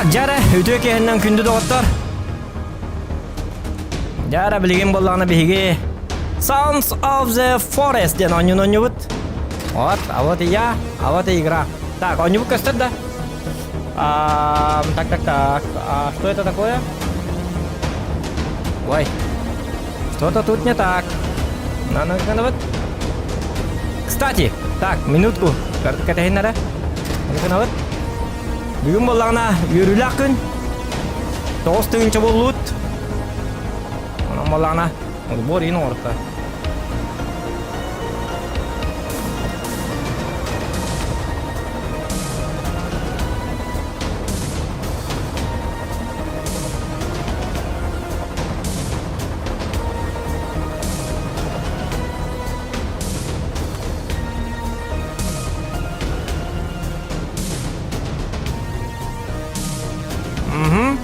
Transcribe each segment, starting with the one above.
Так, дьара, үтүө киһиннэн күндү доҕоттор. Дьара билигин буоллаҕына биһиги Sounds of the Forest диэн оонньууну оонньуубут. Вот, а вот и я, а вот и игра. Так, оонньуубут көстөр да? А, так, так, так. А что это такое? Ой, что-то тут не так. На, на, вот. Кстати, так, минутку. Кэтэһиннэрэ. Вот. Бүгүн буоллаҕына үөрүүлээх күн. 9000 буоллут. Онон буоллаҕына сбор иин оҥорто. Угу.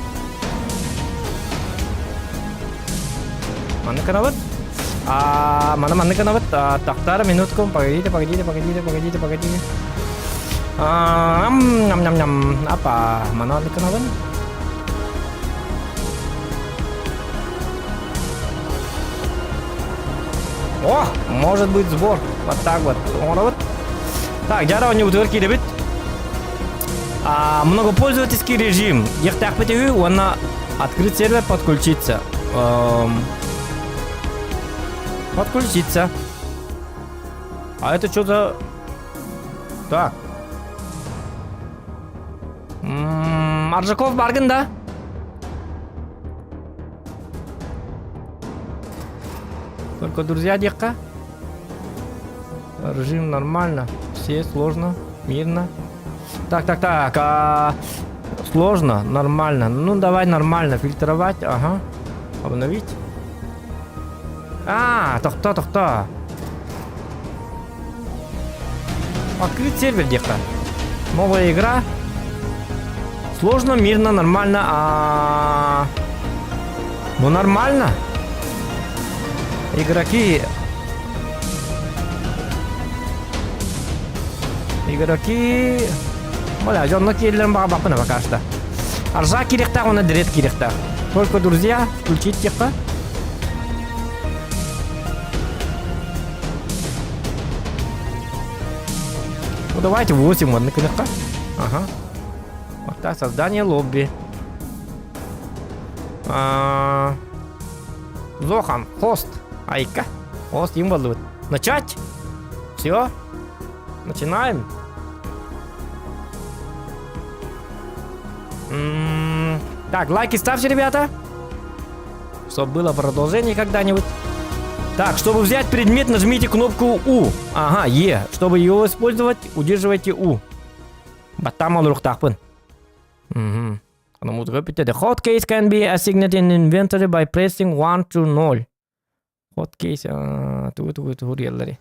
Манны гынабыт. А, маны манны гынабыт. А, тахтар минутку. Погодите, погодите, погодите, погодите, погодите. А, ням-ням-ням. Апа, маны манны гынабын. О, может быть сбор. Вот так вот. Вот. Так, дьара оонньуубутугар киирэбит. А, многопользовательский режим. Диэхтээхпит үһү уонна открыть сервер подключиться. Эм, подключиться. А это что за... Так. М-м, Аржаков бааргын да? Только друзья диэххэ. Режим нормально. Все сложно, мирно. Так, так, так. А, сложно, нормально. Ну, давай нормально. Фильтровать, ага. Обновить. А, тохто, тохто. Открыть сервер диэххэ. Новая игра. Сложно, мирно, нормально. А... Ну, нормально. Игроки... Игроки... Бля, дьонно киирэллэрин баҕарбаппын пока что. Аржа киириэхтээх уонна Дред киириэхтээх. Только, друзья, включить диэххэ. Ну давайте 8 манны гыныахха. Ага. Вот так, создание лобби. А, Зохан, хост. Айка. Хост им боллубут. Начать. Все. Начинаем. М-м-м. Так, лайки ставьте, ребята. Чтобы было продолжение когда-нибудь. Так, чтобы взять предмет, нажмите кнопку У. Ага, Е. Чтобы его использовать, удерживайте У. Баттам олоруохтаахпын. Угу. The hotkeys can be assigned in inventory by pressing 1 to 0. Hotkeys, тугу тугу тугу диэллэри.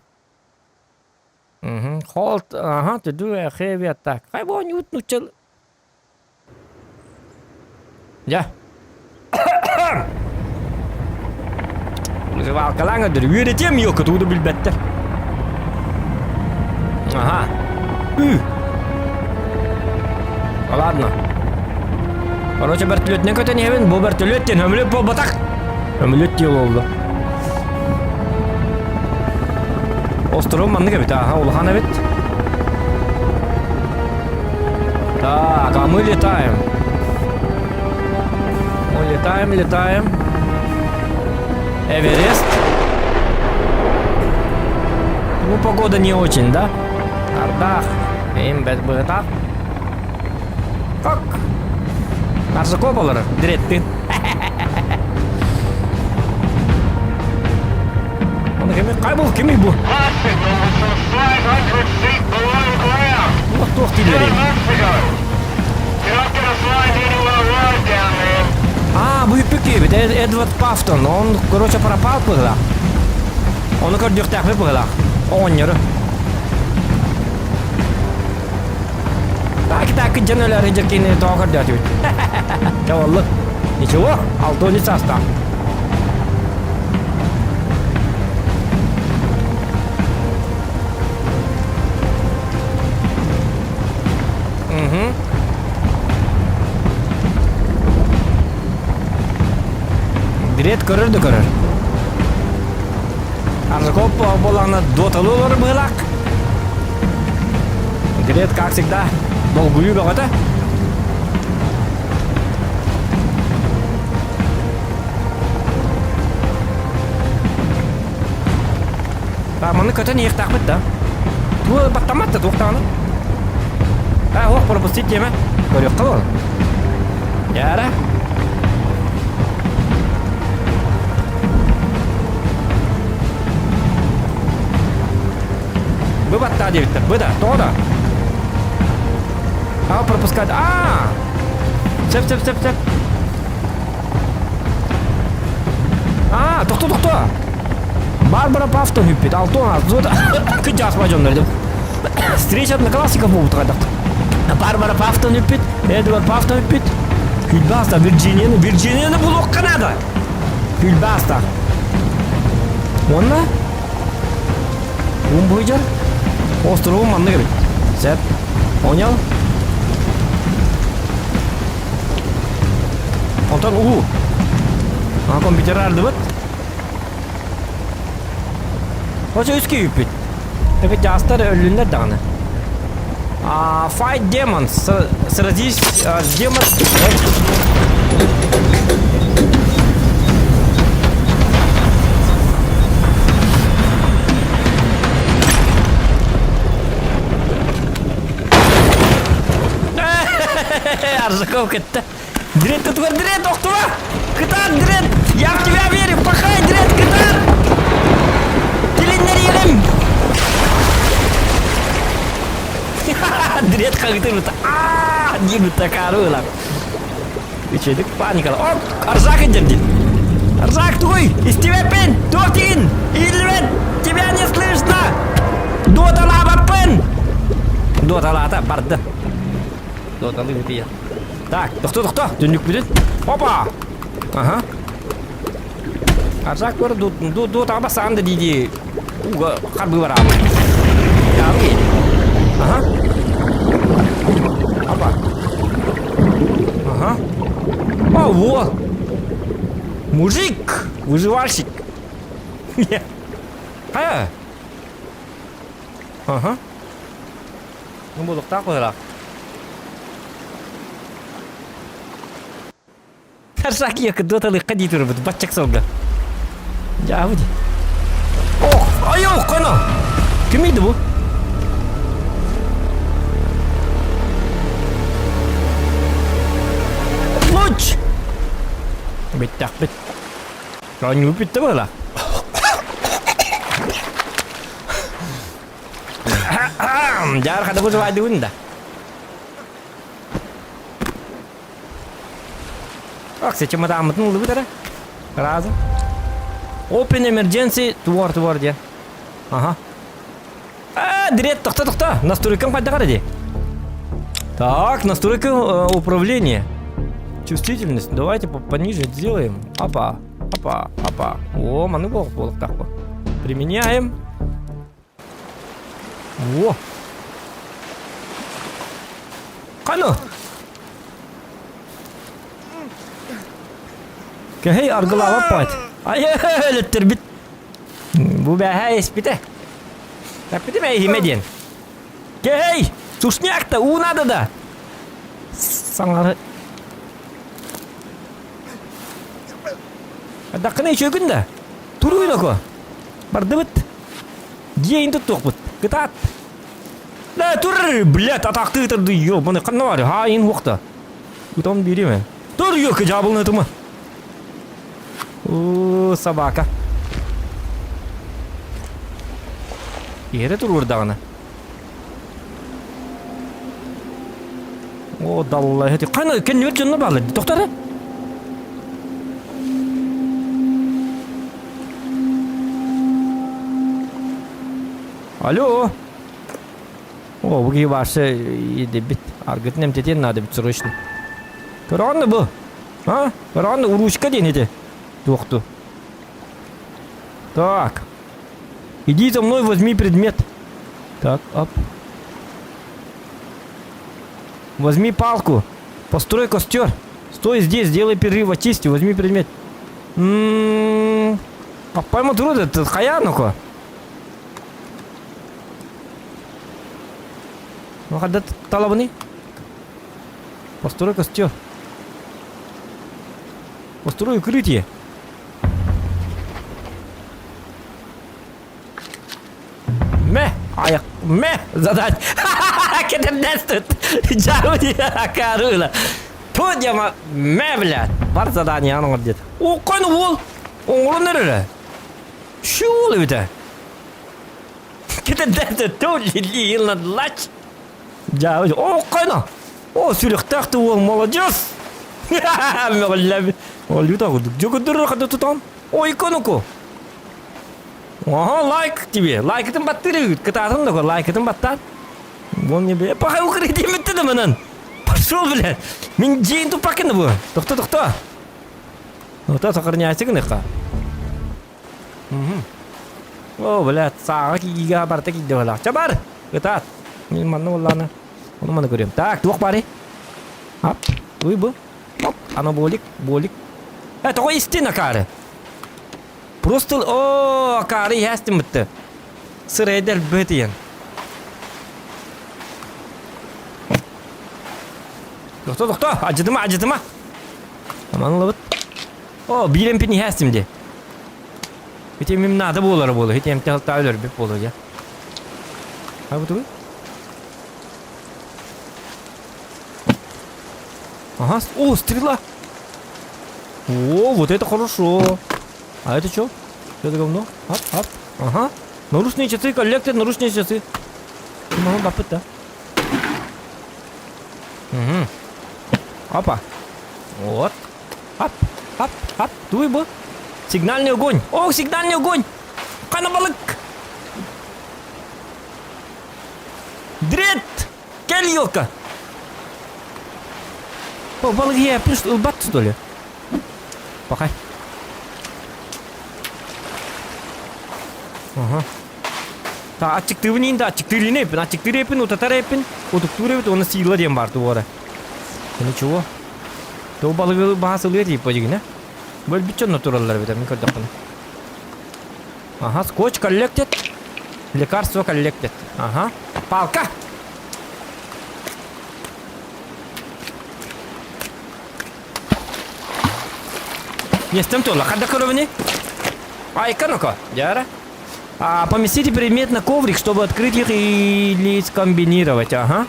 Угу. Hold, ага, to do a heavy attack. Хай бо нют нуччал. Дьэ. Вызывалкалаан өдөр үөрэтиэм ёка тугу да билбэттэр. Ага. Ү. Ладно. Короче, вертолетинэн көтөн иһэбин. Бу вертолет диэн көмүлүөк буолбатах. Көмүлүөк диэн буолла. Остров маннык эбит, аха, улахан эбит. Так, а мы летаем. Мы летаем, летаем. Эверест. Ну, погода не очень, да? Ардах. Им бэт Как? Аржаков олорор, дирэттин. Оны кими кай бул кими бу? Туох туох дииллэрий? А, бу үппүт киһибит Эдвард Пафтон. Он, короче, пропал быһыылаах. Ону көрдүөхтээхпит быһыылаах. Оҕонньору. Так, так, дьон өлөөрү дьэркини тоҕо көрдөөтүбүт. Чэ, оллук. Ничего, алтыан үс саастаах. Угу. Дред көрөр да көрөр. Аржаков буоллаҕына доталыы олорор быһыылаах. Дред, как всегда, долгуйуу бөҕөтө. Маны көтөн иэхтаахпыт да. Туга баттаммат да туох даҕаны. А, ох, пропустить диэмэ. Көрүөххэ буолан. Яра. Бу баттаа диэбиттэр. Бу да, тоҕо да? А, пропускать. А! Сөп, сөп, сөп, сөп. А, тохто, тохто. Барбара Пафтон үппүт. Алтон азот. Кыдьаасма дьоннор деп. Встреча одноклассников буолбут хайдах. Барбара Пафтон үппүт. Эдвард Пафтон үппүт. Күлбаста Вирджинияны, Вирджинияны булуохха надо. Күлбаста. Уонна Ум быдьар. Острову маннык эбит. Сеп. Понял? Онтон уу. А компьютер ардыбыт. Хоча үс киһиппит. Таки жастар өллүннэр даҕаны. А, fight demons. Сразись с демон. Аржаков кетті. Дред тұтқыр, дред, охтума! Кытаат, дред! Я в тебя верю! Пахай, дред, кытаат! Тилиннэриэҕим! Дред хаһыытыр аа диир такаары ылар. Үчүгдүк паникала. Оп, Арзак идем дин. Арзак тугуй, истибэппин, туох тигин, ииллибэт, тебя не слышно. Дуоталаабаппын. Дуоталаата барды. Дуоталыы бытыйа. Так, тохто, тохто, түннүкпүтүн. Опа! Ага. Арзак көр, ду, ду, ду таба саан да дии уга харбы бараабы. Яалги. Ага. Опа. Ага. О, во! Мужик! Выживальщик! А! Ага. Ну, буолуохтаах быһыылаах. Арсакия кыдыаталыахха дии турбут баччак сылга. Дьаабы дии. Ох, айо, коно! Кимийdi bu? Луч! Бүттэх бит. Оонньуу бүттэ быһыылаах. Дьаар хата выживайдыбын да. Ах, чемоданмытын ыллыбыт эрэ. Разом. Open emergency туор туор диэн. Ага. А, дрет, тохто, тохто. Настройкам хайдах дии. Так, настройка управления. Чувствительность. Давайте пониже сделаем. Опа, опа, опа. О, маны буолуохтаах Применяем. Во! Қаны! Кэһэй аргылаабат паат. Айа, өлөттөрбүт. Бу бэһэ эспитэ. Эппитим эйиме диэн. Кэһэй! Сушняк-то уу надо да. Саҥары. Даккына үчүгүн да. Туруй доко. Бардыбыт. Дьиэйин туттуохпут. Кытаат. Да тур, блядь, атаактыы ытырды, ёбаный, ханна бар, хаайын хуохта. Утон бириме. Тур, ёка, жабылны ытыма. Уу, собака. Иһэрэ туруордаҕына. О, далла, хана кэннибэр дьонно баалар. Тохтор. Алло. О, бу киһи баарса идебит. Аргытын эмтэтиэн наада бит срочно. Көрөҕүн да бу? А? Көрөҕүн да уручка диэн ити. Туохту. Так. Иди за мной, возьми предмет. Так, оп. Возьми палку. Построй костер. Стой здесь, сделай перерыв, очисти, возьми предмет. М-м-м, Паппайма туру хайаан око. Ну, хадда талабыны? Построй костер. Построй укрытие. Мэ! Аяк! Мэ! Задать! Кетердестит! Жауди акарыла! Ту дема! Мэ, блядь! Бар задание оҥор диэт. Окон уол! Оҥорон эрэрэ! Шуул эбитэ! Кетердестит! Ту лилилнадлач! Жауди! Окойно! О, сүрэхтээх да уол, молодец! Мөҕүллэбит. Олюта курдук. Дьөгүрдүр хата тутан. Ой, конуку! Ага, лайк тебе. Лайкытын баттыр кытаатын да лайкытын баттаат. Вон не бе. Пахай укрытие битти да манан. Пошел, блядь. Мин дьиэн туппакын бу. Тохто, тохто. Ота сохраняйся гыныха. О, блядь, сааҕа киигэ барта киирдэ балаах. Ча бар! Кытаат. Мин манна буоллаана. Ону маны көрүөм. Так, туох баарый? Ап, уй бу. Оп, анаболик, болик. Э, тоҕо истин акаары? Просто о, акаары иһээстим бытты. Сырайдал бытыйан. Тохто, тохто, ажытыма, ажытыма. Аман ылабыт. О, биир эмпин иһээстим де. Ити эмим наада буолара буолуо. Ити эмте халтаа өлөрбүт буолуо дьэ. А бутугу? Ага, о, стрела! О, вот это хорошо! А это что? Что это говно? Ап, ап, ага. Наручные часы, коллектор, наручные часы. Могу бапыт, да? Угу. Опа. Вот. Ап, ап, ап. Туй бу. Сигнальный огонь. О, сигнальный огонь! Хана балык! Дрет! Кэл, елка! О, балык я плюс ылбат, что ли? Пахай. Ага. Та аччыктыыбын иин да аччыктыыр эппин, аччыктыыр эппин, утатар эппин, утуктуур эбит, уонна сиила диэн баар туора. Ничего. То балыгы баһа сылыа тиип божигина. Бөлбүт дьонно тураллар эбит, мин көрдөхпүнэ. Ага, скотч collected. Лекарство collected. Ага. Палка! Миэстэм туолла. Ханна көрөбүнүй? Айка ну-ка. Дьара. А, поместите предмет на коврик, чтобы открыть их или скомбинировать. Ага.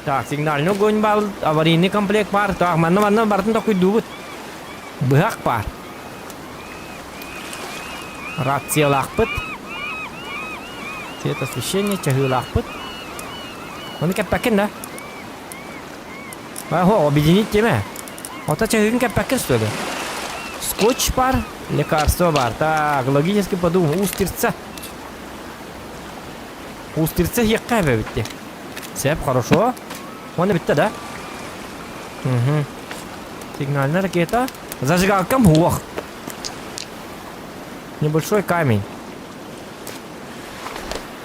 Так, сигнальный огонь баар, аварийный комплект баар. Так, манна манна барытын токуйдуубут. Быһах баар. Рациялаахпыт. Свет освещение, чаһыылаахпыт. Ону кэппэккин да? Аһо, объединить теме. Ото чаһыгын кэппэккин что ли? Скотч бар, лекарство бар. Так, логически подумал. Устрица. Устрица хиэххэ эбэбитти. Сеп, хорошо. Оны битте да? Угу. Сигнальная ракета. Зажигалка муох. Небольшой камень.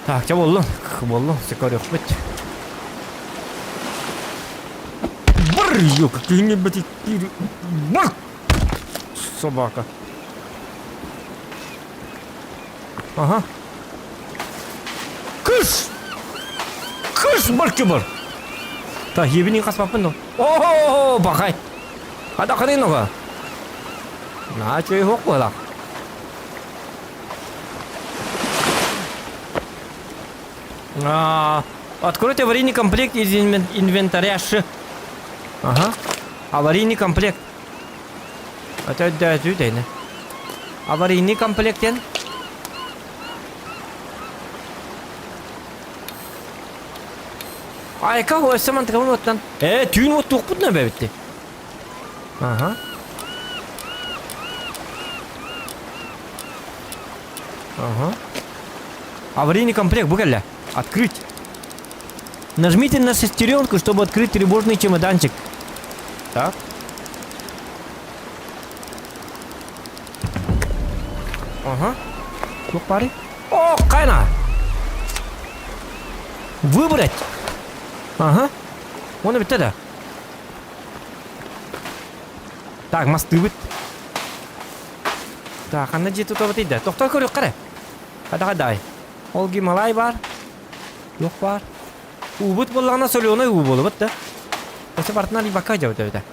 Так, чэ буоллун? Буоллун, сөкөрүөхпүт. Бар, ёка, киһини бэтиктиир. Бар! Собака. Ага. Кыш! Кыш барки бар! Та, ебени хаспаппын но. О, бахай! Хада ханын нога. На, чөй хоқ буолах. А, откройте аварийный комплект из инвентаря Ш. Ага. Аварийный комплект. Это да, это Аварийный комплект. Айка, өссө мантыкабын оттан. Э, түүн оттуохпут на бэбитти. Ага. Ага. Аварийный комплект, бу кэллэ. Открыть. Нажмите на шестеренку, чтобы открыть тревожный чемоданчик. Так. Ага. Туох баарый? О, хайна! Выбрать. Ага. Оны бүттэ да. Так, мастыыбыт. Так, ханна дьиэ тутабытый да? Тохтоо көрүөххэ эрэ. Хайда-хайдай. Ол Гималай баар. Туох баар? Уубут буоллаҕына соленай уу буолубут да. Өссө бартынан рибакка дьабыт эбитэ.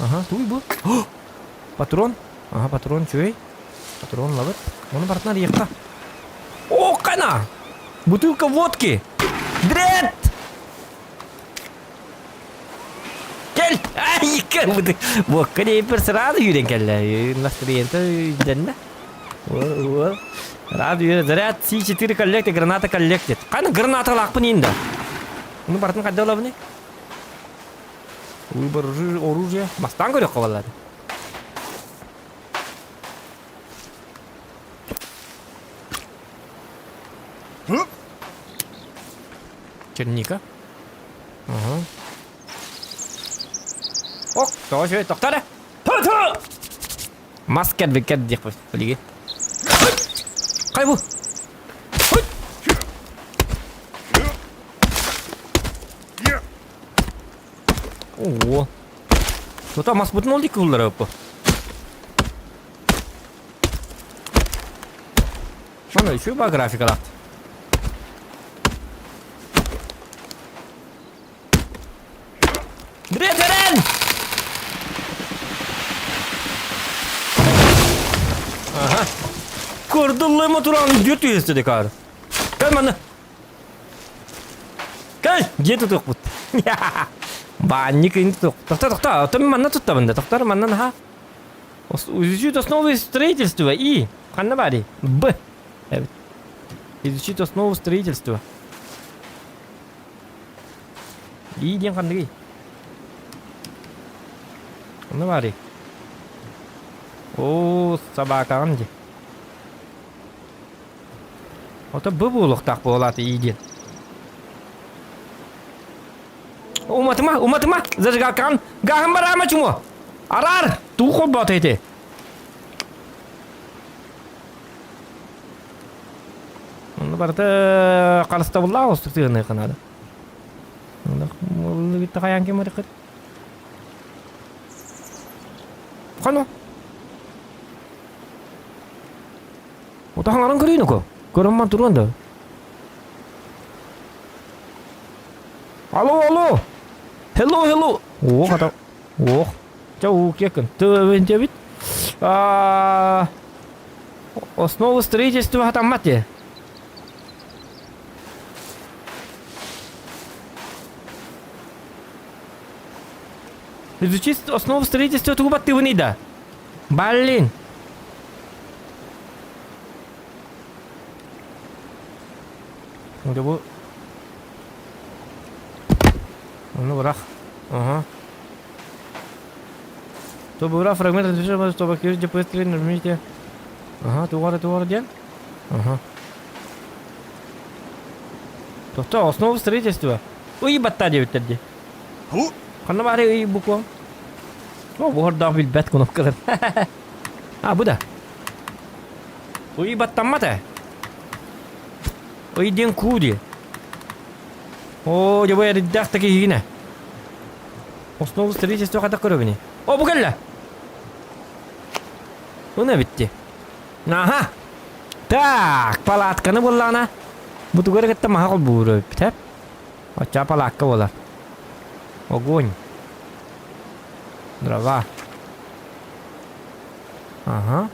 Ага, туй бу. Патрон. Ага, патрон үчүгэй. Патрон ылабыт. Ону барытын арыйыахха. О, кана! Бутылка водки! Дред! Кэл! Ай, кэл! Водка дейпер сразу үүрэн кэллэ. Настроение үрдэннэ. Рад заряд С4 коллекте, граната коллектит. Қаны граната лақпын енді. Оны барытын қайда олабыны? Выбор оружия. Бастан көрек қабалады. Черника. Ага. Ок, тоҕо тоқтар. Мас кэрбиккэр диэхпит билигин. Хай бу! Оо. Тута маспытын ол дикки уллара бу. Мана еще ба графикалаах. Дрезерен! Ага. Курдуллыма туран дүрт үйесті кар. Кел маны. Кел, дьиэ тутуохпут. Баанньык ин тутуох. Тохто, тохто, оттон манна туттабын да. Тохтор манна наха. Изучить основы строительства и ханна баарый? Б. Изучить основу строительства. И диэн ханныгый? Ханна баарый? Оо, собакаҕын дии. Ото б буолуохтаах буолаата и диэн. Уматыма, уматыма, зажигалкаҕын гааһын бараама чумо. Араар, туу холбоото ити. Онно барыта харыстабыллаах устук сыһыаныахха наада. Хайаан ким барыххыт? Хано? Утаһаҥарын көрүүнү ко. Көрөн туруон да. Алло, алло. Hello, hello. Ох, ата. Ох. Ча уу кекин. Төвен А Основу строительства хатаммат де. Изучить основу строительства тугу баттыыбыный да. Блин. Дьэ бу Ону бырах. Ага. Чтобы убрать фрагмент разрешения, чтобы активировать ДПС нажмите. Ага, тугара тугара диэн. Ага. Тохто, основа строительства. Ый батта диэбиттэр дии. Ханна баары ый буква? О, буһардаах билбэт кнопкалар. А, бу да. Ый баттаммат ээ. Ый диэн куу дии. Оо, дьэ бу эрдээх да киһигинэ. Основу строительства хайдах көрөбүнүй? О, бу кэллэ! Уна битти. Аха! Так, палатканы буллаҕына, бу тугу эрэ кытта маһа холбуур эбиппит, ээ? Оччоҕо палаакка буолар. Огонь. Дрова. Ага.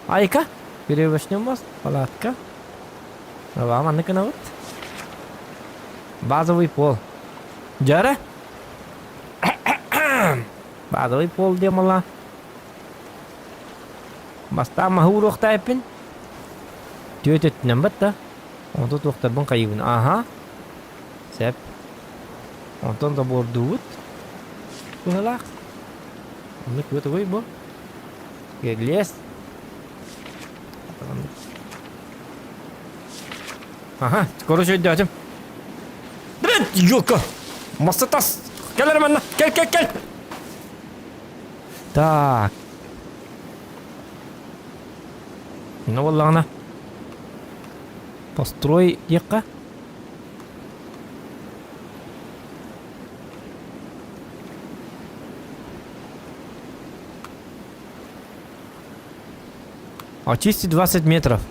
Айка. Перевозчный мост. Палатка. Дрова маннык гынабыт. Базовый пол. Дьара. Базовый пол диэн Бастаан маһы ууруохтаайпын. Түөт өттүнэн батта. Онто туохтарбын хайыыбын. Аха. Сөп. Онтон забордуубут. Быһалаах. Онно күө бу. Лес. Ага, короче өйдөөтүм. Блин, ёлка! Масса тас! Кэл эрэ манна! Кэл, кэл, кэл! Так. Ну буоллаҕына построй диэххэ. Очисти 20 метров.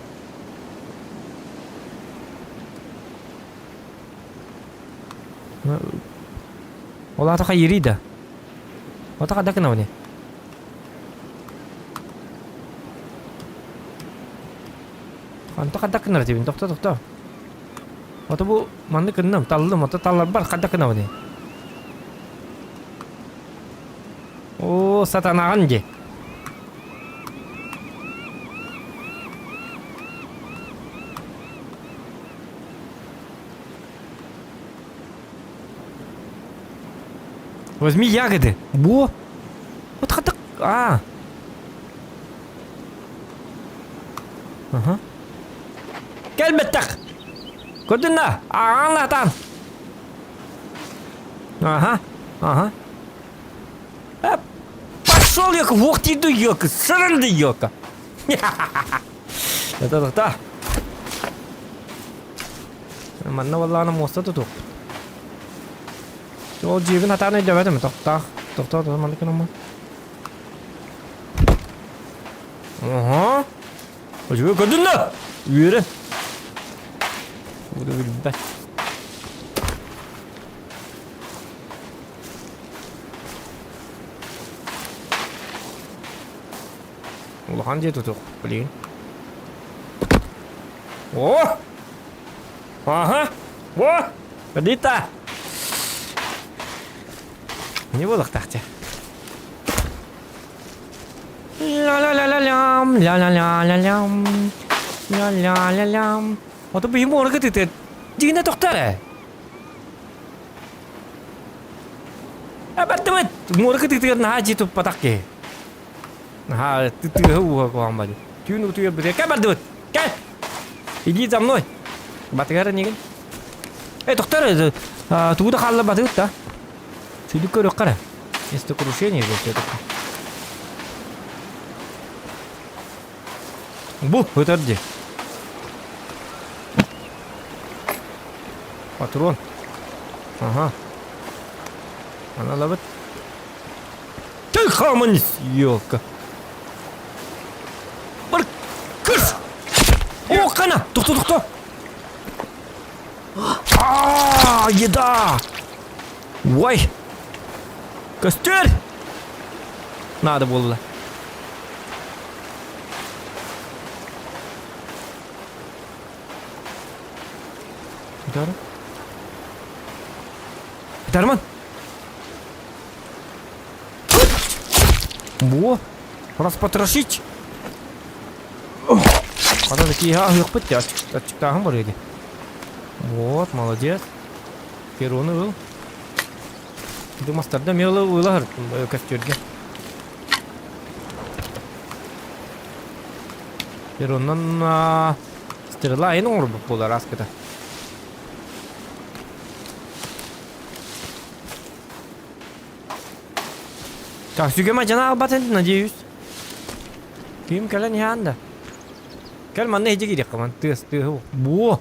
Ол аата хайыырый да? Ото хадда гынабыный? Онто хайдах гынар этибин? Тохто, тохто. Ото бу маннык гынным, таллым, ото талларбар хайдах гынабыный? Оо, сатанаҕын дии. Возьми ягоды. Бу. Вот хатык. А. Ага. Кэлбэттэх. Көрдүн да? Аҕаҥ лаатаан. Ага. Ага. Э, пошел, ёлка, уох тиийду, ёлка, сырынды, ёлка. Это-то. Манна буоллаҕына муоста тутуохпут. Ол дьиэбин хатаан өйдөөбөтүм. Тохтоох. Тохтоо, тохтоо, маннык гынаммын. Оһо. Үчүгэй көрдүн да? Үөрэ. Буду билбэт. Улахан дьиэ тутуох, блин. О! Ага! О! Дита! Не буолуохтаах дьэ. Ля-ля-ля-ля-лям, ля-ля-ля-ля-лям, ля-ля-ля-лям. Ото быйым муора кытыты. Дьиҥинэ тохтор ээ. Бардыбыт! Муора кытыытыгар наһаа дьиэ туппатах киһи. Наһаа тыаһа ууһа куһаҕан бadi. Түүн утуйар бытыга кэл бардыбыт! Кэл! Иди за мной! Батыгар энигин. Эй, тохтор, тугу да хаалла батыгыт да. Сүдүк көрүөххэ эрэ. Место крушения здесь все-таки. Бу, ытар дии. Патрон. Ага. Аналабыт. Ты хаман, елка. Бар, кыш! О, қана! Тоқта, тоқта! А, еда! Ой! Костер! Надо было. Дарман? Дарман! Во! Распотрошить! Хата такие аһыахпыт дии, аччыктааһын барыа дии. Вот, молодец. Пероны ыл. Ду мастарда эмиэ ыла ыла костюрге. Пероннан стрела айын оҥорбут буолар ааскыта. Так, сүгэм адьана албатын, надеюсь. Ким кэлэн иһээн да. Кэл манна иһдьэ киириэххэ ман тыас тыаһы буо.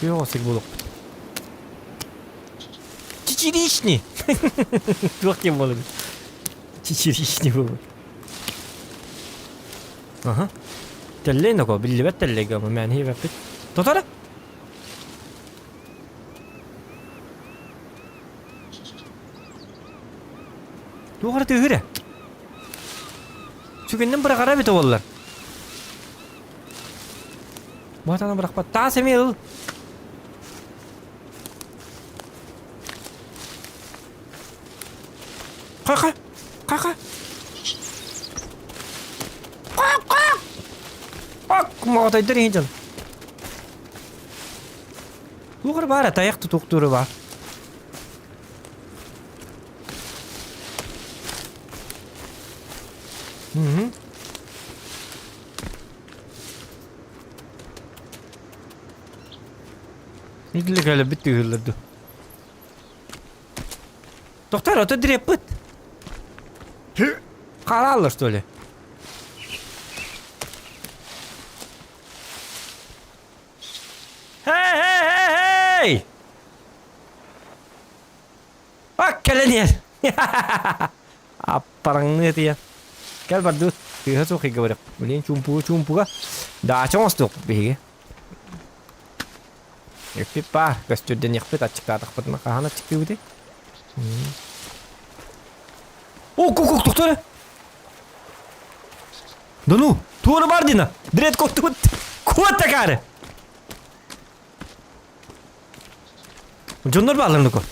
Тыаҕа сир буолуохпут. Чичирични! Туох диэн буолар? Чичирични буолар. Аха. Тэллэй ноко, биллибэт тэллэйгэ мээн иһибэппит. Тотара! Туох эрэ тыаһыыр ээ. Сүгүннэн быраҕара эбитэ буоллар. Бу бырахпат. Таас эмиэ ыл. Ха-ха! Ха-ха! Ха-ха! Ак, моҕотойдор иһин дьон. Туох эрэ баар тайах тутуктуура баар. Мгм. Итилик кэлбит тыыһыллар дуу. Тохтор, ото дреппыт. Хаалаллар, что ли? Hey, hey, hey, hey! Ак кэлэн иһэр. Аппараҥныы этийэ. Кэл бардыбыт. Тыаһа суох ыйга барыах. Билигин чуумпуга чуумпуга. Даача оҥостуох биһиги. Эппит баар. Көстүрдэниэхпит аччыктаатахпытына хаһан аччыктыыбытый? О, ку тохтоо эрэ. Да ну, туора бар дина. Дред куттубут. Куот такаары. Дьоннор бааллар нуку.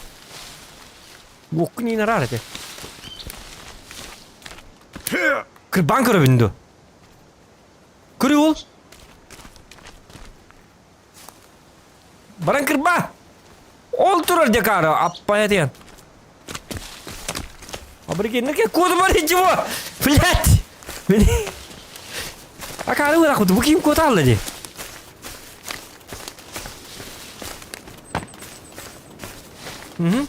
Уоккун иин араар этэ. Кырбаан көрөбүн дуо? Көрү ол. Баран кырба! Ол турар декары аппая диэн. Аборигеннерге коду бар чего? Блять! Акары бырахпыт, бу ким код алды ди? Угу.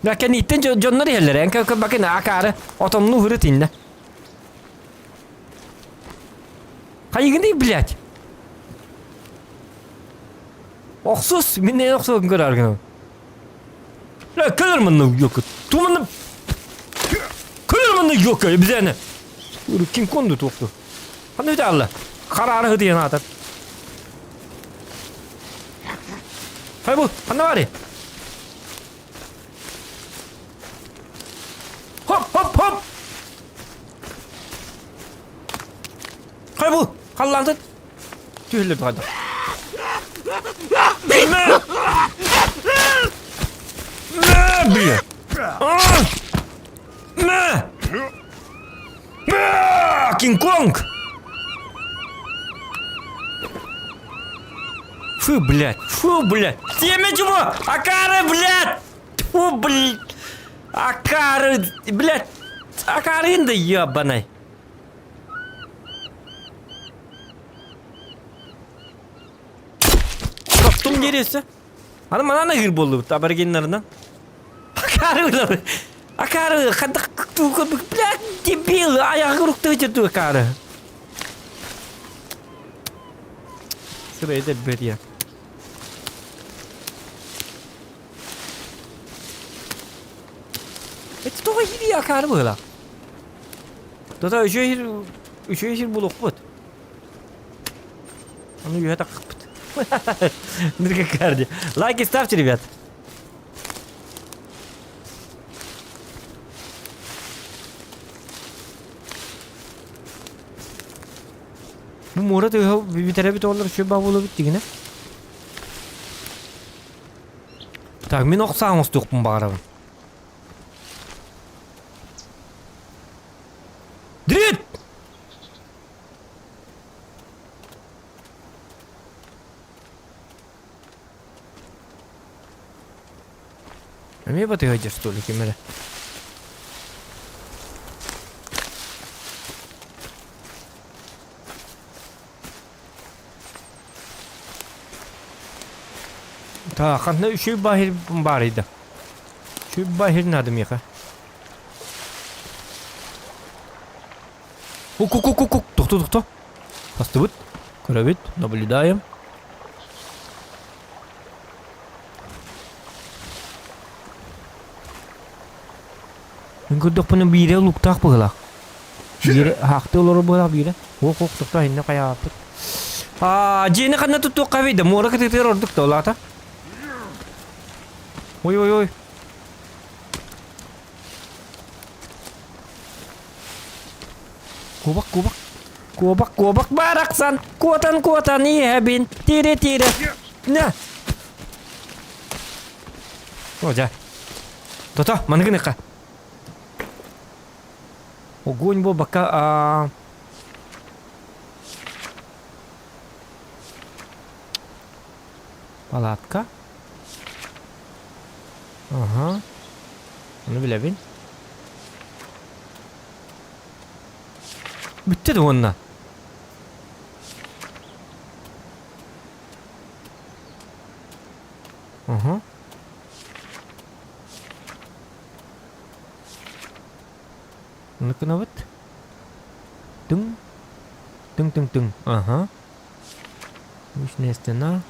Да кэнниттэн дьоннор иһэллэр эн бакын акаары отонну хыры тиннэ. Хайыгыный, блядь? Охсус, мин не охсугун көрөр гына. Көлөр мынны ёкы. Туманы Көлөр мынны ёкы, бизени. Ким конду туохту. Ханна үтэ алла. Харары хытыйан аатар. Хай бу, ханна бары? Хоп, хоп, хоп! Хай бу, халлаантын. Түһүллүр хайда. Мэ! Мэ, бля! Мэ! Кинг-Конг! Фу, блядь, фу, блядь. Темя чего? Акары, блядь! Фу, блядь. Акары, блядь. Акарын да ебаный. Топтум дересі. Аны манан ыгыр буоллубут аборигеннарынан. Акары Акары хадах блядь, дебил, аяғы рукты өтету акары. Сыра это бет Это тоҕо иһири акары быһыла. Тота үчүгэй үчүгэй сир булуохпут. Аны үөһэ таххыппыт. Ныргакарди. Лайки ставьте, ребят. Бу муора тыаһа бүтэрэбит олор үчүгэй баа буолабыт дигинэ. Так, мин ох саа оҥостуохпун баҕарабын. Дрит! Эмиэ батыһа что ли ким эрэ? Так, ханна үчүгэй баһир баарыйда. Үчүгэй баһир надо миэхэ. Ку-ку-ку-ку-ку, тохто тохто. Хастыбыт, көрөбүт, наблюдаем. Мин көрдөхпүнэ биирэ луктаах быһыылаах. Биирэ хаахтыы олорор быһыылаах биирэ. Ох ох тохтоо иннэ хайааппыт. Аа дьиэни ханна туттуохха эбий да муора кытыытыгар ордук да улаата. Ой ой ой. Куобах куобах. Куобах куобах барахсан. Куотан куотан иһэбин. Тире тире. На. О, дьэ. Тото, маныгыныка. Огонь буолбакка а... Палатка. Ага. Ону билэбин. Бүттэ да уонна. Ага. Ону гынабыт. Дыҥ. Тыҥ-тыҥ-тыҥ. Ага. Личная стена.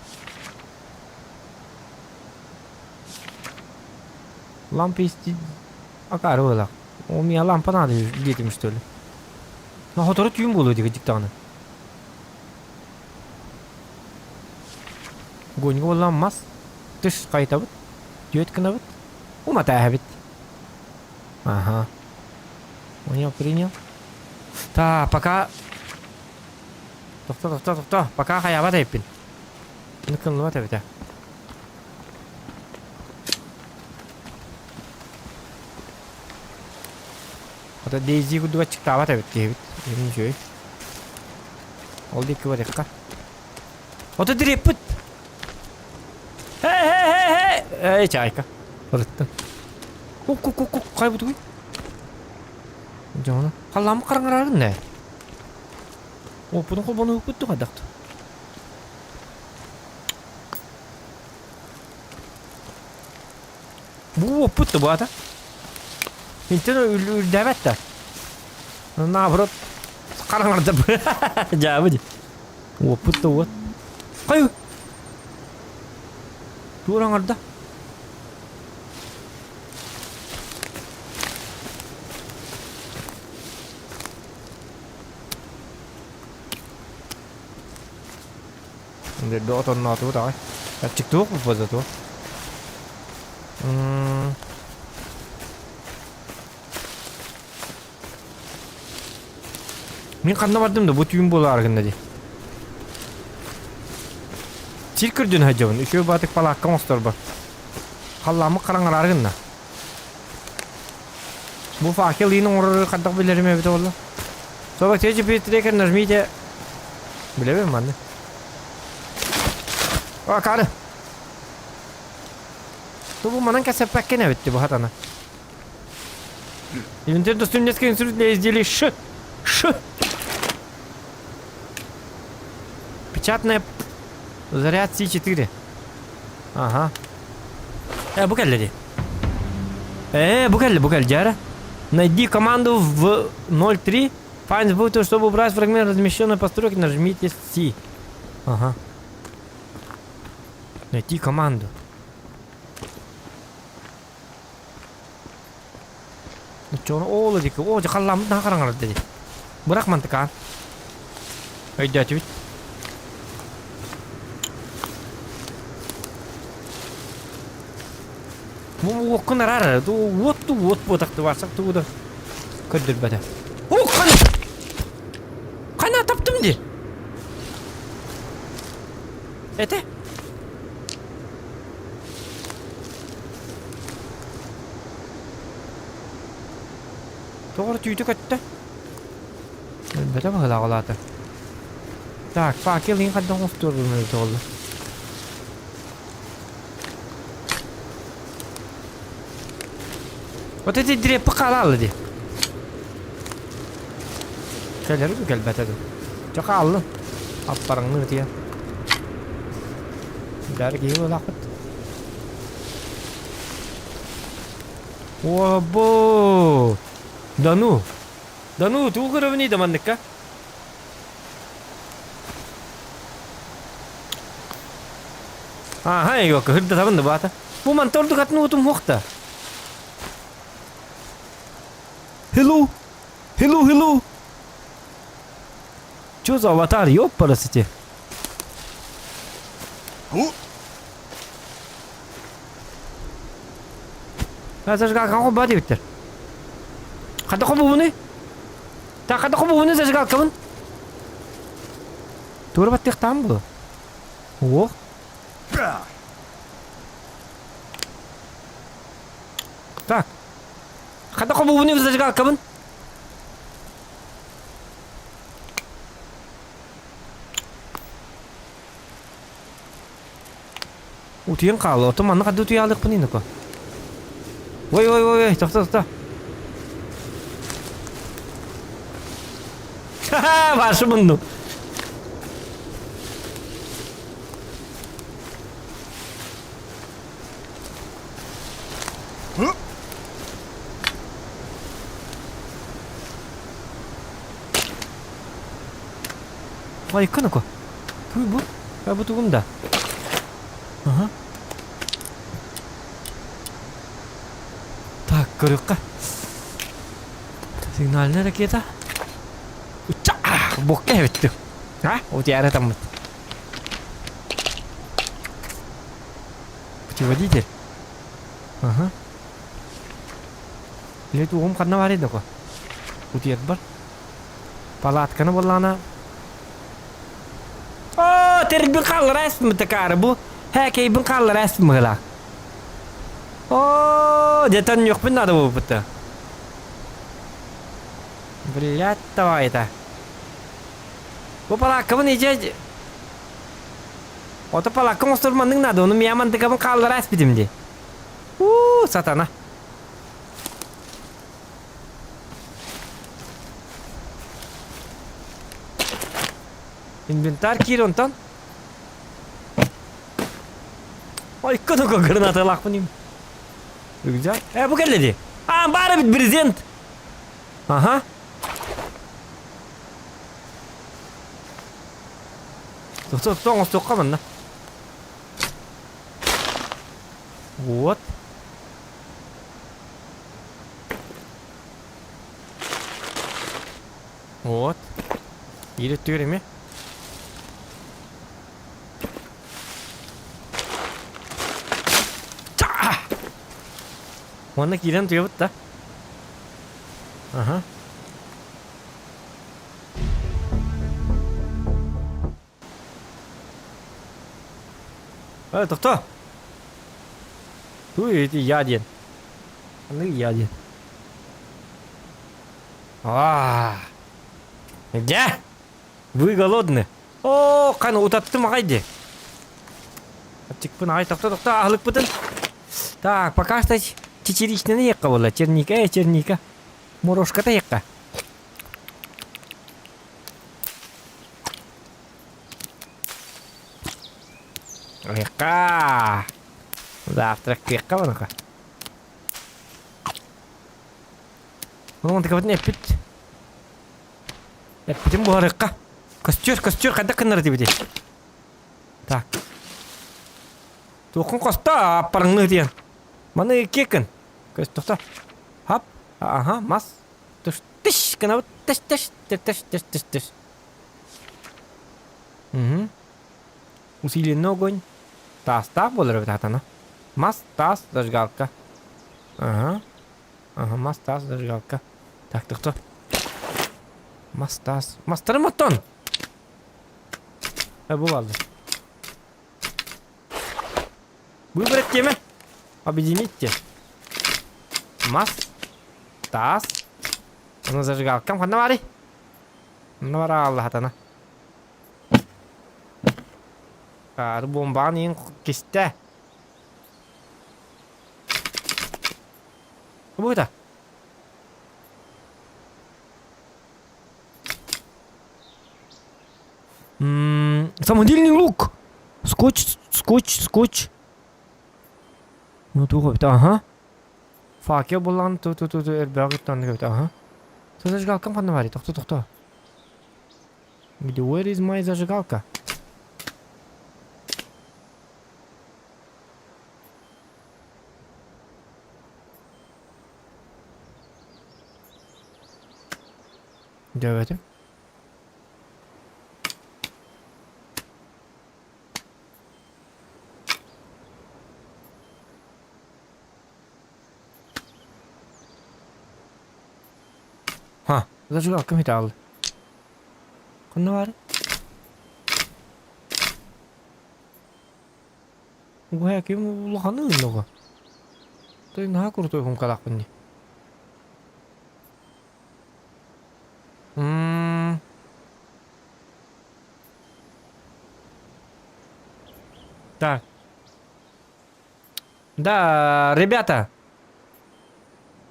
Лампа есть. Акары была. У меня лампа надо детям, что ли? Ну, хотору түүн буолуо диги диктаҕына. Гоньга буоллаҕа мас тыш хайытабыт, түөт гынабыт, уматааһабыт. Ага. Понял, принял. Так, пока... Тохто, тохто, тохто. Пока хайаабат эбиппин. Ныкыллыбат эбитэ. Ата Дейзи курдук аччыктаабат эбит киһибит. Үчүгэй. Ол диэки барыахха. Ото дириэппит! Хэ-хэ-хэ-хэ! Эй, чайка. Ырыттым. Кук-кук-кук-кук, хайбытыгый? Дьоно. Халлааммыт хараҥарарын нэ. Оппутун холбонуһукпут туһадахт. Бу уоппут да баата. Интен үрдээбэт да. Наоборот, хараҥарда. Дьаабы ди. Уоппут да уот. Хай! Туор аҥарда. Дөрдө отонноотубут аҕай. Аччыктыах буппа зато. Мин ханна бардым да бу түүн буолаары гынна дии. Сир көрдүн сылдьабын. Үчүгэй баатык палаакка оҥосторбор. Халлааммыт хараҥараары гынна. Бу факел иин оҥорору хайдах билэрим эбитэ буолла. Собак теперь трекер нажмите. Билэбин манны. О, кары. Тубу манан кэсэппэккин эбитти бу хатана. Инвентарь доступен несколько инструментов для изделий Ш. Ш. Печатная заряд С4. Ага. Э, бу кэллэ дии. Э, бу кэллэ, бу кэллэ, дьара. Найди команду в 03. Find button, чтобы убрать фрагмент размещенной постройки, нажмите C. Ага. Найти команду. Оччоҕуна оол диэки, оо дьэ халлааммыт наһаа хараҥарда дии. Бырах мантыкаан. Өйдөөтүбүт. Бу уоккун араар уот ту уот буотахты барсак тугу да көрдөрбөтө. О, хана! Хана таптым дии. Этэ? Тоҕо эрэ түүтэ көттө. Өлбөтө быһыылаах ол аата. Так, факел иһин хайдах оҥостуорбун эбитэ буолла. Вот эти дреппи хаалаалла дии. Кэлэр дуу кэлбэтэ дуу. Чэ хааллын. Аппараҥныы ытыйан. Дары киһи буолаахпыт. Уобо! Да ну! Да ну, тугу көрөбүнүй да манныкка? Ааха, йока, хырдатабын да баата. Бу манта ордук атын уутум суох да. Hello! Hello, hello! Чё за аватар, ёппарасити? Зажигалка ба диэбиттэр. Хата хобубуну? Та хата хобубуну зажигалкабын? Туора баттыахтаам буо. Уох. Так. Хата хобубуну зажигалкабын? Утуйан хаалла. Оттон манна ханна утуйаалыахпыный ноко? Ой, ой, ой, ой, тохто, тохто. Ха-ха, вашу мунну. Айка ну-ка. Туй бу. А бу тугум да. Ага. Так, көрүөххэ. Сигнальная ракета. Уча! Бокка эбиттим. А? Утуйаары таммыт. Путеводитель. Ага. Билет угум ханна бар edi ko? Утуйарбар. Палатканы буоллаҕына Оо, тэрилбин хааллара эспим такаары бу. Һээкэйбин хааллара эспим быһыылаах. Оо, дьэ төннүөхпүн наада буолбута. Блядь, давай это. Бу палааккабын ичэ... Ото палаакка оҥостор маннык наада, ону миа мантыкабын хааллара эспитим дии. Уу, сатана. Инвентарь киир онтон. Ой, кыдыка гранаталаахпын им. Рюкзак. Э, бу кэллэ дии. А, баар эбит брезент. Ага. Тохто, тохто, оҥостуохха манна. Вот. Вот. Биир өттүгэр эмиэ. Уонна киирэн туйабыт да. Аха. Э, тохто! Туй эти я диэн. Ханнык я диэн. Аа. Дьэ! Вы голодны? Оо, хан утаттым аҕай дии. Аччыкпын аҕай тохто тохто аһылыкпытын. Так, пока что чечеричныны иэххэ буолла. Черника, э, черника. Морошката иэххэ. Ыһыкка! Завтрактыахха маныха. Ону тыкабытын эппит. Эппитин буһарыахха. Костер, костер хайдах гыннар этибитий? Так. Туоххун хосто аппарыҥныы диэн. Маны киэккин. Көстөхтө. Хап. Аха, мас. Тыш, тыш гынабыт. Тыш, тыш, тыш, тыш, тыш, тыш, тыш. Угу. Усиленный огонь. Таастаах буолар эбит хатана. Мас, таас, зажигалка. Ага. Ага, мас, таас, зажигалка. Так, тохто. Мас, таас. Мастарым оттон! Э, бу бааллар. Выбрать темы. Объединить те. Мас, таас. Аны зажигалкам ханна баарый? Ханна бара хаалла хатана. Хаары бомбаҕын иһин кистэ. Бу это? Самодельный лук. Скотч, скотч, скотч. Ну туох эбит, ага. Факел буллаҕын ту ту ту ту эрбэҕи кытта эбит, ага. Зажигалкам ханна баарый? Тохто, тохто. Где where is my зажигалка? Дьэ Ха, зажигалка металл. Ханна баар? Уһа ким улаханы ынныга. Той наһаа крутой хумкалаахпын дии. М Так. Да, ребята.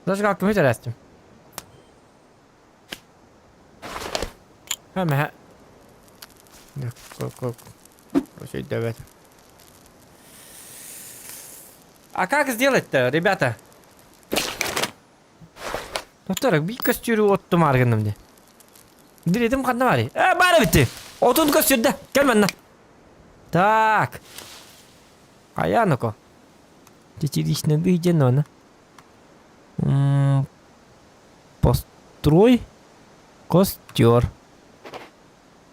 Зажигалка бүтэрээстим. Хэмэһэ. Өйдөбөт. А как сделать-то, ребята? Доктор, биир көстүүрү оттумаар гынным дии. Диретим ханна баарый? Э, баар эбит. Отун көстүрдэ. Кэл манна. Так. Хайа ну-ка. Чечеричный диэн оны. Построй костер.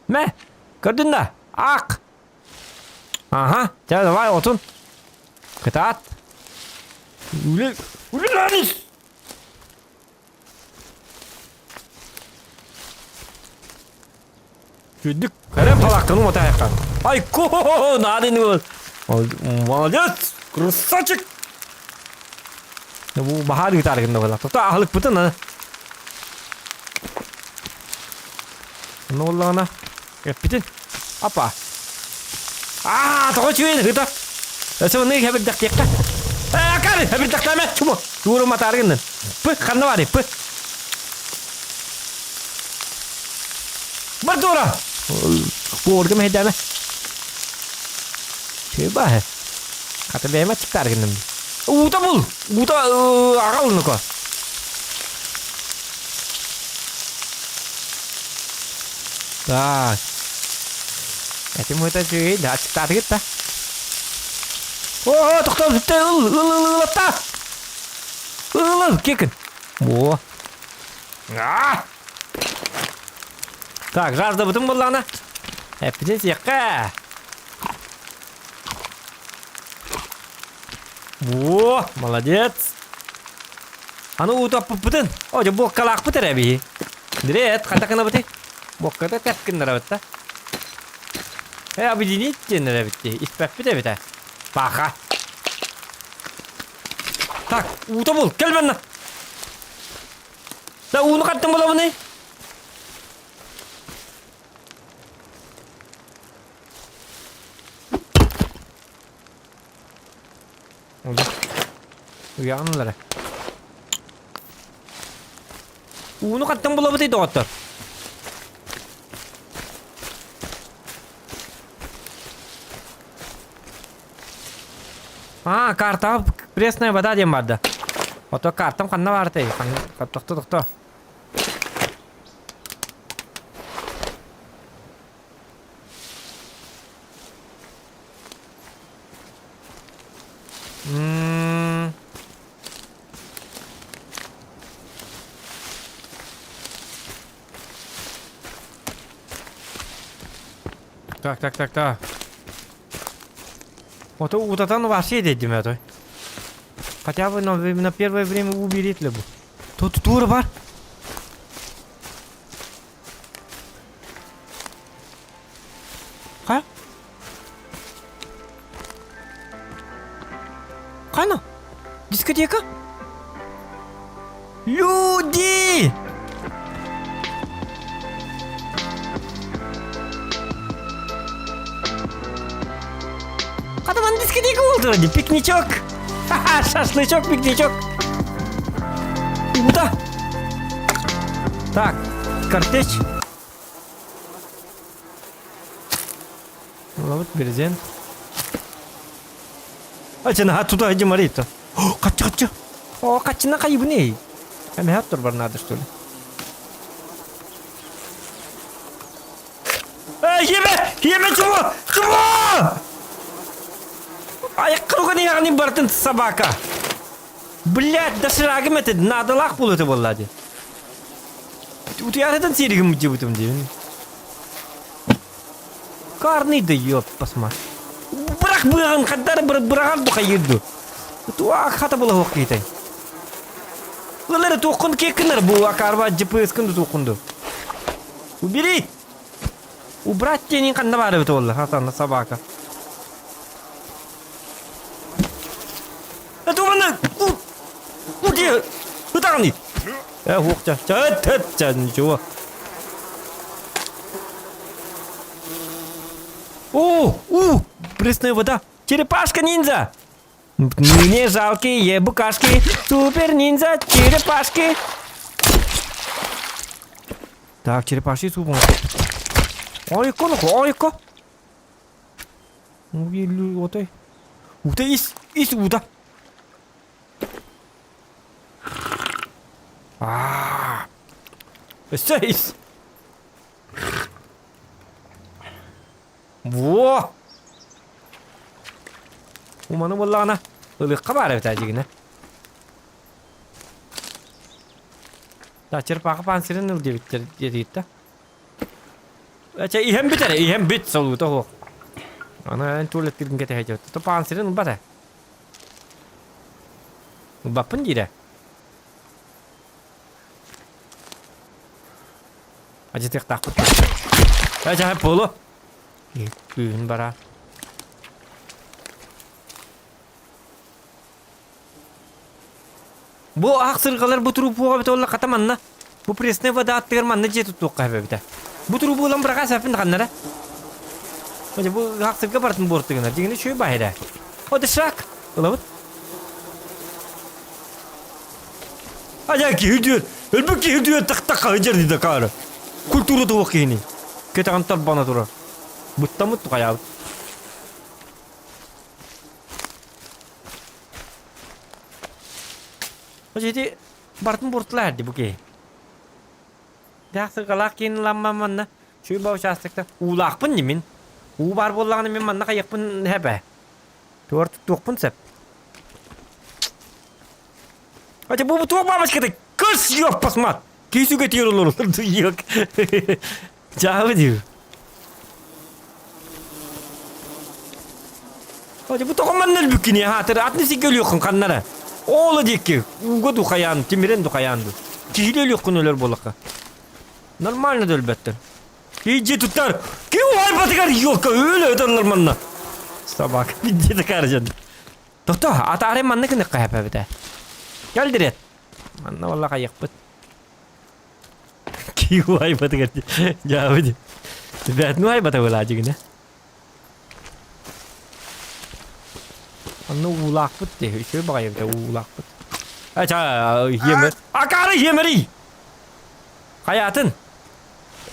Мэ, көрдүн да? Ак. Ага, чэ давай отун. Кытаат. Үлэ, үлэлээбис! Үрдүк. Кэрэ балаакканы уматаайахха. Айко, надо не Молодец! Красавчик! Бу баһаар ыытаар гынна буолла. Тота аһылыкпытын аны. Онно буоллаҕына эппитин. Апа. Аа, тоҕо үчүгэй ыта. Өссө маннык хэбирдэхтиэххэ. Ээ, акаары, хэбирдэхтээмэ, чумо. Тууру матаары гыннын. Пы, ханна баарый, пы. Бар туора! Буорга мэһэйдээмэ. Үчүгэй бааһы. Хата бэйэм аччыктаары гынным. Уута бул! Уута аҕал ну-ка. Так. Этим это үчүгэй да аччыктаатыгыт да. О, тохтоо, бүттэ, ыл, ыл, ыл, ыл, ылатта! Ыл, ыл, кекин. О. А! Так, жаждабытым буоллаҕына. Эппитин сиэххэ. Во, молодец. Аны уутаппыппытын. О, дьэ буоккалаахпыт эрэ биһи. Дирет, хайдах гынабытый? Буокката тэп гыннарабыт да. Э, объединить диэн эрэбит дии. Испэппит эбит ээ. Паха. Так, уута бул, кэл манна. Да ууну хаттан булабыный? Уйаҕын Ууну хаттан булабытый доҕоттор? А, картаҕа пресная вода диэн барда. Ото картам ханна баартай? Тохто, тохто. М Так, так, так, так. Ото утатан вообще дедим это. Хотя бы на, на первое время уберет ли бы. Тут тура бар. Ха? Хана? Дискотека? Люди! Хатаман дискотека болды пикничок! Ха-ха, шашлычок, пикничок! Куда? Так, картечь. Ловит брезент. Ачана туда иди Марита. Качча качча. О, каччына кайыбыны. Эме тур бар надо что ли? Эй, еме! Еме чего? Чего? Ай, круганы яғни бартын собака. Блядь, доширагым это надалах был это боллади. Утуярытын серигим дебутум дебин. Карный да ёп, посмотри. Бырах быаҕын хаддар быраҕар духайырду. Туах хата була хуох киитэй. Лылары туоххун кеккинер бу акарба GPS-кын туоххунду. Убери! Убрать диэнин ханна баар эбит буолла, хатанна собака. Это Уди! Ытаҕыный! Э, уохча, ча, ча, ничего. О, у, пресная вода. Черепашка ниндзя! Мне жалкие букашки, супер ниндзя, черепашки. Так, черепашки супер. Ойко, ну, ойко. Отой. Ута ис, ис ута. Аа. Өссө ис. Уманы буоллаҕына ылыахха баар эбит дьигинэ. Да, черпаха панцирын ыл диэбиттэр диэтигит да. Эчэ иһэн бүтэр, иһэн бүт солуута суох. Аны эн туалеттиргин кэтэһэ То панцирын ылбат ээ. Ылбаппын диирэ. Ажытыахтаахпыт. Эчэ буолу. Күүһүн бараа. Бу ах сырҕалар бу трупуга эбитэ уолла хата манна. Бу пресная вода аттыгар манна дьиэ туттуохха эбитэ. Бу трубу ылан быраҕаа сәппин ханнара. Бу бу ах сырга барытын буортугунар. Дьиҥинэ үчүгэй баһыра. О дышак. Ылабыт. Ажа киһи дүөр. Өлбүт киһи дүөр тахта хаһыдьар дии дакаары. Культура туох киһини. Кэтэҕин тарбана турар. Буттамыт тухайаабыт. Ити бартын буортулаар дии бу киһи. Дээх сыргалаах киин ламма манна чуйба учаастакта уулаахпын дии мин. Уу баар буоллаҕына мин манна хайыахпын хэпэ. Туор туохпун сөп. Ати бу туох бабочката кыс ёппасмат. Киһи тиэр олорор йок. Дьаабы диир. Ати бу тоҕо манна өлбүккүн хаатыр атын сиргэ өлүөххүн ханнара. Ооло диэки ууга духайаан, тимирэн духайаан ду. Киһили өлүөххүн өлөр буоллахха. Нормально да өлбөттөр. Иди туттар. Ки уайбатыгар ёлка өлө өтөллөр манна. Собака бидде такар Тохто, атаары манна гыныхха хэпэбитэ. Кэл дирет. Манна валла хайыхпыт. Ки уайбатыгар дьаабы Ребят, ну айбата была дигинэ. Онно уулаахпыт дии, үчүгэй баҕайы эбитэ уулаахпыт. Ача, иэмэр. Акаары иэмэрий! Хайаатын?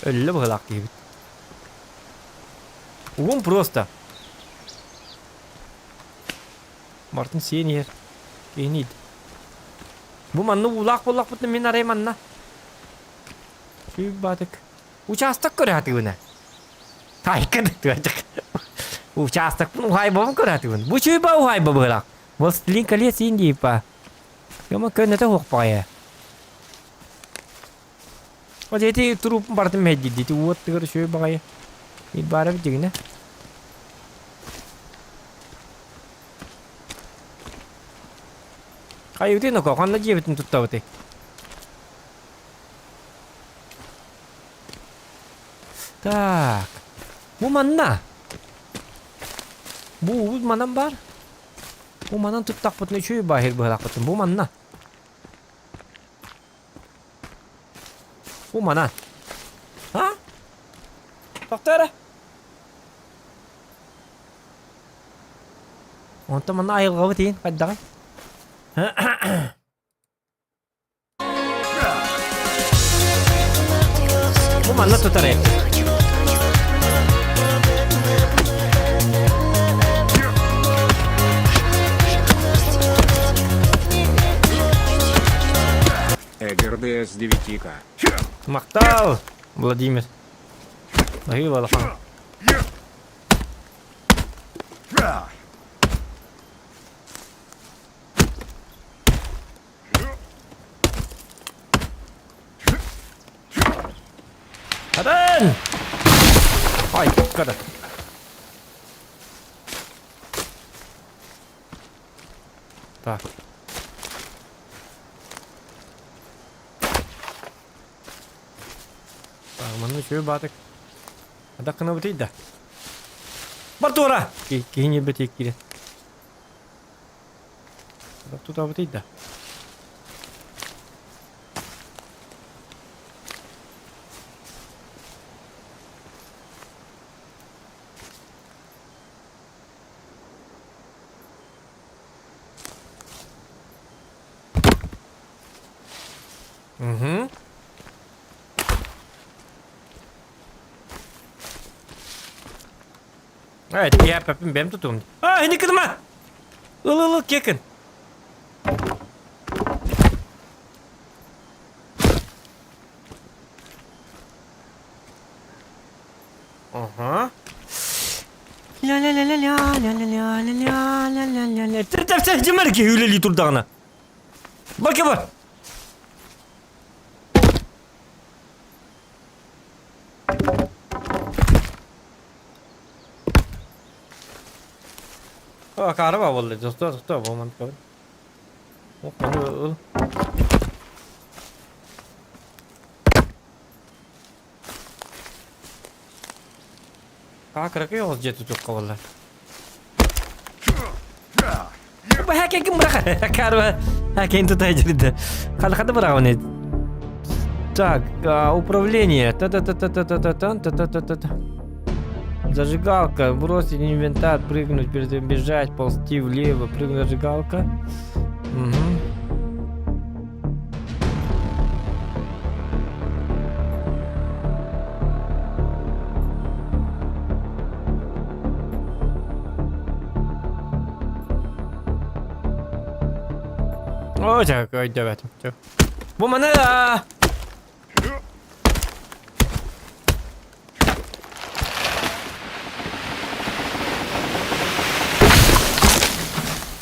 Өллө быһылаах киһибит. Уум просто. Мартын сиэн иһэр. Киһини Бу манна уулаах буоллахпытына мин арай манна. Сүүбаатык. Учаастак көрө сатыыбын. Тайка да Учаастакпын уһаайбабын көрө сатыыбын. Бу чүйба уһаайба быһылаах. Властелин колец Индии па. Йома көннөтө хуохпаҕайа. О ити турууппун барытын мэһэйдиир ити уот тыгар үчүгэй баҕайы. Баара дьигинэ. Хайыбытый ноко, ханна дьиэбитин туттабытый? Так. Бу манна. Бу уубут манан баар. Бу манан туттахпытына үчүгэй баһыр быһалаахпытын. Бу манна. Бу манан. А? Тохтоо эрэ. Онтон манна айылҕабыт иин хайдаҕый? Бу манна тутар эбит. ЭГРДС 9К. Махтал, Владимир. Баһыыба улахан. Хатан! Ай, када. Так. Так, манна үчүгэй баатык. Адаккына да. Бар туора! Киһини бэтиэк киирэн. Тутабытый да. Угу. Это я папин бэм тутум. А, не кыдыма! Ыл ыл кекин. Ага. Ля-ля-ля-ля-ля-ля-ля-ля-ля-ля-ля-ля-ля. Дьимэр киһи үлэлии турдаҕына. Баки бар. Акаарыба буолла, тохтоо, тохтоо, буолман Кыракый оҕус дьиэ тутуохха буолла. Бэһэкэкин бырах. Карва хакин тутай дьирдэ. Хана быраҕын. Так, управление. Та-та-та-та-та-та-та-та-та-та-та. Зажигалка. Бросить инвентарь, прыгнуть, бежать, ползти влево, прыгнуть, зажигалка. Угу. О, так, өйдөбөтүм. Бу маны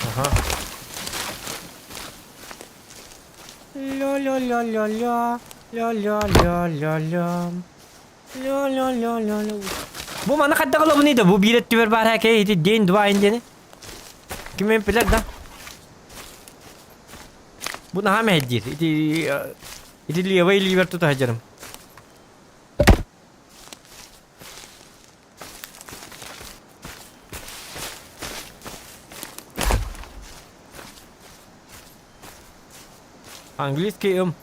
Ага. Ля-ля-ля-ля-ля, ля-ля-ля-ля-ля. Ля-ля-ля-ля-ля. Бу маны хайдах ылабыный да бу биир өттүбэр баар хакей ити день два индиэни. Ким эмин билэр да? Бу наһаа мэһэйдиир. Ити ити левый илиибэр тута сылдьарым. Английский ым.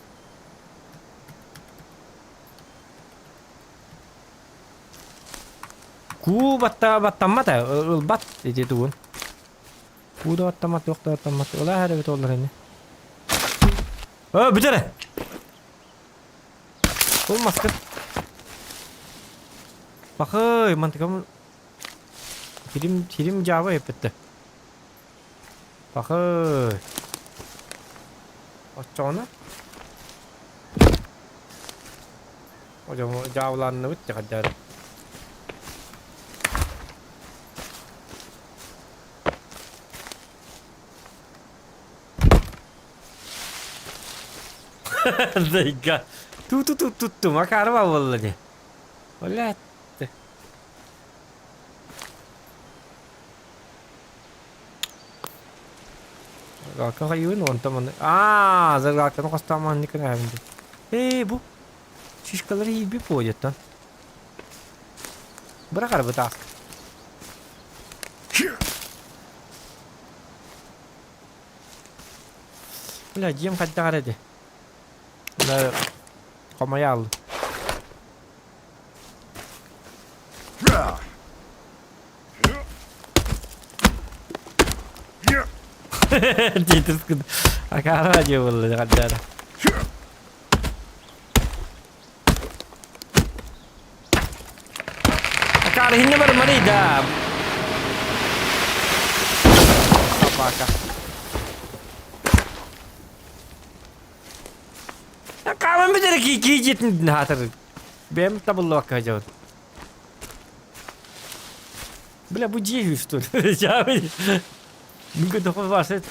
Куу батта баттаммат ээ, ылбат ити тугун. Куу да баттаммат, туох да баттаммат. Ыла эрэ эбит оллар ини. Ö, бүтэр ээ. Ол маска. Бахый, мантыкам Сирим, сирим дьаабы эппиттэ. Бахый. Оччоҕуна дьаабыланныбыт дьаҕаддьаары. Зайка. Ту-ту-ту-ту-ту, Макарова буолла дии. Блядь. Зажигалка хайыын онтон маннык аа зажигалканы хостоон маннык гынабын дии. Ээ бу шишкалары иирбит буолуоттан. Бырах арбытаах. Бля, дьиэм хайдах эрэ ди. Бля, хомойо ааллым. Диэтирскин акаара диэ буолла хаддаара. Акаара хинне бар марый да. Собака. Акаара бүтэр ки ки житин хатыр. Бэм табыллыбакка дьон. Бля, бу дьиэ что ли? Мүмкін тоқы барса.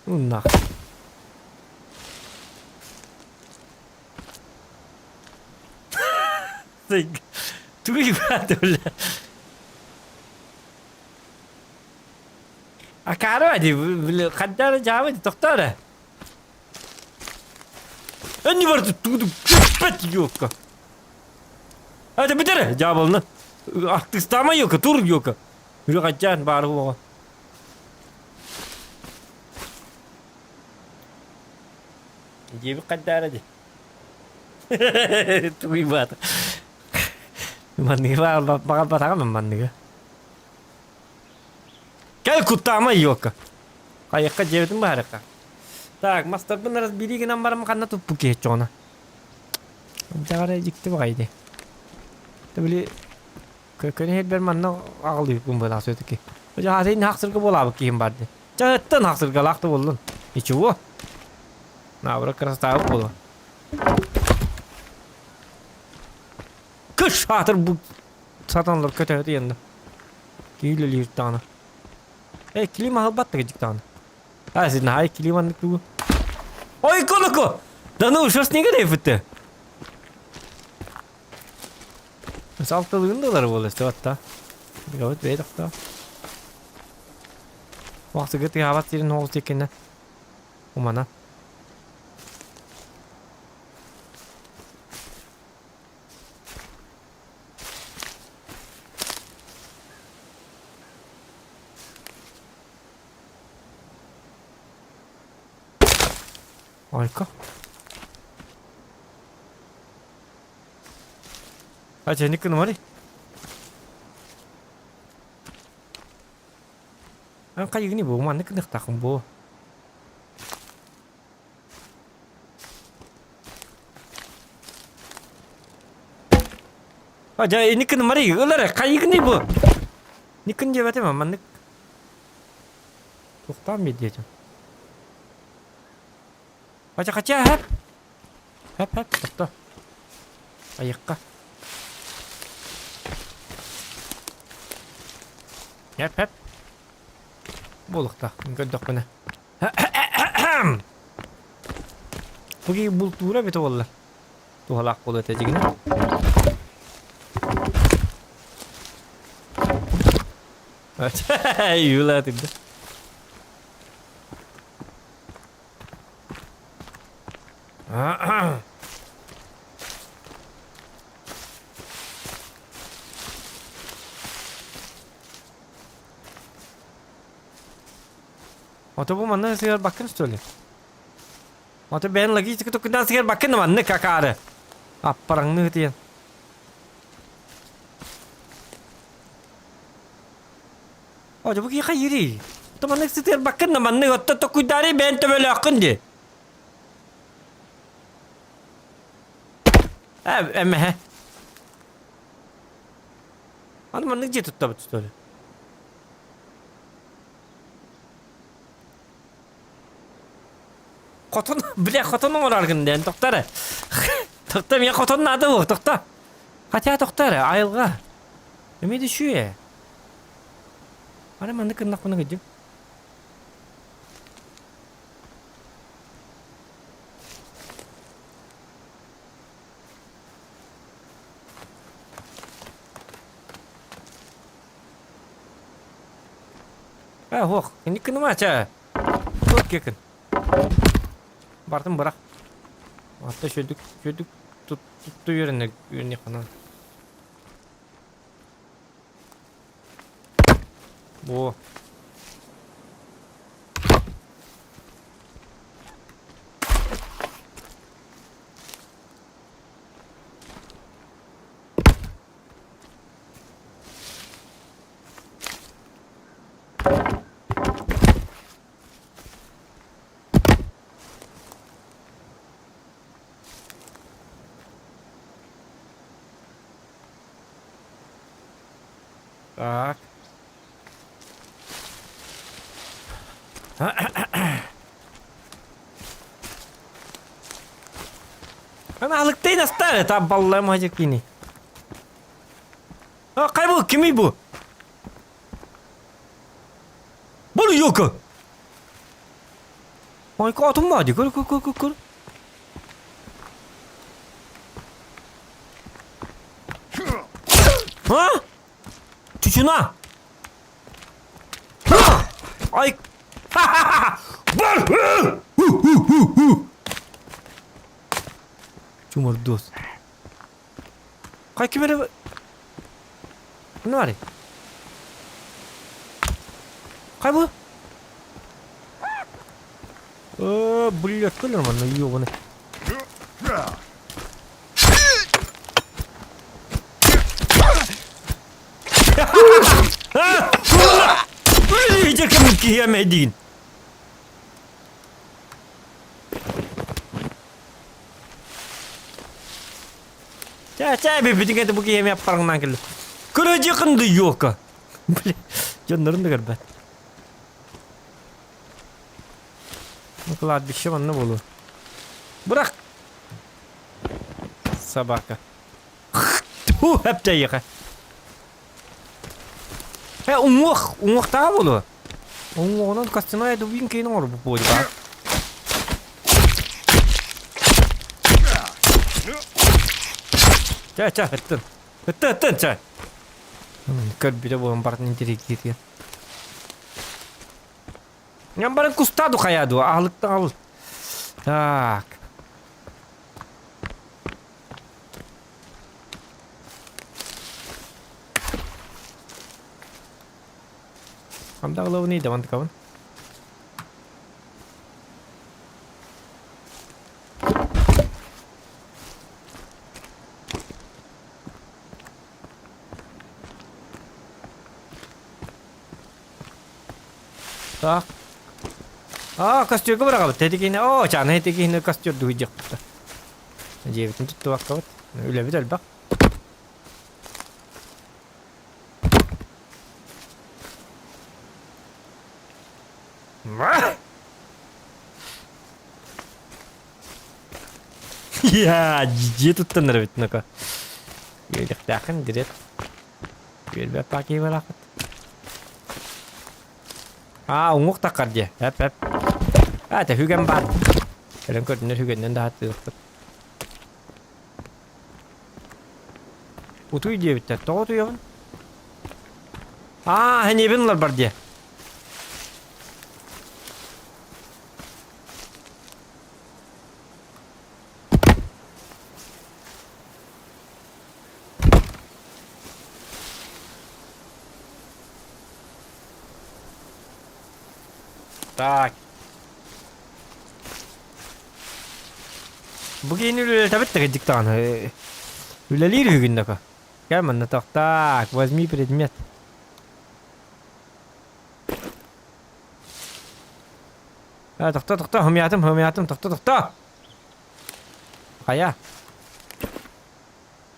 Ну нахуй. Тугуй баата, бля. Акаары ди, бля, хаддара жаабы тохтоо эрэ. Энни барыта тугу көппөт ёлка. Это бүтэр дьаабылны. Артыстаама ёлка, тур ёлка. Үрү баары буоҕа. Диэбит хайдаара ди. Тугуй баата. Манныгы баҕарбатаҕым манныгы. Кэл куттаама ёлка. Хайыахха дьиэбитин быһаарыахха. Так, мастарбын разбери гынан баран ханна туппут киһи чоҕуна. Дьаҕара дьикти баҕайы дии. Били көнө иһэрбэр манна аҕалыырбын быһыылаах все-таки. Дьаһаатын хахсырга буолаабыт киһим бар дии. Чаһыттан хахсыргалаах да буоллун. Ничего. Наоборот красотаабыт буолуо. Кыш! Шатыр бу сатаналар көтөһө янна. Киилелиир даҕаны. Эй, килим аһылбат да дьик даҕаны. А, син хай килим аннык тугу. Ой, колоко! Да ну, что с ней говорит Салтылыгын да ылар буолла, сөп Бигабыт бэйэ тохтоо. Вахсыгы тыаабат сирин оҕус тиэккэнэ. Умана. Айка. А чэ, гынымарый. Эн хайыгыный бу, маннык гыныахтааххын буо. А дьэ инник гынымарый, ыл эрэ, хайыгыный бу? Никкын диэбэтим, маннык Туохтаан биэрдиэтим. Хотя хотя хэп. Хэп хэп тохто. Айыкка. Хэп хэп. Буолуохтаах. Көрдөхпүнэ. Буги бултуура эбитэ буолла. Туһалаах буолуо этэ дьигинэ. Юла тыгда. Ото бу манна сыгар баккын что ли? Ото бэйэн логистика тукунан сыгар баккын манны какаары. Аппараңны тиен. О, бу киһи хайырый? То маннык сытыарбаккын да маннык отто токуйдаары бэйэн төбөлөөххүн дии. Э, эмэһэ. Аны маннык дьиэ туттабыт что ли? Хотон, бля, хотон оҥороргун диэн, тохто эрэ. Тохто, миэхэ хотон наада буо, тохто. Хотя тохто эрэ, айылҕа. Эмиэ да үчүгэй. Ары маннык гыннахпына кырдьык. Ээ, суох, инник гыныма чэ. Туох киэкин. Бартын бырах. Атта үчүгэйдик, үчүгэйдик тутту үөрэнэ үөрэниэххэ Во. Так. Аналыктайын астары та баллам хажыкини. А кай бу кимий бу? Бу ёка. Ой, атым бар ди. Көр, көр, көр, көр, көр. А? Чучуна! Ай! Бар! Чумордос. Кай ким эрэ Ханна барый? Кай бу? Э, блядь, кэлэр манна ёбаный. Видите, киһи диин. Чэ, чэ, бүппүтүн кэннэ бу киһи эмиэ аппарыҥнаан кэллэ. Көрөдьүкүн да ёлка. Бля, дьоннорун да көрбөт. Ну, кладбище манна буолуо. Бырах! Собака. Ху, эптейиэхэ. Э, уҥуох, уҥуохтааҕа буолуо. Уҥуоҕунан костяная дубинка иһин оҥорбут буолуо. Чэ, чэ, ыттын. Ыттын, ыттын, чэ. Көрбүтэ буолан барытын интириэһиргиир. Ньам баран кустаа ду хайаа дуо, аһылыктан ал. Так. Ханда ылабыный да мантыкабын. Так. А, костюрга быраҕабыт. Тэтикиһинэ, оо, чаана тэтикиһинэ костюрдуу дьахпыта. Дьиэбитин туттубаккабыт. Үлэбит элбэх. Я, дьиэ туттан эрэбит, ну-ка. Үөдэхтээххин дирет. Үөрбэт паки барахыт. Аа, уҥуох таххар дьиэ. Эп, эп. Аа, тэ хүгэн баар. Кэлэн көрдүнэр хүгэннэн да хаттыахпыт. Утуй диэбиттэр. Тоҕо утуйабын? Аа, хэньиэбин ылар бар дьиэ. Так. Бу киһини үлэлэтэбит да кырдьык даҕаны. Үлэлиир үһүгүн да Кэл манна так. Так, возьми предмет. А, тохто, тохто, хомуйаатым, хомуйаатым, тохто, тохто. Хайа?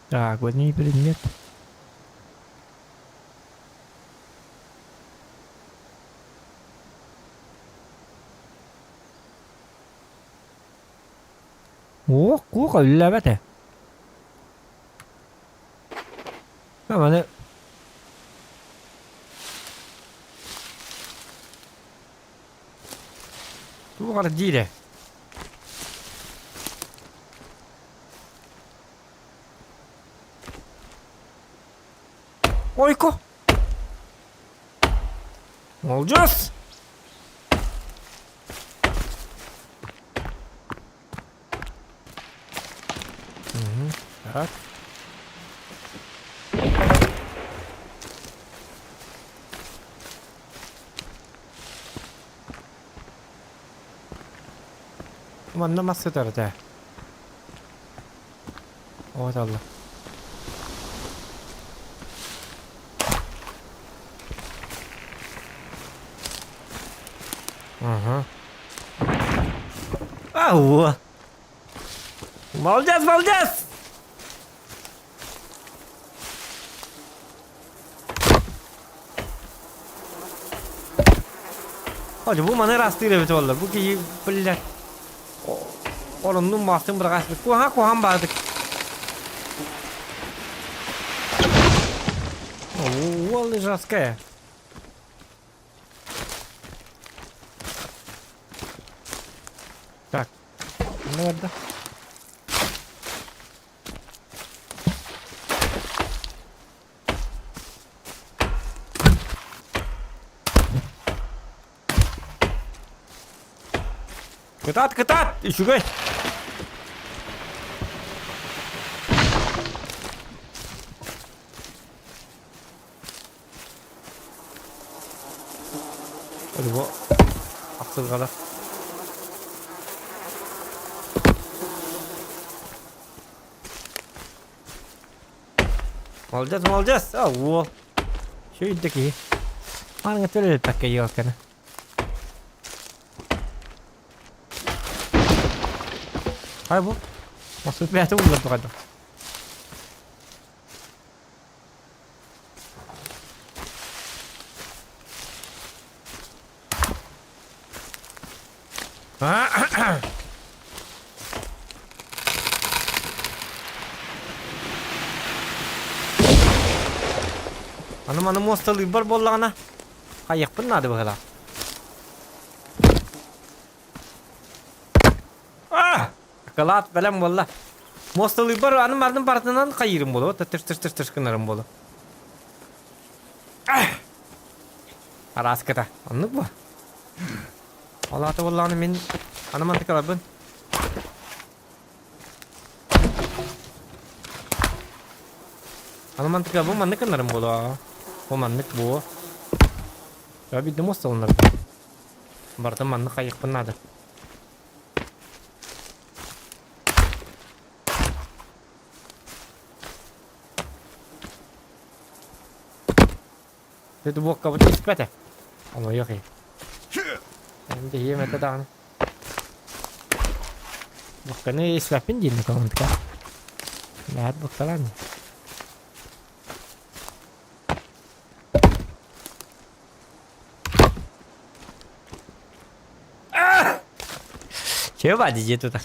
Так, возьми предмет. О, куоха үллээбэт ээ. Маны Туох эрэ диир ээ. Ойко! Молодец! Угу. Так. Манна мас сытар этэ. Вот алла. Ага. Ау! Молодец, молодец! Hadi bu маны растыыр эбит буоллар. Бу киһи, блядь, Ороннун маастын быраҕаспыт. Куһаҕан куһаҕан баардык. Уол жесткая. Так. Не барда? Кытаат, кытаат! Үчүгэй! Бу ахсырҕалар. Молодец, молодец! А, уол. Үчүгэй да киһи. Маныҥа төлөппөккө елканы. Хай бу. Масыт бэйэтэ буллар тугайда. Аны маны муосталыырбар буоллаҕына, хайыахпын наада быһыылаах. А! Акылаат бэлэм буолла. Муосталыырбар аны мардым барытынан хайыырым буолуо, тыш-тыш-тыш-тыш гынарым буолуо. Арааската. Оннук буо. Ол аата буоллаҕына мин аны мантыкаларбын Аны мантыка бу маннык гынарым буолуо. Бу маннык буо. Я биирдэ муосталанарбын. Барытын маннык хайыахпын наада. Ты буоккабыт испэтэ. Омойуох иһин. Эм этэ даҕаны. Буокканы испэппин диэн комментка. Лэһэт буоккалаан. Чего бади дьиэ тутар?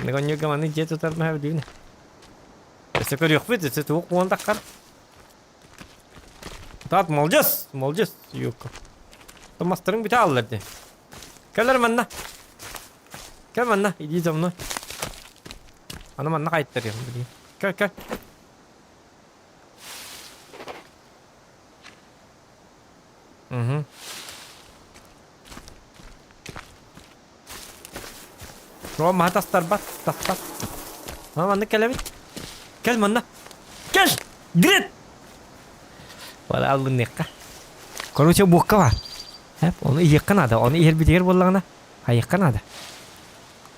Нагонньуга маны дьиэ тутар маһа билүүнэ. Өссө көрүөхпүт, өссө туох буолан таххар. Тат, молодец, молодец, юбка. Томастарың бүтэ аллар дии. Кэлэр манна. Кэл манна, иди за мной. Аны манна хайттарыам, блин. Кэл, кэл. Угу. О, маһа тастарбат, таспат. Ма манна кэлэбит. Кэл манна. Кэл! Грет! Бара аллынныахха. Короче, буокка бар. Эп, ону иһиэххэ наада. Ону иһэрбитигэр буоллаҕына, хайыахха наада.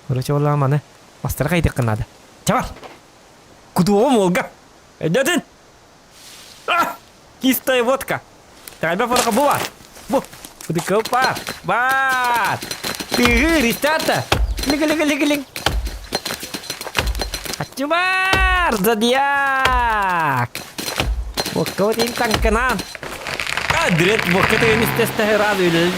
Короче, буоллаҕына маны мастары хайдыахха наада. Чабар! Кутуоҕум уолга! Өйдөтүн! А! Чистая водка! Тайба форка бу бар! Бу! Бу бар! Тыгы, рестата! Лиги-лиги-лиги-лиг! Аччыбар! Зодиак! Водка вот ин танканан! А, дрет, водка ты не стесте рад или...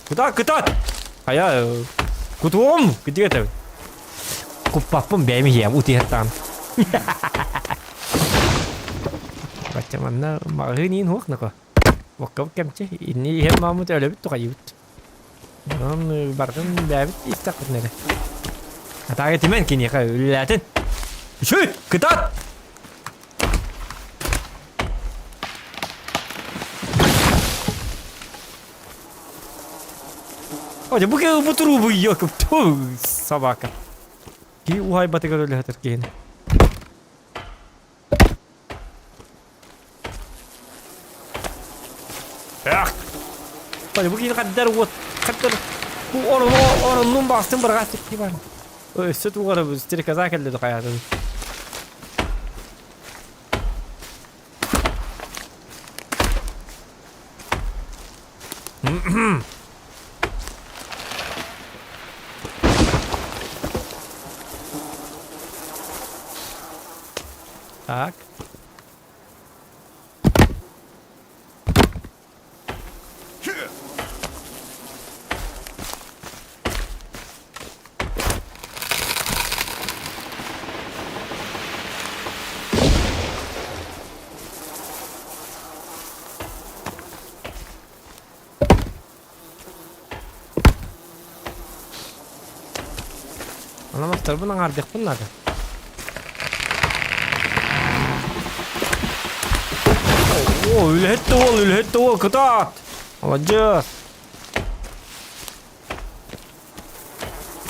Кытаат, кытаат! Хайа, кутуом, где это? Куппаппын бэйэм иһиэм, утуйартаан. Бачча манна маҕаһыын иин хуох нако. Бокка кэмчи, инни иһэн мааммыт өлөбүт тухайыбыт. Онон барытын бэйэбит истэхпитин эрэ. Атаага тимэн киниэхэ үлэлээтин. Үчүй, кытаат! Ой, бу бу трубу ёкып, тьфу, собака. Киһи уһайбатыгар өлөһөтөр киһини. Эх! Ой, бу киһини хаддар уот, хаддар бу орону ороннун баҕастын быраҕас тикки бар. Өссө тугара бу стрекоза кэллэ хайаатын. Так. Аламастарбын аҥаардыахпын наада. О, үлэһит да уол, үлэһит да уол, кытаат! Маладьыас!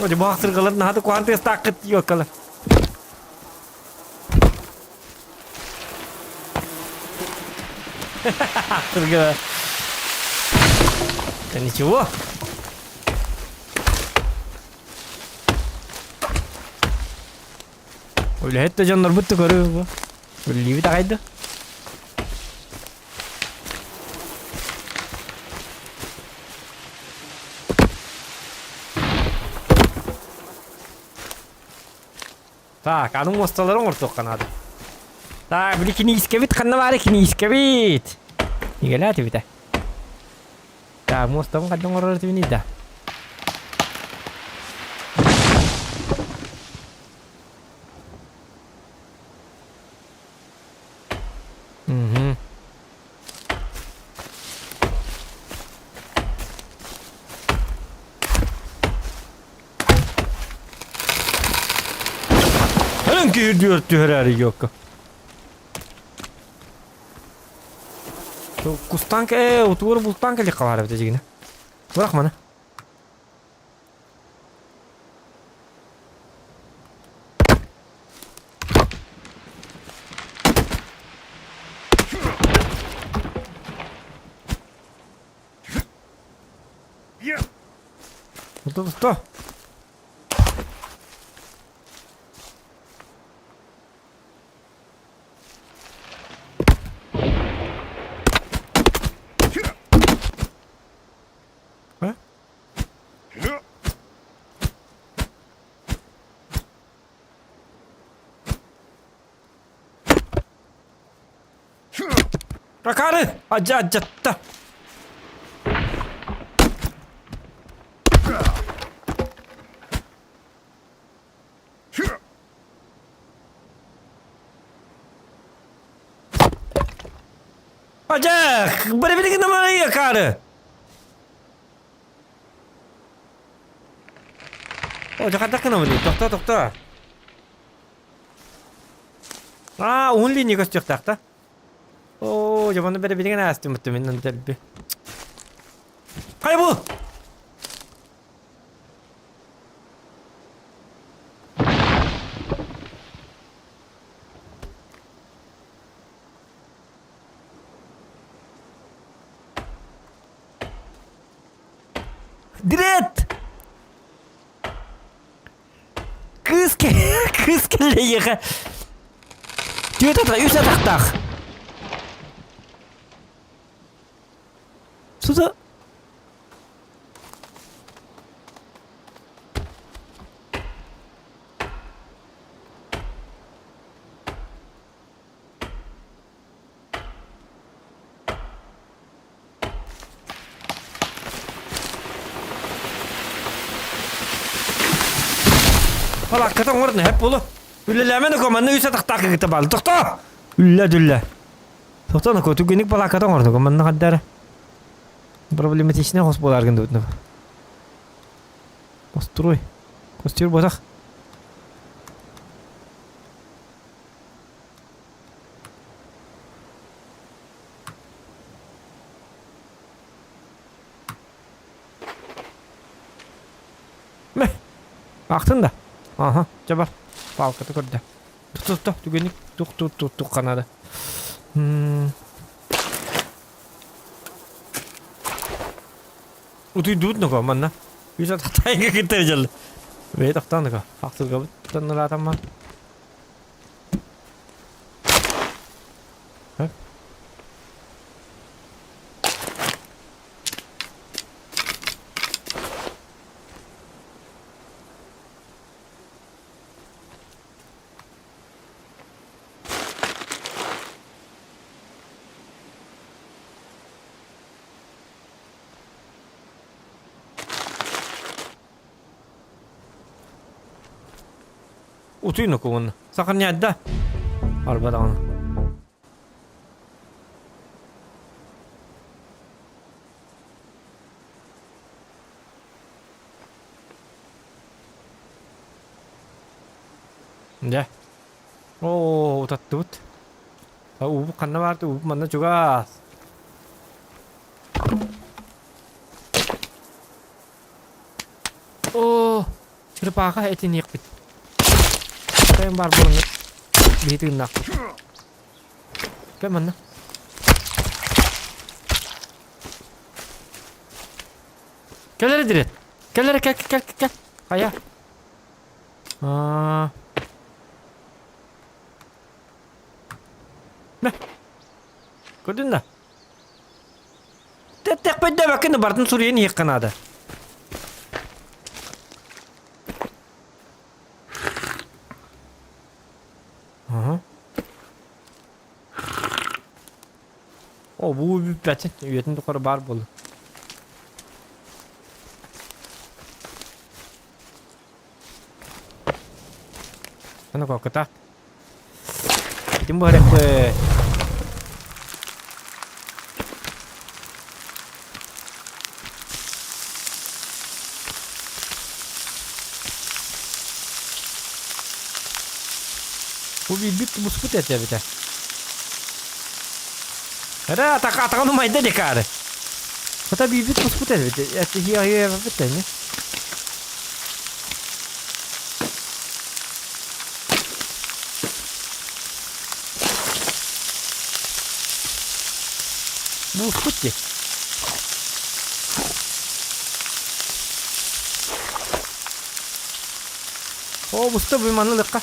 О, баахтыргалар наһаа да куһаҕан тыастааххыт ёлкалар. Ахтырга. Да ничего. Үлэһит да дьоннорбут да көрүү бу. Үллүүбүт аҕай да. Так, аны муосталары оҥортуохха наада. Так, били киниискэбит ханна баары киниискэбит? Игэлээтибитэ. Так, муостабын хайдах оҥорор этибиний да? үрдүгэр түһэрээри ёкка. Кустан э утугар бултаан кэлиэххэ баар эбит дьигинэ. Бырах маны. Что? А? Акары! Адьа-адьатта! Адьа! Бэрэбилигин намарай акары! О, дьэ гынабыный? Тохтоо, тохтоо. Аа, уһун линия көстүөхтээх да? Оо, дьэ манна бэрэбилигин аастым мин дэлби. Хайа бу? Дред! Кыыс кыыс кэллэйиэхэ. Түөрт атах, үс атахтаах. Суда Балаакката оҥорон эһэп буолу. Үлэлээмэ нөкө манна үс атахтаах кыгыта баал. Тохтоо! Үллэ дүллэ. Тохтоо нөкө түгэнник балаакката оҥордук манна хаддара. Проблематичный хос буолааргын дубут Построй. Костюр ботах. Мэ! Аахтын да? Аха, дьэ бар. Палката көрдө. Тух-тух, түгэнник тух-тух-тух-тух ханаада. Утуйдубут нөкө манна. Үс атахтайга кытта дьалла. Бэйэ тохтоон нөкө. Ахтыргабыт танныраатамман. Утуй нокуун. Сахарняйда. Арба даҕаны. Дьэ. Оо, утаттыбыт. Уубут ханна баарты? Уубут манна чугас. Оо, чырпааха этиниэхпит. Тайым баар буолан биһи тыыннаахпыт. Кэл манна. Кэл эрэ дирет. Кэл эрэ кэл кэл кэл. Хайа. Аа. Мэ. Көрдүн да? Тэппэйдээбэккин барытын суруйан иһиэххэ наада. Аха. О, бу бүппэтин. Үйэтин тухары баар буолла. Аны коккутаат. Ким буһарыахпыт? Бу биирбит буспут этэ эбитэ. Эрэ атака атаҕын умайда декары. Хата биирбит буспут эбит. Эти эбит не? Буспут дии. Оо, буста бу манны лыкка.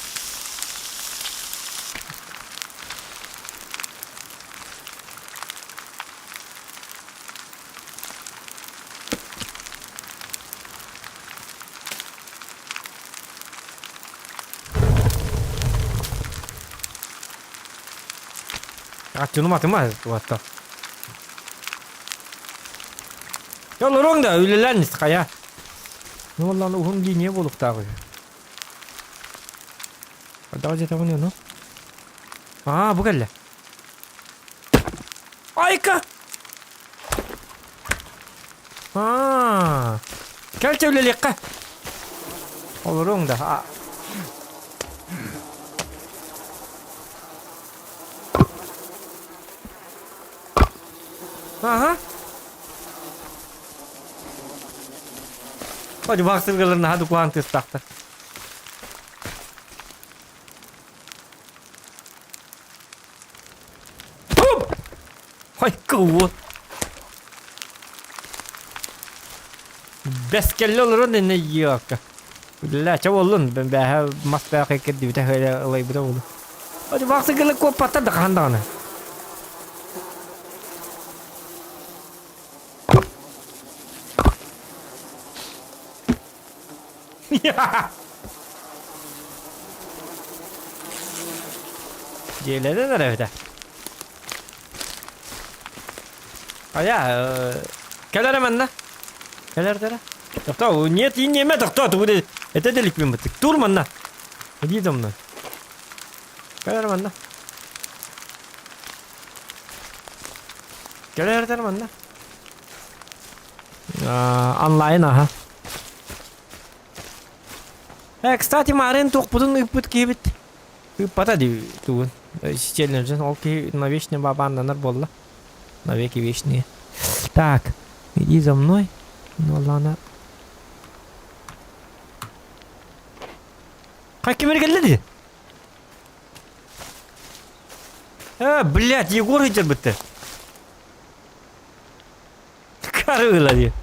Аттыным атыма туатта. Олоруҥ да үлэлээн хайа. Ну уоллаан уһун линия буолуохтаах үһү. Хайдах дьэтэҕин ону? Аа, бу кэллэ. Айка! Аа, кэл чэ үлэлиэххэ. Олоруоҥ да. А. Аха. Хоть сылгылар наһаа дукулаан тыастаахтар. Хой кылуо. Бэскэллэ олорон инне йыакка. Бля, ча боллун, бэһэ мас бэхэ кирдибитэ хыла ылайбыта болу. Хоть вахсыгылы куоппаттар да хаһан даҕаны. Дьиэлэнэн эрэ эбитэ. Айа, кэл эрэ манна. Кэл эрэ. Тохтоо, нет, иинньиэмэ, тохтоо, тугу этэ деликпин быттык. Тур манна. Иди за мной. Кэл эрэ манна. Кэл эрэ манна. Онлайн, аха. Э, кстати, Марын туохпутун ыыппыт киһибит. Ыыппата дии тугун. Челленджин ол киһи навечный бабааннанар буолла. Навеки вечные. Так, иди за мной. Ну ладно. Как ким кэллэ дии? Э, блядь, Егор ыйдырбытты. Карыла дии.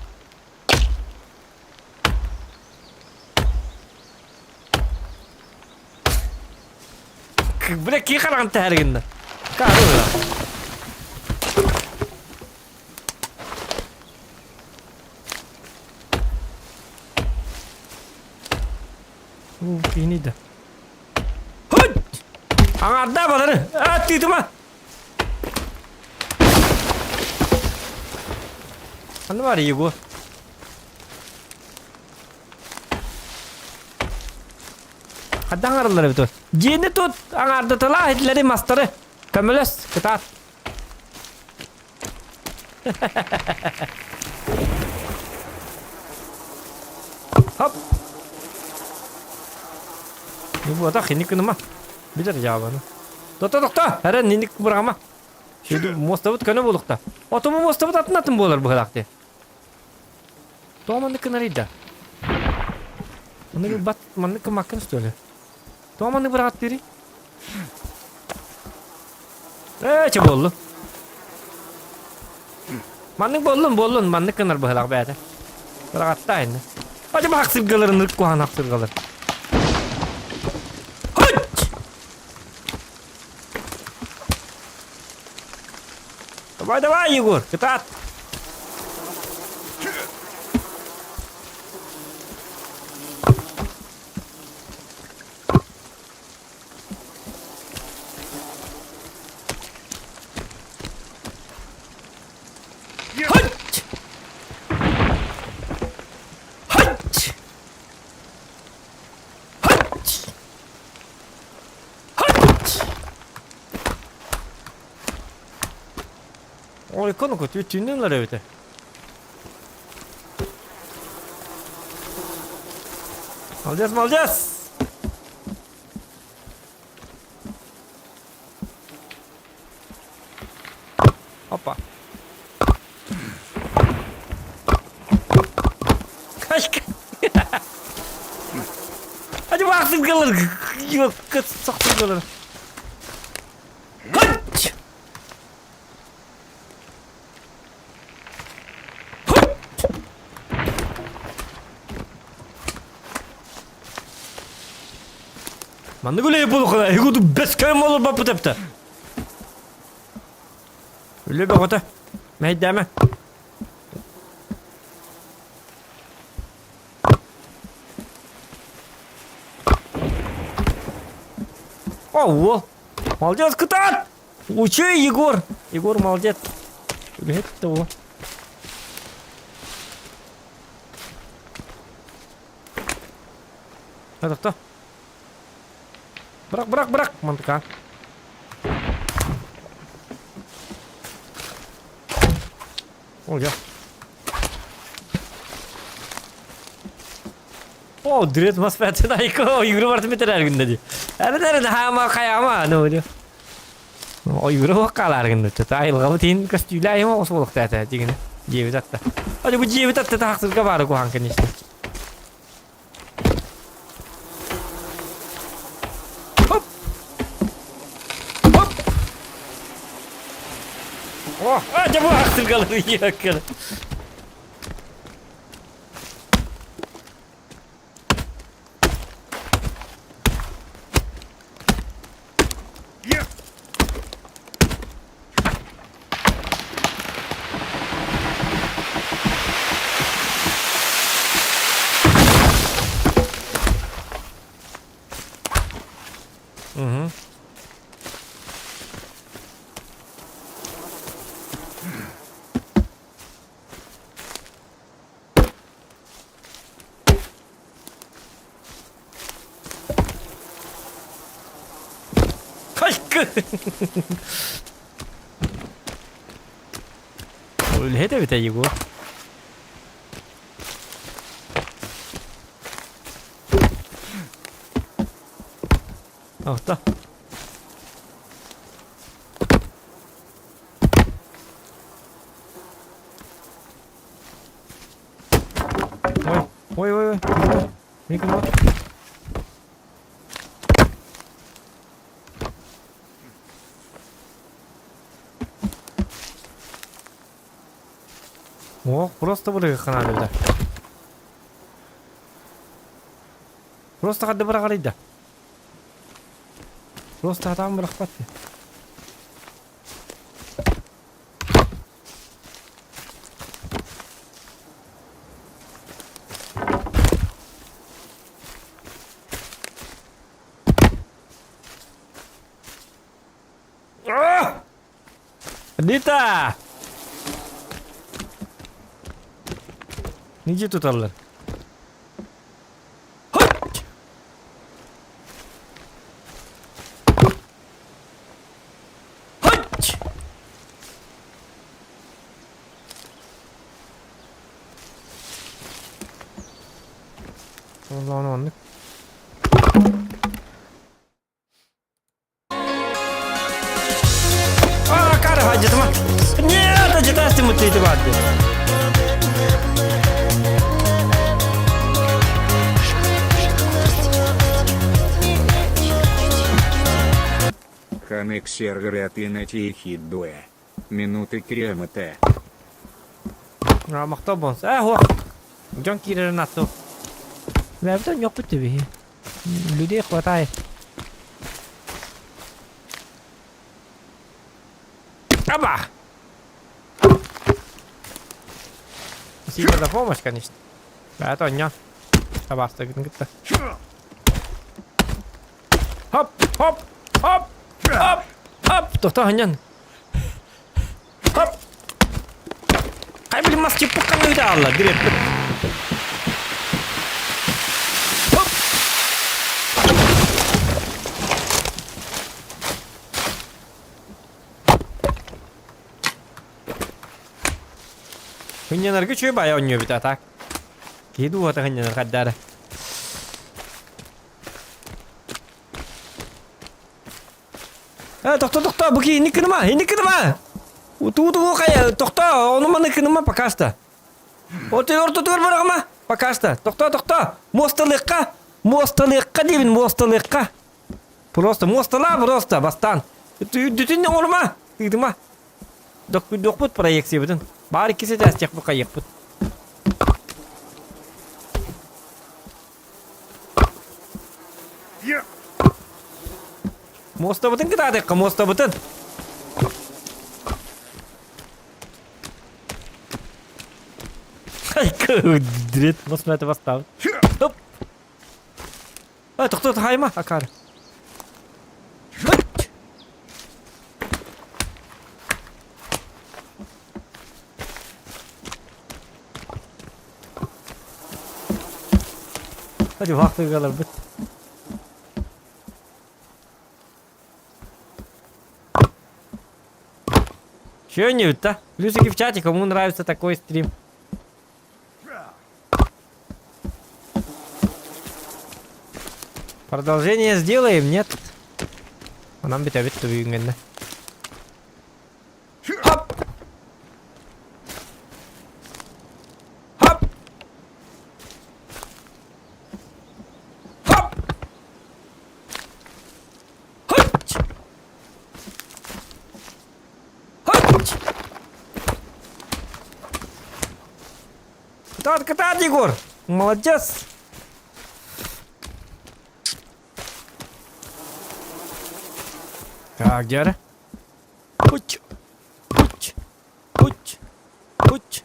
Бля, кии хараҕын тэһэр гынна. Карыла. Уу, киһини да. Хой! Аҥаарда балары! А, тыытыма! Ханна бар Егор? Хадда аҥарыллар эбит ол. Дьиэни тут аҥаардаталаа итилэри мастары. Көмөлөс, кытаат. Хоп! Не буотах, инник гыныма. Билэр дьаабаны. Тохто, тохто! Эрэн, инник быраҕыма. Шүдү муостабыт көнө буолуохта. Отому муостабыт атын атын буолар быһылаах дии. Тоҕо маннык гынарый да? Маннык бат маннык гыммаккын что ли? Тоҕо маннык быраҕаттыырый? Ээ, чэ буоллун. Маннык буоллун, буоллун, маннык гынар быһылаах бэйэтэ. Быраҕаттаа иннэ. Ача хахсыргаларын ырк куһаҕан хахсыргалар. Давай, давай, Егор, кытаат! Хать! Хать! Хать! Хать! Ой, кону түннүн эбитэ. Молодец, молодец! Hadi baksın kalır. Yok saksın kalır. Hıç! Hıç! Маннык үлэһит буолуоххуна, эһиги бэскэм олорбоппут эптэ. Үлэ бөҕөтө. Мэһэйдээмэ. О, уол. Молодец, кытаат! Учи, Егор! Егор молодец. Үлэһит да уол. Тохто. Бырах, бырах, бырах! Мантыка. О, я. О, дрет мас пәтін айко, ойгыры бартым бетер әргінде де. Әрін әрін хама қаяма, ну, Ойгыры қалар гында. Айылғалы тейін костюлі айыма осы болықты әті, дегені. Жебет атты. Hadi bu жебет атты тақсырға бары қуған, конечно. Хоп! Хоп! О, а, дьэ бу ахтыргалыр иэккэр. Угу. Үлэһит эбит Егор. Орто. Ой, ой, ой, ой. Микро. О, просто бырыгы да. Просто хадды быраҕарыйда. Просто атаҕын бырахпат. Рита! Нигде туталлар? Хот! Хот! Онно оннук. А, кара, адьытыма. Нет, адьытаастымыт диэти баарды. Ханык серверы отынати хит дуэ. Минуты крема Т. Махтал бонс. Э, хуох. Дьон киирэрин атту. Бэбитэ ньоппут түбүһи. Людей хватает. Аба! Спасибо за помощь, конечно. Да, это не. Табастыгын кытта. Хоп, хоп, хоп, хоп, хоп. Тохто ханьян. Хоп. Хай били мас чыппыккан ыйта алла, дирэппит. Хоп. Хынньанарга үчүгэй баайа оонньуубут а так. Киһи дууһата хынньанар хардара. Э, тохто, тохто, бу киһи инник гыныма, инник гыныма! Утуу хайа, тохтоо, ону маны кыныма пока что. Ортотугар бараҕыма, пока что. Тохтоо, тохтоо. Муосталыахха, муосталыахха диибин, муосталыахха. Просто муосталаа просто, бастаан. Үрдүтүн оҥорума, тыытыма. Доккуйдуохпут проекциябытын. Баар иккис этээстиэхпит хайыахпыт. Муостабытын кытаатыахха, муостабытын. Дрет, мосмета бастаабыт. Хоп! А, тохтоо, хайма, акары. Hadi вахтыгаларбыт. Чё-нибудь, да? Плюсики в чате, кому нравится такой стрим. Продолжение сделаем, нет? Онон бүтэбит бүгүҥҥэннэ. Хоп! Хоп! Хоп! Хоч! Хоч! Кытаат, кытаат, Егор! Молодец! Так, дьэ Путь! Путь! Путь! Путь!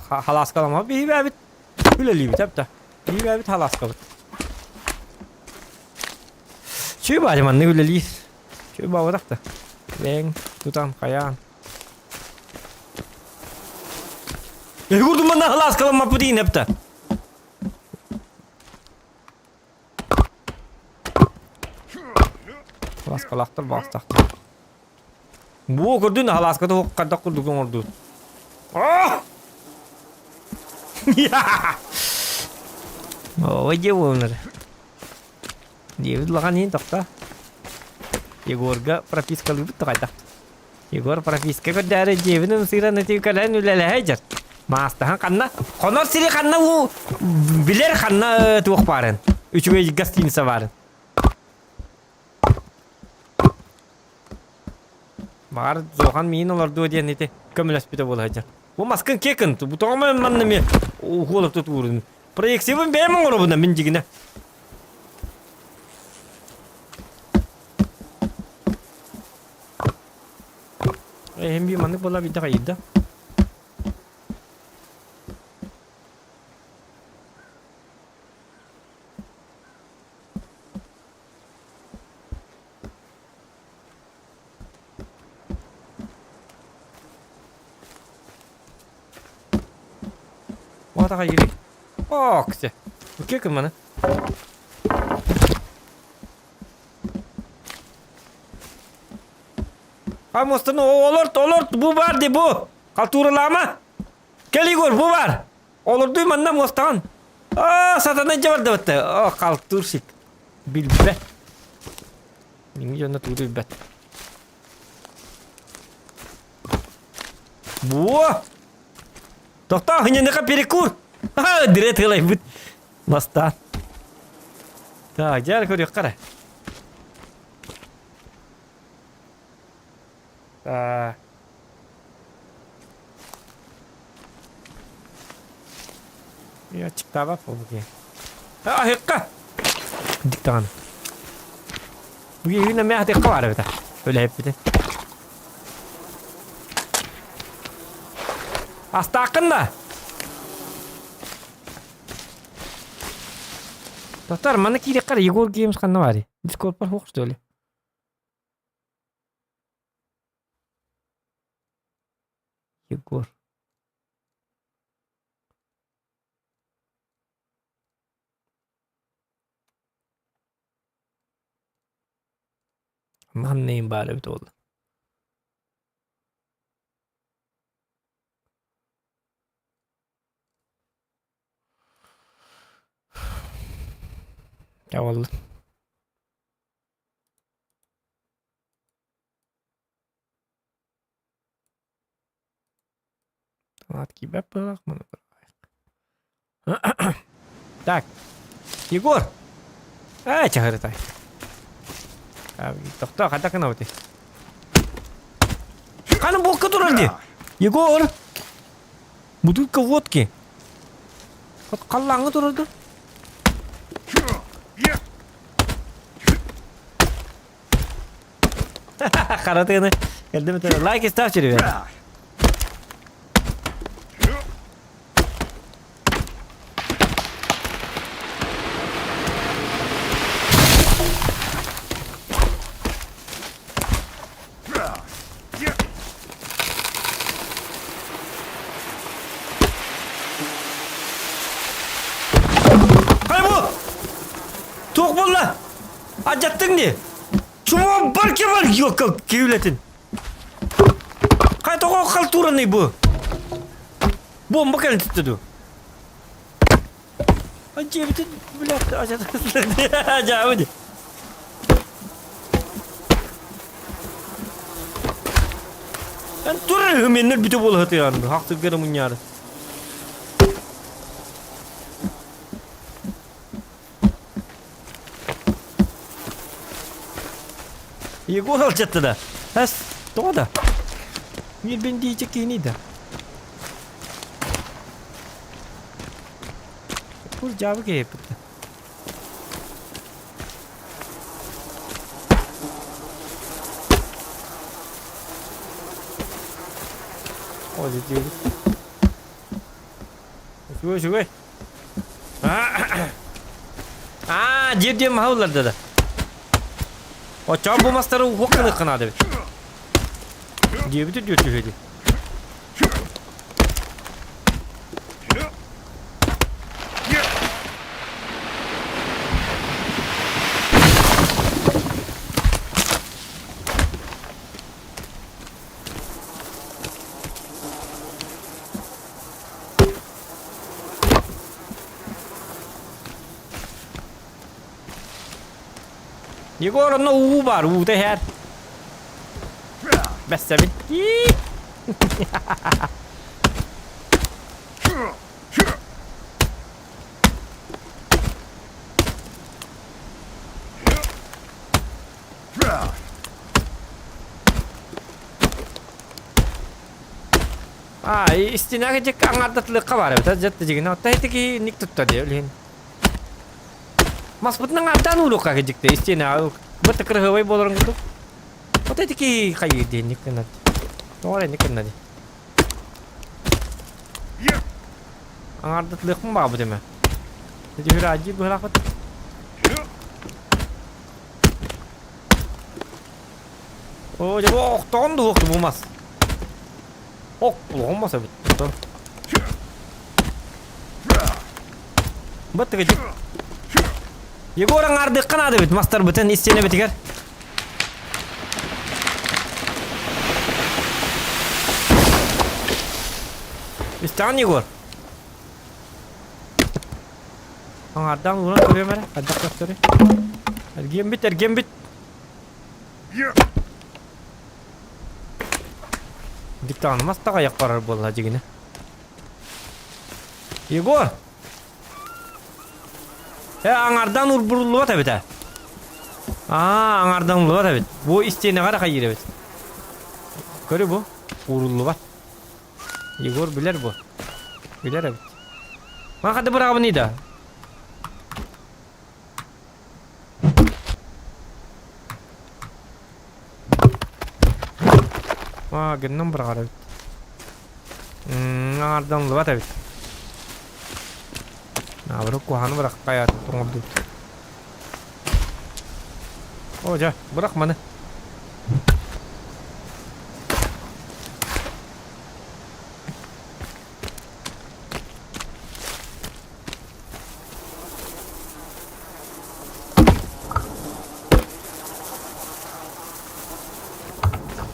Халааскалама биһибээбит үлэлиибит эбитэ. Биһибээбит халааскабыт. Чүй баадьы маннык үлэлиир. Чүй баабатах да. Бэйэҥ тутан хайаан. Егордум манна халааскаламмаппыт диин эбитэ. Халааскалаахтар баҕастаахтар. Бу көрдүн халааската хайдах курдук оҥордун. Ой, дьэ буолунар. Диэбит улахан иһин тохто. Егорга пропискалыыбыт да хайдах. Егор прописка көрдөөрү дьиэбин ымсыыран ити кэлэн үлэлэһэ дьэр. Маастаһан ханна? Хонор сири ханна уу билэр ханна туох баарын. Үчүгэй гостиница баарын. Баҕар Зохан миин олордуо диэн ити көмөлөспүтэ буола сылдьар. Бу маскын кекын, бу тоҕо манна ми уолук тутуурун. Проекциябын бэйэм оҥоробуна мин дьигинэ. Эһэм би маннык буола бидде хайыйда. What are you? Ок, все. Окей, маны. Хамыстын олорт, олорт, бу бар ди бу. Халтуралаама. Кэл Егор, бу бар. Олордуй манна муостаҕын. Аа, сатана дьабардабытта. О, халтурщик. Билбэт. Миҥи дьонно тугу билбэт. Буо! Тохтоо, хиньэниха перекур! Ха, дирет тылайбыт. Бастаан. Так, дьэ көрүөххэ эрэ. Так. Я чыктаабат буолбут Аһыкка! Диктаҕан. Бүгүн эмиэ атыахха баар эбитэ. Үлэһиппитин. Астааххын да? Татар, маны киириэххэ Егор Геймс ханна баарый? Дискордпар суох что ли? Егор. Манныйын баар эбит буолла. Чабыллын. Талаат киирбэт быһыылаах маны Так, Егор! Ээ, чаһырытай. Тохтоо, хайдах гынабытый? Ханы буокка турар дии! Егор! Бутылка водки. Халлааҥҥа турар да? Хара тыаны. Кэлдим Лайки ставьте, ребят. Хайа бу? Туох буолла? Адьаттыҥ дии. Чума бар кебар киүлэтин. Хай тоҕо халтураный бу? Бомба кэлэн түстэ дуу? Дьиэбитин блядь, дьаабы дии. Эн турар үһүменнер бүтэ буола сытыйан хахсыргара мунньаары. Егор алчатты да. Әс, тоҕо да? Мирбин диичэ киһини да. Кур дьаабы киһиппит. О, диэбит. Үчүгэй, үчүгэй. Аа, диэп диэн маһа ылларда да. Оччоҕо бу мастары уһуох гыныахха наада эбит. Диэбит үрдүө түһүө дии. Егор, онно уу бар, уута иһэр. Бэссэбин. А, истинага дьик аҥардатылыкка бар эбит, дьэ дьигин. Отта ити ник тутта дии үлүһүн. Маспытынан аҥардаан уулукка дьикте истиэнэ быта кырыһыбай буоларын курдук. Вот эти ки хайыы диэн ник гыннар. Тоҕо эрэ ник гынна дии. Аҥардатылыахпын баҕабыт эмэ. Ити хүраадьы быһалаахпыт. Оо, дьэ, охтоҕун да уохту бу мас. Ок, улахан мас эбит. Баттыга Егор аҥаардыахха наада эбит мастарбытын истиэнэбитигэр. Истэҕин Егор? Аҥаардаан ууран көрүөм эрэ, хайдах көстөрүй? Эргиэн бит, эргиэн бит. Диктант мас таҕайах барар буолла дьигинэ. Егор! Э, аҥардан урбуруллубат эбит ээ. Аа, аҥардан уллубат эбит. Бу истиэнэҕэ эрэ хайыыр эбит. Көрү бу, ууруллубат. Егор билэр бу. Билэр эбит. Ма хады быраҕабыный да? Аа, гыннан быраҕар эбит. Аҥарданыллыбат эбит. Наоборот, куһаҕаны бырахпай тоҥордубут. О, дьэ, бырах маны.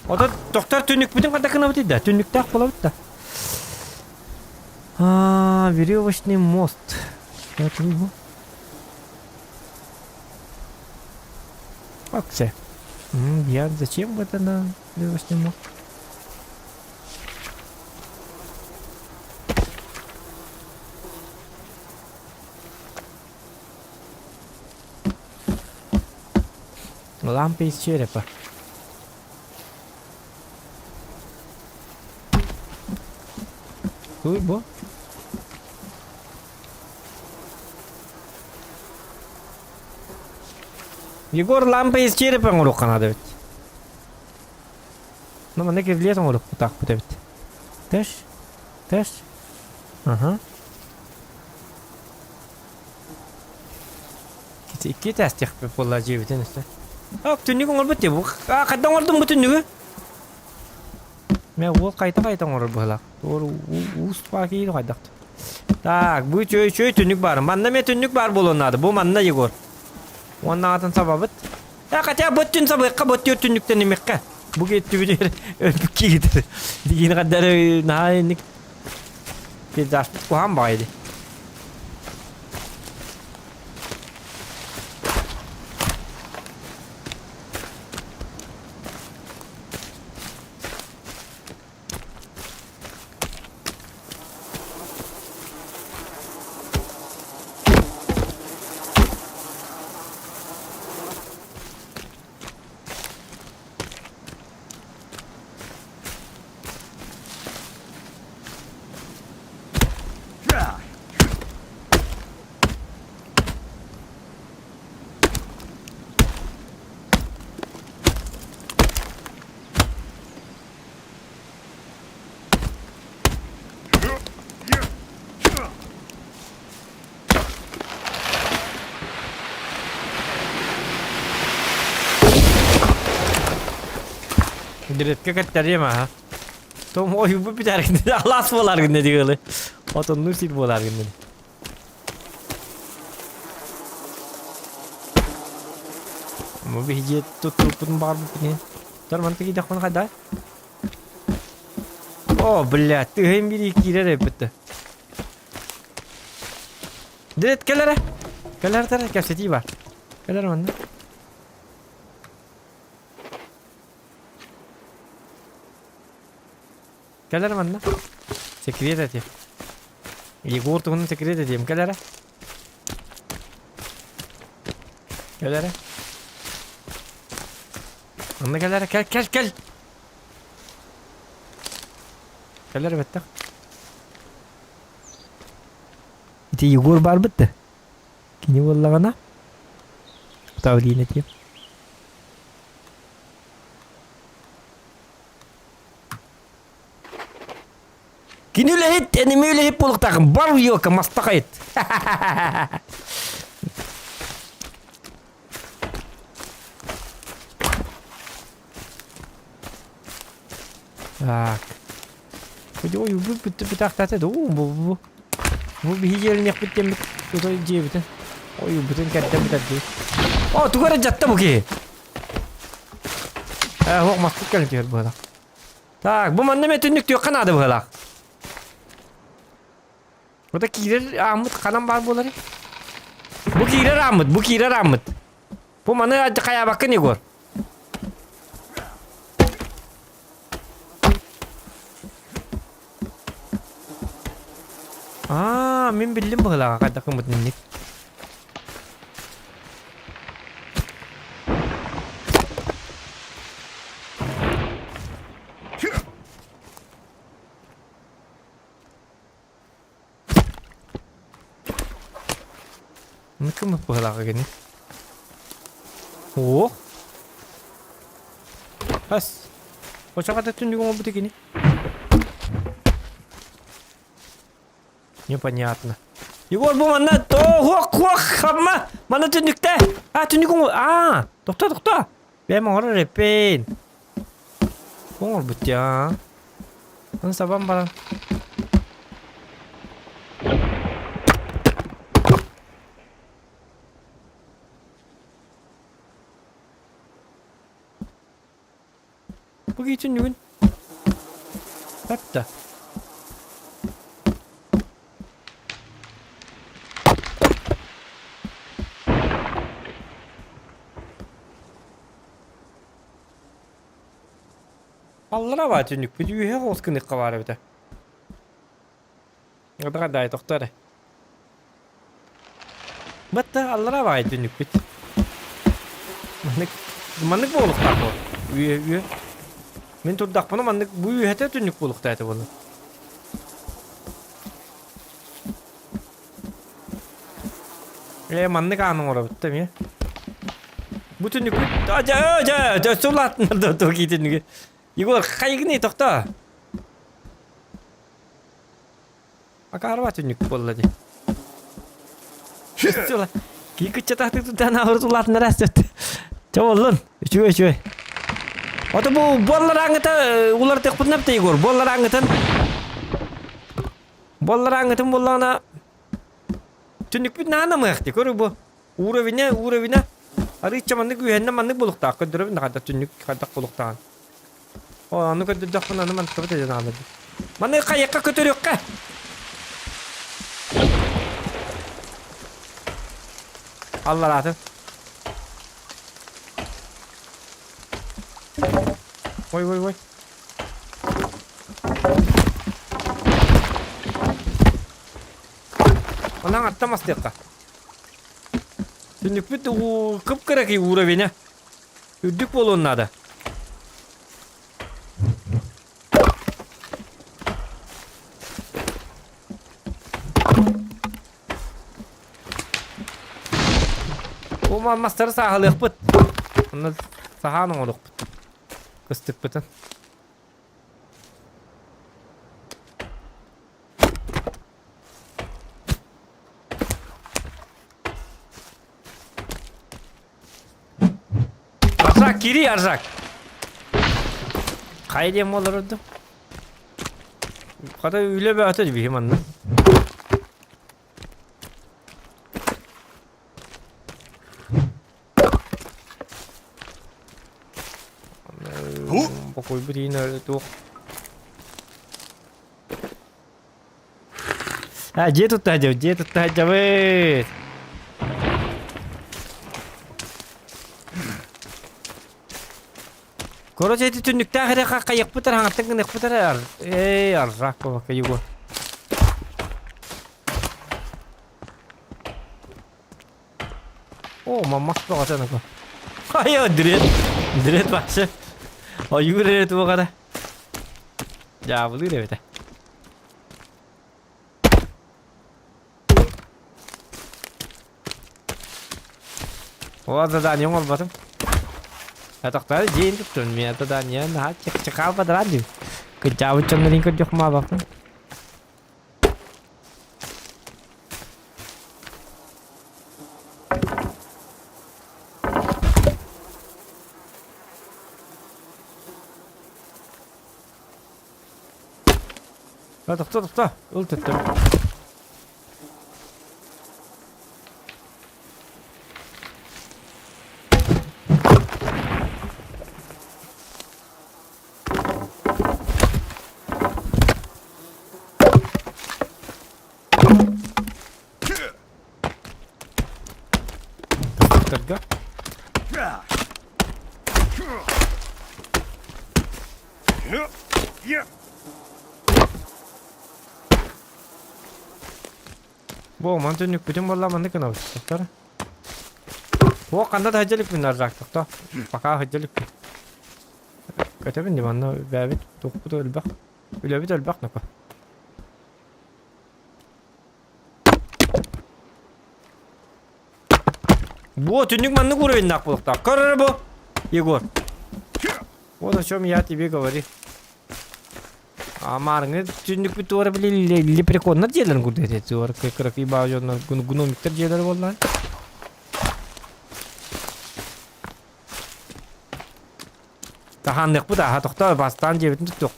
Оттон тохтор түннүкпүтүн ханна гынабытый да? Түннүктээх буолабыт да. А, веревочный мост. Акция. Я зачем это на сниму? Лампа из черепа. Туй бу? Егор лампа из черепа оҥоруохха наада эбит. Ну, манна кирилиэс оҥоруохпутаахпыт эбит. Тэш, тэш. Аха. Ити икки этээстиэхпит буолла дьиэбитин өссө. А, түннүк оҥорбут дии. А, хайда оҥордум бу түннүгү? Мэ уол хайта-хайта оҥорор быһыылаах. Туор уус баа киһи хайдах. Так, бу үчүгэй үчүгэй түннүк баар. Манна эмиэ түннүк баар буолуон наада. Бу манна Егор. Уонна аҕатын сабабыт. Э, хотя бу өттүн сабыахха, бу өттүгэр түннүктэн имиэххэ. Бу өттүбүтүгэр өлбүт киһитэр. Дигини хаддары наһаа инник пейзажпыт куһаҕан баҕайы дии. Дирэткэ кэттэриэм аха. Том ойуубу бүтэргин алаас буолааргын диги ылы. Отоннуур сир буолааргын диги. Бу биһиги туттубуппутун баҕарбыппыт иһин. Тор манта киидэхпин хайда? О, блядь, тыһын бири киирэр эбит. Дед кэлэрэ. Кэлэр тара кэпсэтии бар. Кэлэр манна. Кэлэр манна. Секрет этим. Егор туһунан секрет этим. Кэлэрэ. Кэлэрэ. Манна кэлэрэ. Кэл, кэл, кэл. Кэлэр бэттэх. Ити Егор баарбыт да. Кини буоллаҕына Павлина этиэм. Кини үлэһит, энеми үлэһит буолуохтаахын бар елка мастахайыт. Так. Ой, бу бүтү бүтахтата да бу бу. Бу биһи дьиэлэниэхпит диэммит тута дьиэбитин. Ой, бүтүн кэрдэн бүтэрдии. О, тугу эрэ дьатта бу киһи. Э, ох, мастык кэлин түһэр быһыылаах. Так, бу манна эмэ түннүк түөххэ наада быһыылаах. Ота киирэр ааммыт ханан баар буоларый? Бу киирэр ааммыт, бу киирэр ааммыт. Бу маны хайаабаккын, Егор. Аа, мин биллим быһыылааҕа хайдах гыммытын инник. Кыммыт быһыылааҕа кини. Оо. Бас. Очоҕо түннүк оҥорбут кини. Непонятно. Егор бу манна тоох хуох хамма манна түннүктэ. А түннүк оҥор. А, тохто тохто. Бэйэм оҥорор эппин. Оҥорбут я. Аны сабан баран. Бу киһи түннүгүн Хатта. Аллара баа түннүкпүт үөһэ оҕус гыныахха баар эбитэ. Даҕадаай тохтоо эрэ. Батта аллара баай түннүкпүт. Маннык маннык буолуохтаах буол. Үө үө. Мин турдахпына маннык бу үөһэтэ түннүк буолуохтаах этэ буолла. Ээ маннык аан оҥоробут да эмиэ. Бу түннүкпүт дьэ дьэ дьэ өссө улаатыннар да туох түннүгү. Егор хайгыный тохтоо. Акаарба түннүк буолла дии. Өссө Кии кыччатаахтык тутан аҕырыт улаатыннар астыт. Чэ боллун. Үчүгэй үчүгэй. Ото бу буоллар ааҥыта уларытыахпытын эбитэ Егор. Буоллар ааҥытын. Буоллар ааҥытын буоллаҕына түннүкпүт наһаа намыһахтыы көрү бу. Уровеня, уровеня. Арыычча маннык үөһэннэ маннык буолуохтаах. Көрдөрөбүн да хайдах түннүк хайдах буолуохтааҕын. О, аны көрдөрдөхпүнэ аны мантыбыт этэн аалар. Маны хайакка көтөрүөххэ. Аллараатын. Ой, ой, ой. Онон аттам астыахха. Түннүкпүт кып-кыракый уровеня. Үрдүк буолуон наада. Бу мастары сааһылыахпыт. Онно саһаан оҥоруохпут. Кыстыкпытын. Аржак, кири, Аржак! Хайа диэн буолар ордук? Хата үлэ бөҕөтө биһи манна. Бокуйбут иин туох А, дьиэ тутта сылдьабыт, дьиэ тутта сылдьабыт. Короче, ити түннүктээх эрэ хайыхпыт эрэ, хаҥаттан гыныахпыт эрэ. Эй, аржак бабака Егор. О, маммас бөҕөтө анака. Хайа, дрет. Дрет вообще. Ойуур эрэ туох эрэ. Дьаабылыыр эбитэ. О, задание оҥорботум. Атахтары дьиэн туттун, мен задание наһаа чыхаал бадаран дии. Кырдьаабыт дьоннорун көрдөх маабаппын. А, тохто, тохто. Ыл төттөр. Тохторго. Бу ман түннүкпүтүн буолла маннык гынабыт тохтор. О, ханна да сылдьа наржак тохто. Пока сылдьа иликпин. Көтөбүн дии манна бэйэбит туохпут элбэх. Үлэбит элбэх нако. Бу түннүк маннык уровеннаах буолуохтаах. Көр эрэ бу, Егор. Вот о чем я тебе говорю. А маарыҥы түннүкпүт туора били лепреконнар дьиэлэрин курдук этэ. Туора кыракый баа дьоннор гномиктар дьиэлэрэ буоллаҕа. Саһаанныахпыт ааһа тохтоо бастаан дьиэбитин туттуох.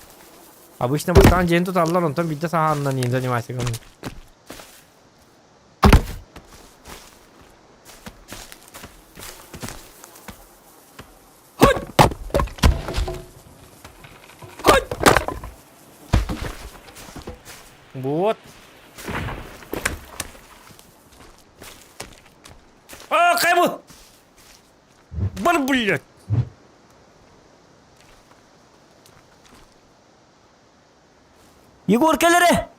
Обычно бастаан дьиэни туталлар, онтон биирдэ саһаанынан иин занимайся гынын. Хоть! Хоть! Вот. А, хайбу! Бар, блядь! Егор кэлэрэ!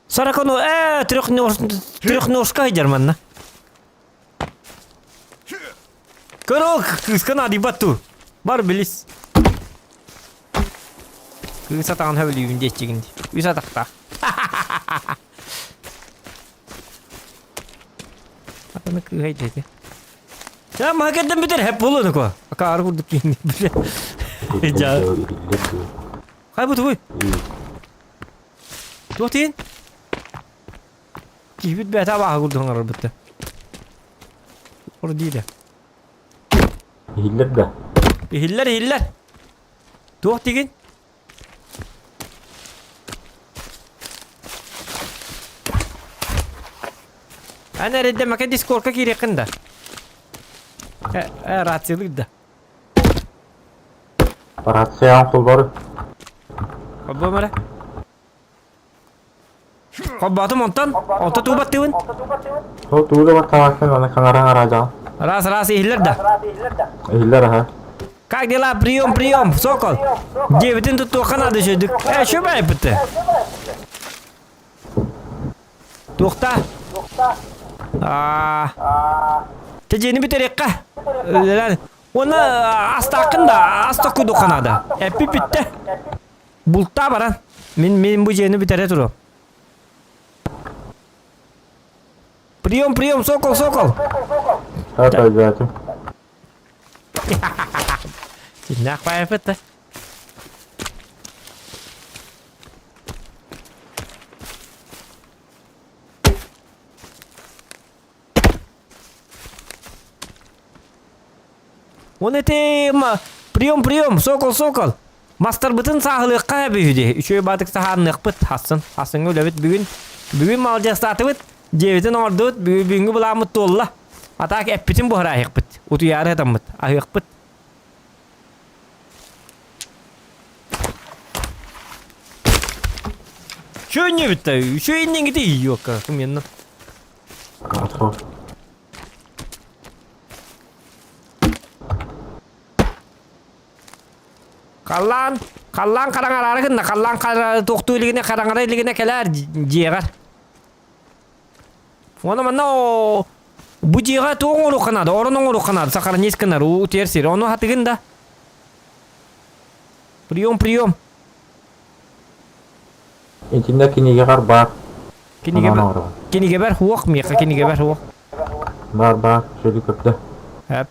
Сорокону э трехножка сылдьар манна. Көрө кыыска наадыйбат дуу. Бар билис. Кыыс атаҕын хөбүлүүбүн диэччигин дии. Үс атахтаах. Атаны кыыһай дьэти. Ча маһа кэрдэн бүтэр хэп буолуо ко. Акаары курдук киһини биле. Жа. Хай бу тугуй? Туох тиин? Киһибит бэйэтэ абааһы курдук оҥорорбут Ор диилэ. Иһиллэр да? Иһиллэр, иһиллэр. Туох тигин? Эн эрэйдэмэкэ дискорка киириэххин да. Э, э, рациялыыр да. Рацияҕын холбору. Холбуом эрэ. Холбоотум онтон. Онто туу баттыыбын. Ол туу да баттаабаккын аны хаҥара араадьаҕын. Раз, раз, иһиллэр да. Иһиллэр аха. Как дела? Прием, прием, Сокол. Дебитин туттуохха наада үчүгдүк. Э, что байыппыты? Туохта? Аа. Тежени бүтерекка. Уонна астааккын да, ас токкуйдукка наада. Эппи бүттэ. Бултаа баран. Мин мин бу дьиэни бүтэрэ туруом. Прием, прием, сокол, сокол. Так, өйдөөтүм. Синнээх баайапыт да. Он ити прием, прием, сокол, сокол. Мастарбытын сааһылыахха эбиһү дии. Үчүгэй баатык саһаанныахпыт. Хассын, хассыҥҥа үлэбит бүгүн. Бүгүн малдьастаатыбыт, дьиэбитин оҥордубут, бүгүҥҥү былааммыт туолла. Атаак эппитин буһараайыахпыт. Утуйаары сытаммыт, аһыахпыт. Чүөнньүбүт да, үчүгэй инниҥити ийиокка, кымьянна. Халлаан, халлаан хараҥараары гынна, халлаан хара туохтуу илигинэ хараҥара илигинэ кэлээр дьиэҕэр. Уонна манна бу дьиэҕэ туох оҥоруохха наада, орон оҥоруохха наада, сохранить гынар, утуйар сир. Ону хатыгын да. Прием, прием. Итиннэ кинигэҕэр баар. Кинигэбэр, кинигэбэр хуох миэхэ кинигэбэр хуох. Баар баар, сөбү көрдө. Эп.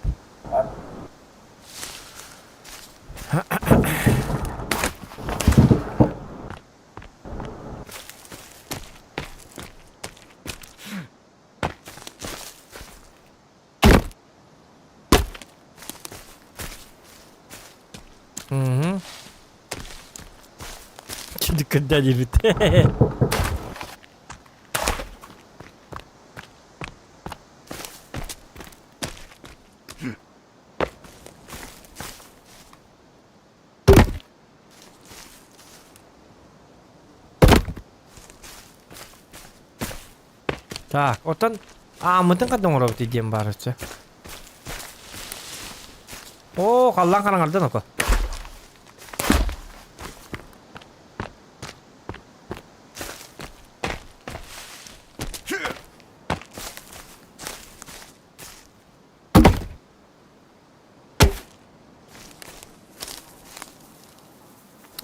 Угу. Когда-нибудь. Так, оттон ааммытын ханна оҥоробут диэн баар өссө. Оо, халлаан хараҥардан око.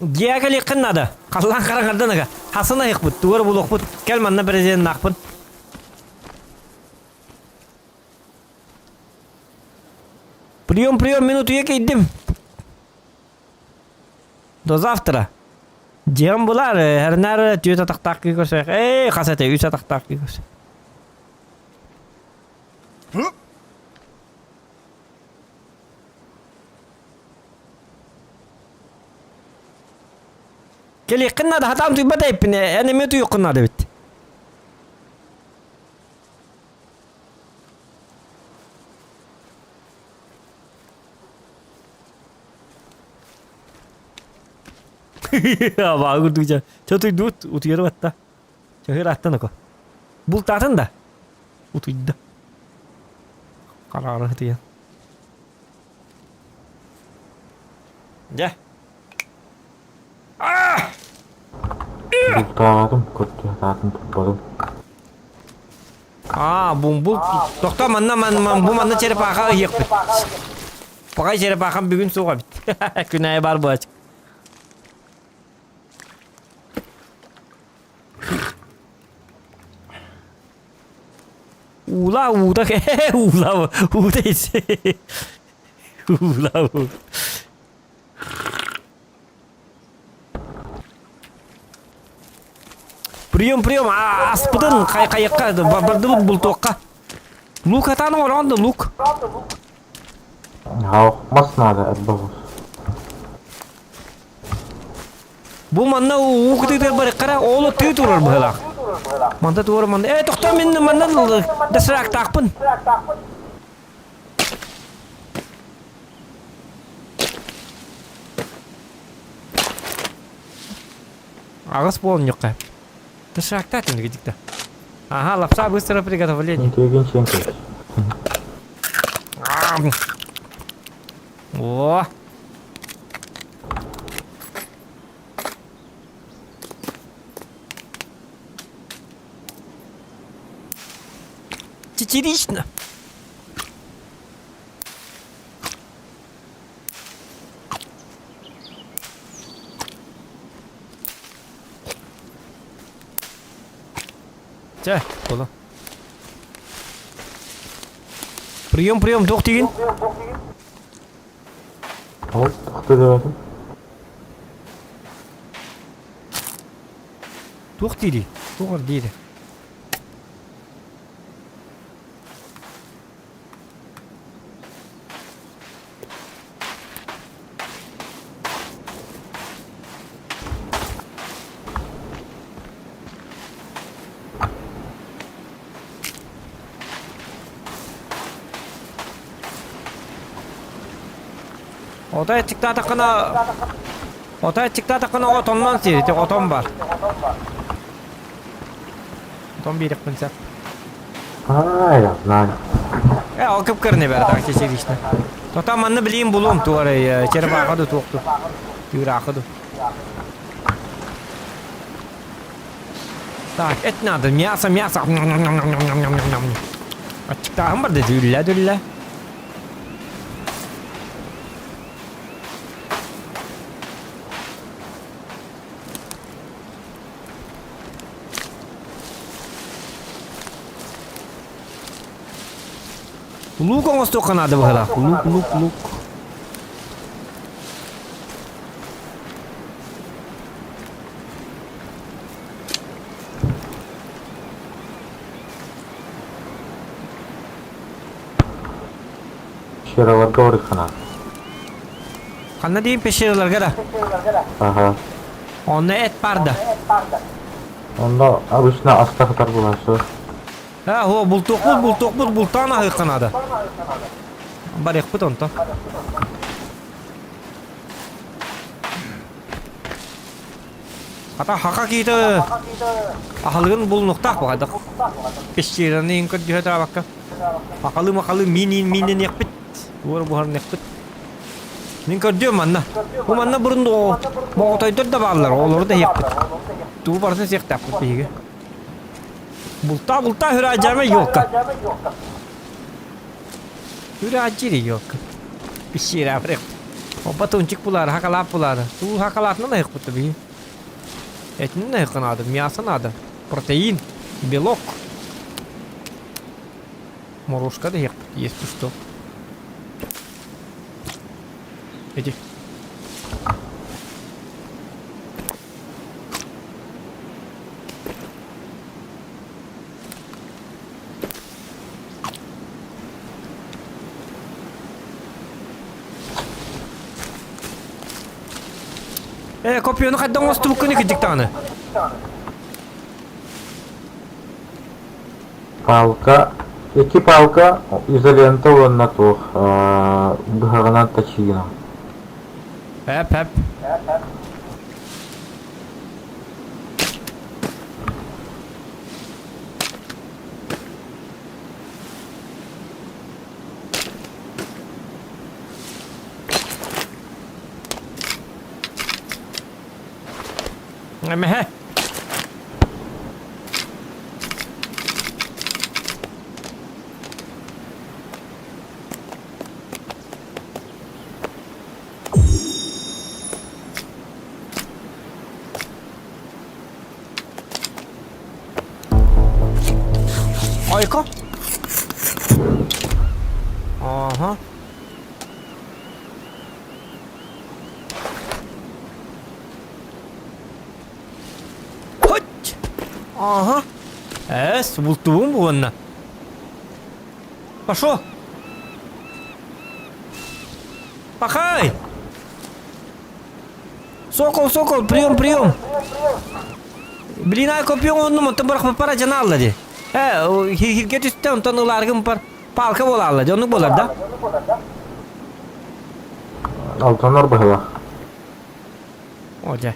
Дьиэҕэ кэлиэххин наада. Халлаан хараҥардан ага. Хасын айыкпыт, тугу булуохпут. Кэл манна президеннаахпын. Прием, прием, минуту я кийдим. До завтра. Дьиэм булар, эрнар түөт атахтаах кыы көрсөөх. Эй, хас этэ, үс атахтаах кыы көрсө. Кэлиэххин наада, хатаан туйбат эппин, эн эмиэ туйуоххун наада эбит. Абаа курдук дьэ. Чэ утуйдубут, утуйары батта. Чаһыыр аттан око. Бултаатын да. Утуйда. Хараара ытыйан. Дьэ. Бултаабатым, көрдү туппатым. Аа, бумбул. Тохто манна ман бу манна черепаха ыйыахпыт. Пакай черепахам бүгүн суох эбит. Күн аайы бар буолааччы. Уула уута уула уута Уула уу. Прием, прием, аспытын хайыққа бардыбыт бултуохха. Лук атаан оҥороон да лук. Мас надо, отбогус. Бу манна уу кытыытыгар барыххара оолу тыы турар быһылаах. Манта туора манна. Э, тохтоо мин манна дасыраактаахпын. Аҕыс буолунньукка. Доширактаат дикта. Ага, лапса быстро приготовление. О! Чечерично. Чэ, буолуо. Прием, прием, туох диигин? Ол тохто диэбэтим. Туох диирий? Туох диирий? Отой аччыктаатаххына отой аччыктаатаххына отоннон сиир ити отон бар. Отон биэриэхпин сөп. А, я знаю. Э, ол кып-кырны бэр так чечерично. Тота манна билиим булуом тугар черепаха ду туохту. Тыыраахы ду. Так, это надо, мясо, мясо. Аччыктааһын бар да дүллэ дүллэ. Лук оҥостуохха наада быһыылаах. Лук, лук, лук. Пещераларга барыахха Ханна дейін пещераларга да? Ага. Онно эт бар да. Онно обычно астахтар буласы. А, о, бултуохпут, бултуохпут, бултаан аһыахха наада. Барыахпыт онтон. Хата хака киһитэ аһылыгын булунуохтаах баҕайдах. Пещераны иһин көрдүһэ таабакка. Хахалы-махалы миин миинниэхпит, уор буһарыныахпыт. Мин көрдүөм манна. Бу манна бұрын моҕотойдор да бааллар, олору да иһиэхпит. Тугу барытын сиэхтээхпит биһиги. Бултаа бултаа хүраадьаама елка. Хүраадьири елка. Пещера Опа тунчик булар, хакалаап булар. Туу хакалаатынан айыкпыт биһи. Этинен айыкка надо, мясо надо. Протеин, белок. Морошка да если что. Иди. Э, копьену хайдах оҥостубуккун кырдьык даҕаны. Палка, икки палка, изолента уонна туох быһаҕынан тачыына. Эп, эп. Эмэһэ. Далеко? Ага. Хоть! Ага. Эс, бултуум буонна. Пошел! Пахай! Сокол, сокол, прием, прием! Блин, ай копьем оннум, онтон бырахпыппар дьана алла ди. Э, хирге түстэ, онтон ылааргым пар палка буола алла ди, оннук буолар да? Алтанар быһылах. О, дьэ.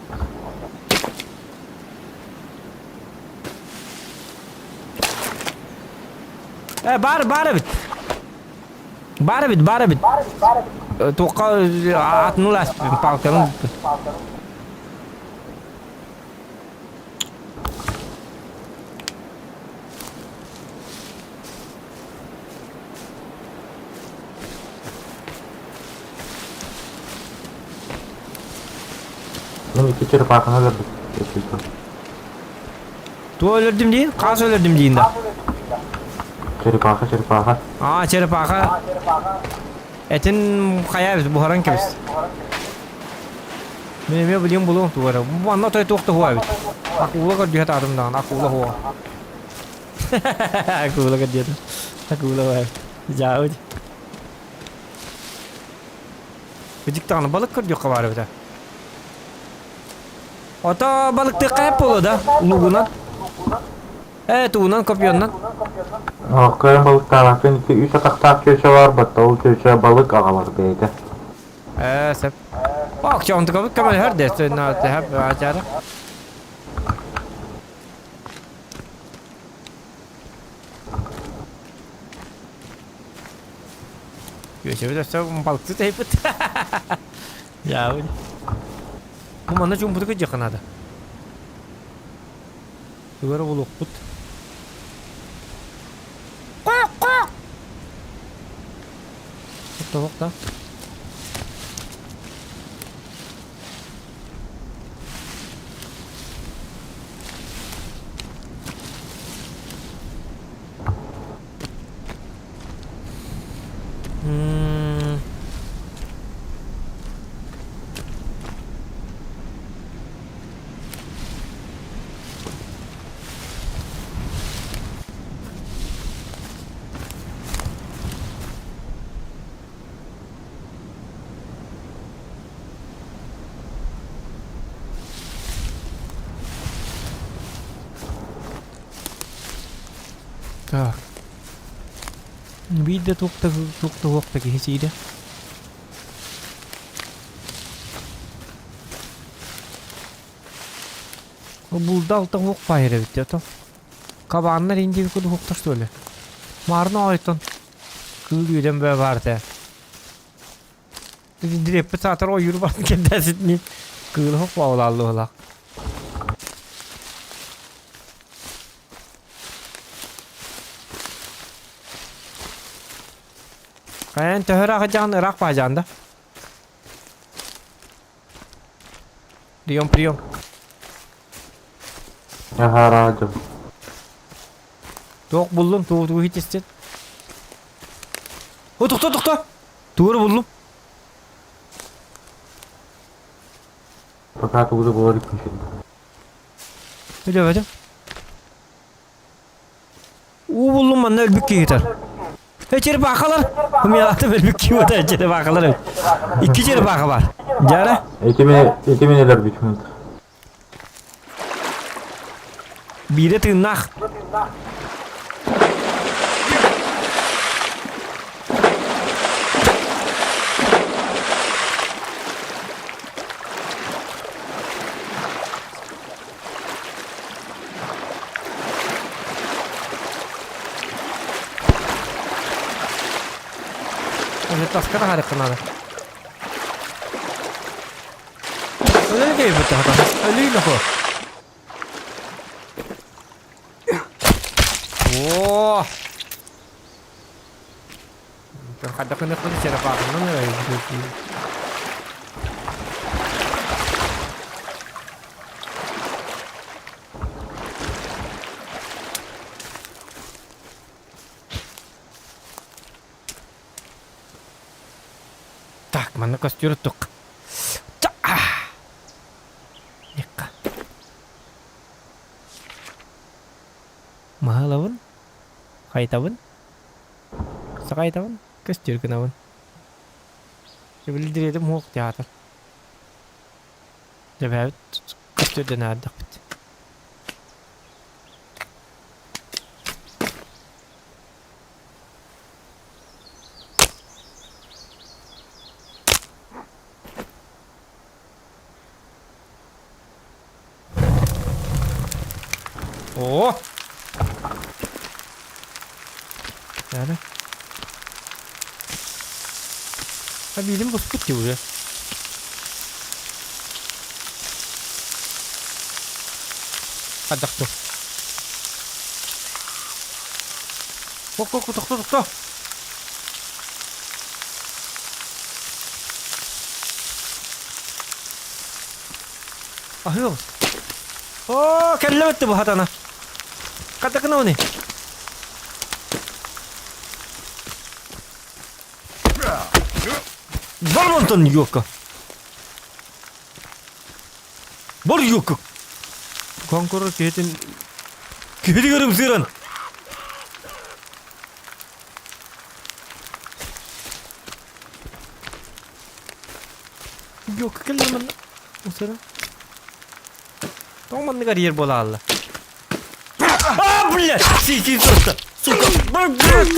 Э, баар, баар эбит. Баар эбит, баар эбит. Туохха атын ылаас палканы. Мин икки черепаханы өлөрдүм. Туох өлөрдүм диин? Хаас өлөрдүм диин да. Черепаха, черепаха. Аа, черепаха. Этин хайа эбит, буһаран кэбис. Мин эмиэ билим булуом тугу эрэ. Бу манна отой туох да хуа эбит. Акула көрдүһэ таатым даҕаны, акула хуа. Акула көрдүһэ. Акула хуа эбит. Дьаабыт. Битик даҕаны балык көрдүөххэ баар эбит. Ото балыктыахха эп буолуо да, лугунан. Э, тугунан, копьеннан. Кыайан балыктаабаккын ити үс атахтаах чүөчэ бар, батта ол чүөчэ балык аҕалар бэйэтэ. Э, сөп. Ок, чоҥтукабыт көмөлөһөр де, сөп, ачара. Күөсэбит өссө балыкты тэйбит. Дьаабы. Бу манна чуумпутук ыдьыахха наада. Тугу эрэ булуохпут. Тоһох да. М. Так. Биирдэ туох да туох да суох да киһи сиирэ. Булда алта уһук баайар эбит дии ото. Кабааннар индиэби курдук уһуктар что ли? Маарына ойтон кыыл үөдэн бөө баар этэ. Дириэппит саатар ойуур баран кэлдээситини кыыл уһук баалааллыылаах. Хайан төһө ыраах дьаҕан ыраах баажаан да? Прием, прием. Аһаа радио. Туох буллум, тугу тугу иһитистин? О, тохто, тохто! Тугу буллум? Пока тугу да булар иккинчи. Билебедим. Уу буллум манна өлбүт киһи ытар. Э, черепахалар! Умелатым өлбүт киһи ытар, черепахалар эбит. Икки черепаха бар. Дьара? Ити мин өлөрбүтүм. Биирэ тыыннаах. Уже таска таһаарыахха наада. Өлөр кэйбит таһата. Өлүү нохо. О! Хайдах гыныахпын черепаханан эрэ. Так, манна көстүөр тук. Якка. Маһалабын, хайтабын, сахайтабын, көстүөр гынабын. Билдириэтим хуох театр. Дьэбээбит көстүөрдэн аардахпыт. О! Надо. А видим буспут уже. Отдохну. Ок, ок, тохто, тохто. Аһыал. Оо, кэллэ бытты бу хатана. Хатакына оны. Бар онтон юокка. Бар юокка. Конкурор киһитин киһитигэр ымсыыран. Юокка кэллэ манна. Ымсыыран. Тоҕо маннык арыйар буола хаалла? А, блядь! Сити просто! Сука! Блядь!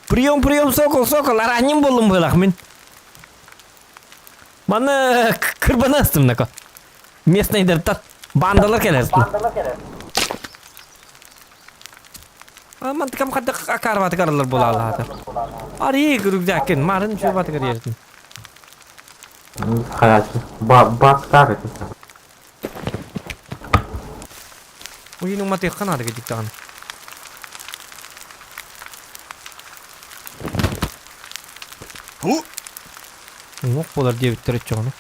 Прием, прием, сокол, сокол, аранньым буоллум быһылаах мин. Манна кырбана астым нако. Местныйдартан бандалар кэлэр. Мантыкам хаддах акаарбаты каралар буолаалаата. Арыы рюкзаккын марын чуубаты карьератын. Хайачы. Бастар это. Уйун уматыахха наада кедик даҕаны. Уҥуох буолар диэбиттэр оччоҕуна.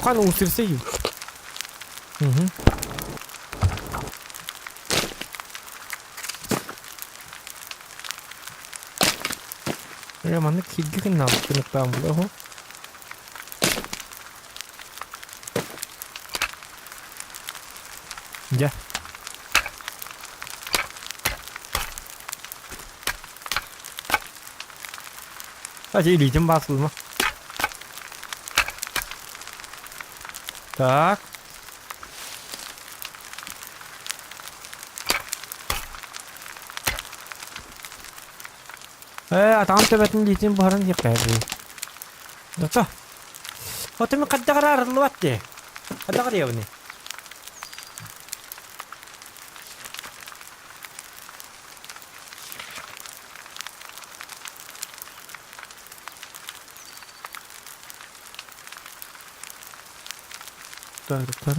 Хан усырсый. Угу. Э, маннык сиргэ гыннаабыт гыныктаан була Дьэ. Кстати, илиитин баасылыма. Так. Ээ, атаҕым төбөтүн илиитин буһаран диэххэ Дото. Оту мин хайдах эрэ арыллыбат дии. Хайдах арыйабыный? Тар, тар.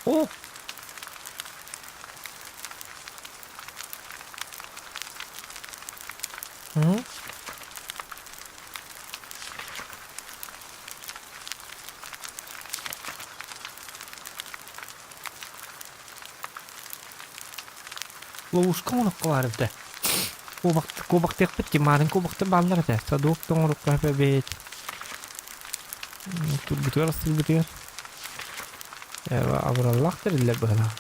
О! М? Ловушка оҥорокко баар эбитэ. Куобахтыахпыт дии, маарын куобахтар бааллар этэ. Садуок да оҥорукка эбит. Турбутугар, астыырбытыгар. Абыраллаах тэриллэр быһыылаах.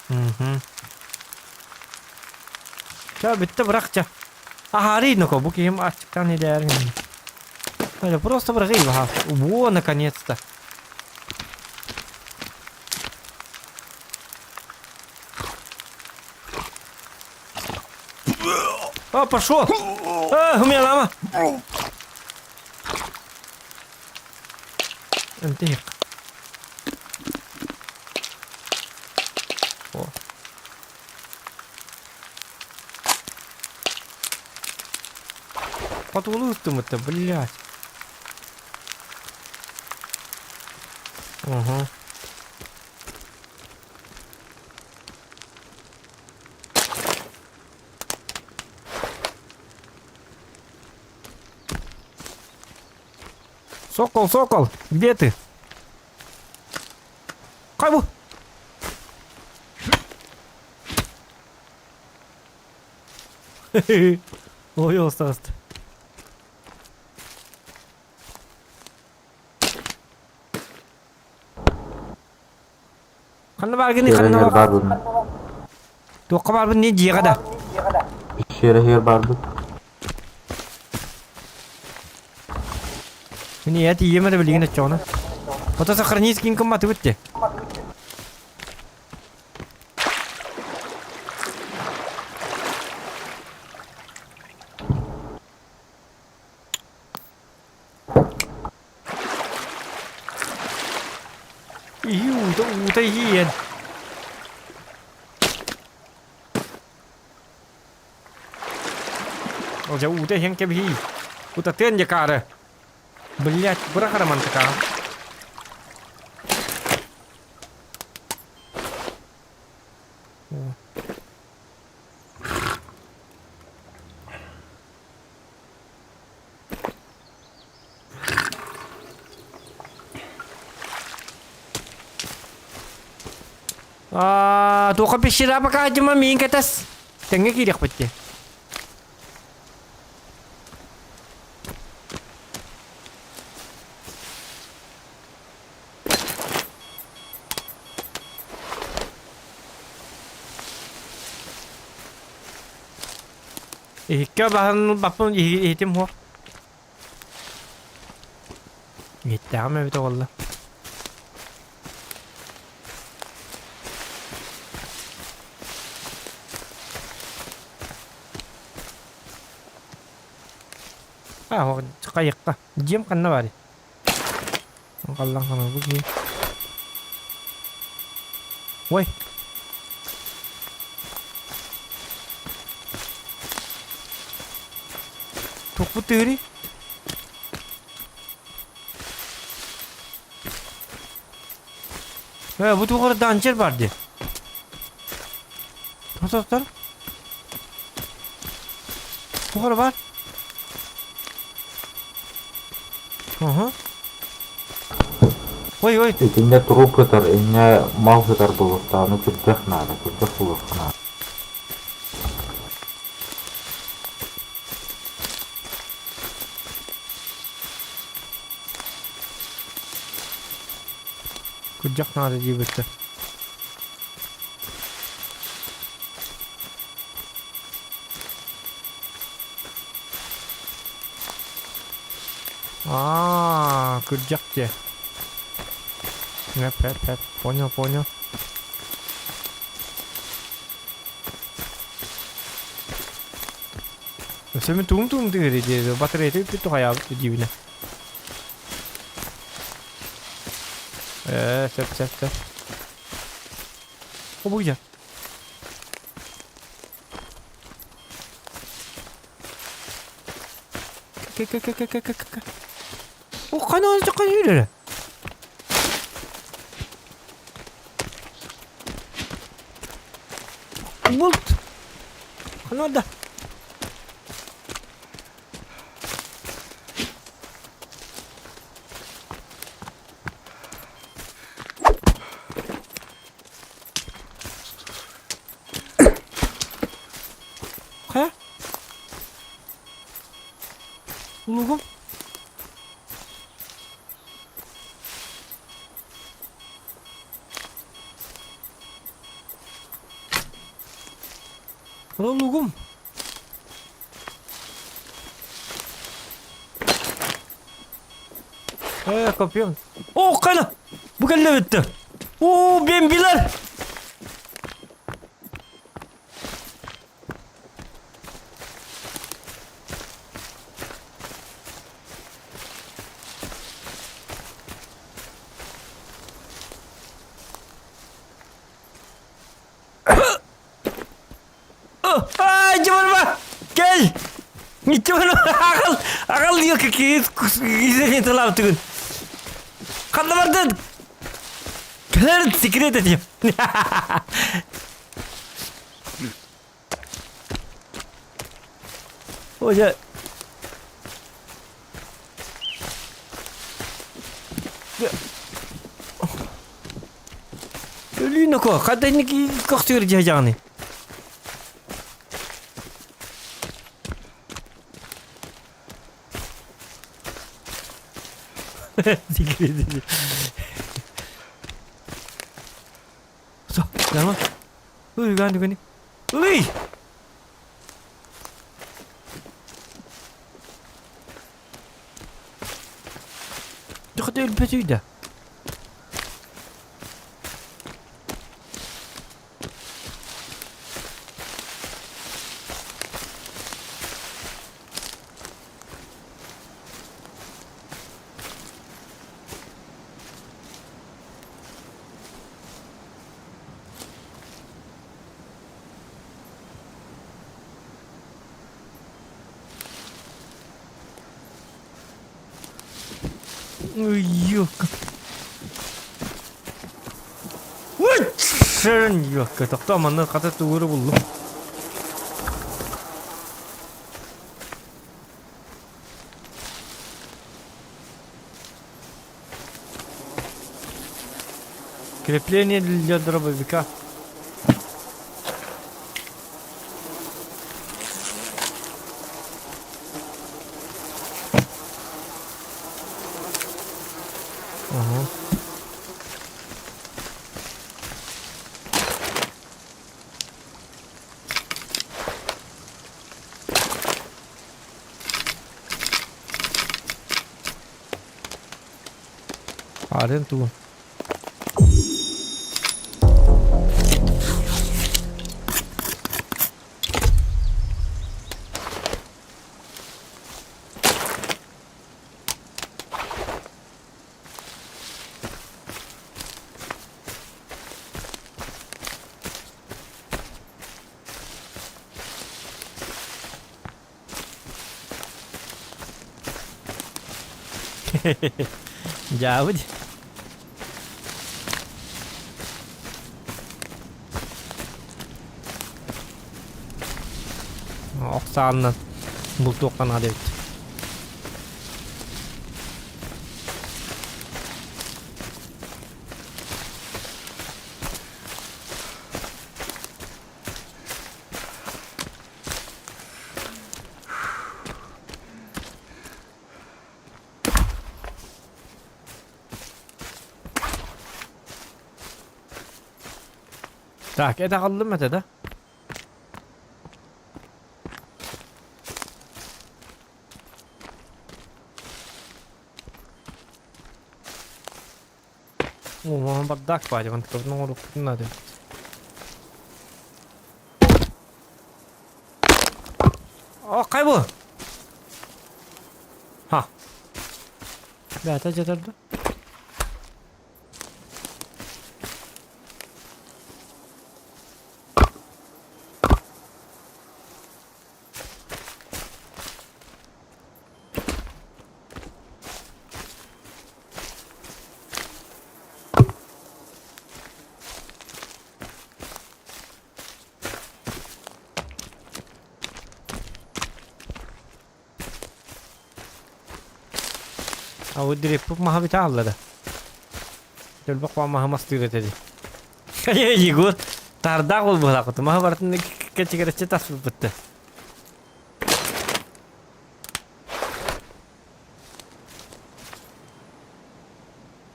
Мгм. Чэ, бүттэ бырах чэ. Аһаарый ноко, бу киһим аччыктаан идээр. Это просто бырагый баха. Во, наконец-то. О, пошел! А, у меня лама! Эмтиһик. О. Хотугулуу ыттыммыттар, блядь. Угу. Сокол, сокол, где ты? Кому? Ой, осталось. Ханна бааргыный, ханна Пещера бар? баар бун. Туохха баарбын не дьиэҕэ да. Пещера иһигэр баарбыт. Мин ийэ тиийиэм эрэ билигин оччоҕуна. Ото сохранить кин кымматыбыт де. Иһи уута уута иһиэн. Ол дьэ уута иһэн кэбиһии. Утатыан дьакаары. Блять, бырах романтика. Аа, туохха пещера пока дьыма миин кэтэс. Тэҥҥэ киириэхпит дии. Иһиккэ баһын баппын иһитим хуох. Иһиттээҕим эбитэ буолла. А, хайыкка. Дьиэм ханна баарый? Халлаан хаҥалбыт киһи. Ой! Туохпут тыырый? Э, бу туох эрэ данчер бар дии. Тохтор. Туох эрэ бар? Ага. Ой, ой. Итиннэ турук сытар, иннэ мал сытар буолуохтаах, ону күрдьэх наада, күрдьэх буолуохха наада. Күрдьэх наада диэбиттэр. Аа, күрдьэх диэ. Эп, эп, эп. Понял, понял. Өссө мин тугум тугум тыгырый диэ, батареята бүппүт тухайаабыт диибинэ. Ээ, сөп, сөп, сөп. Обуйа. К-к-к-к-к-к-к. О, хана чакка yürü. Булт. Хана да. Хайа? Улугум. Улугум. Э, копьем. О, кана! Бу кэллэ бүттэ. О, бембилер! Кэл! Ничего, аҕал, аҕал изоленталаабытыгын. Ханна бардын? Кэлэр секрет этим. Оля. Өлүү ноко, хата инники көхсүгэр дьаһаҕыный? Все, нормально. Ui, гани, гани. Ui! Доход өлбөтүй да. Ой, ёлка. Ой, ёлка, тохтоо манна хата тугу эрэ буллум. Крепление для дробовика. Ага. Арын тугун. Дьаабы дии. Ох сааннан бултуохха наада эбит. Так, это аҕаллым этэ да? О, бардак баар, онтон оҥоруохпутун наада. О, хай бу? Ха. Бэйэтэ дьэтэрдэ. А вот дирекпут маһа бүтэ хаалла да. Төлбөх маһа мастыыр этэ дии. Егор, тардаах буолбуһалаахпыт. Маһа барытын кэчигирэччи таспыппыт.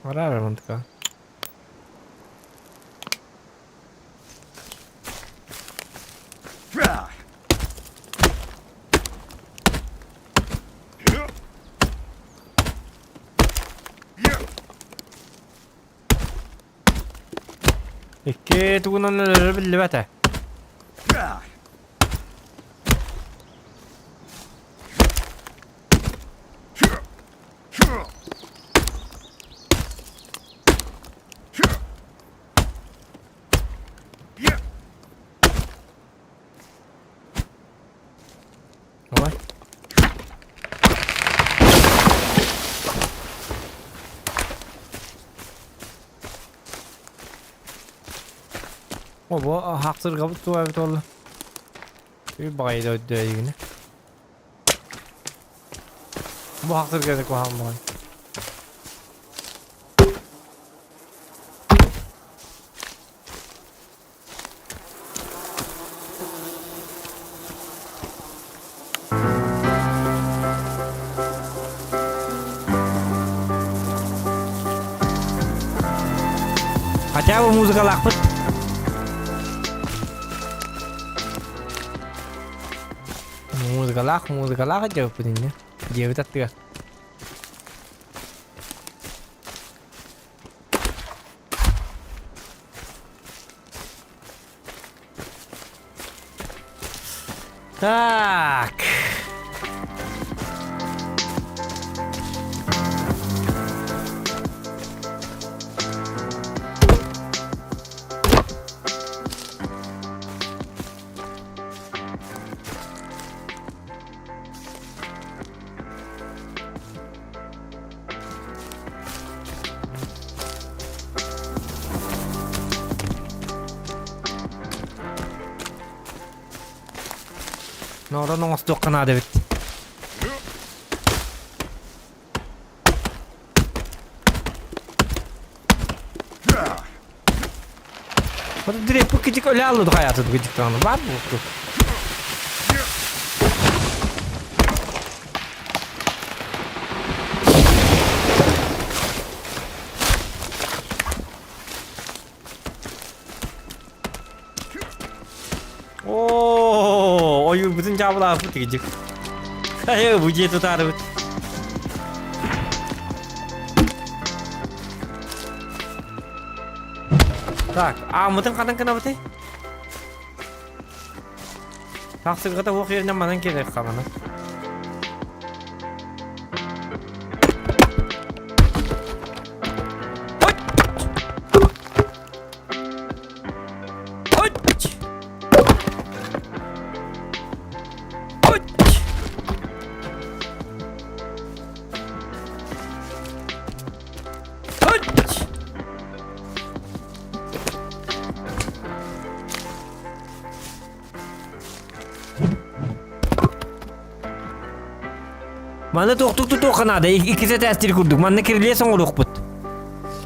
Араар мантыка. Икки тугунан өлөрө биллибэт ээ. О, бу хахсыргабыт туга эбит буолла. Ү баҕайы да өйдөөйүгүнэ. Бу хахсырганы куһаҕан баҕайы. Хотя бы музыкалаахпыт. Музыкалаах, музыкалаах дьиэбиппит инньэ. Дьиэбит аттыгар. Так. Норон оҥостуохха наада эбит. Вот direkt bu küçük öyle aldı hayatı küçük tanrı var mı bu? Оо, ойуурбутун дьаабылаабыт кыдьык. Хайа, бу дьиэ тутаарыбыт. Так, ааммытын ханан гынабытый? Тахсыргата уох yerинэн манан кэлэр хамана. Маны туохтук тутуохха наада, иккис этээстиир курдук. Манна кирилиэс оҥоруохпут.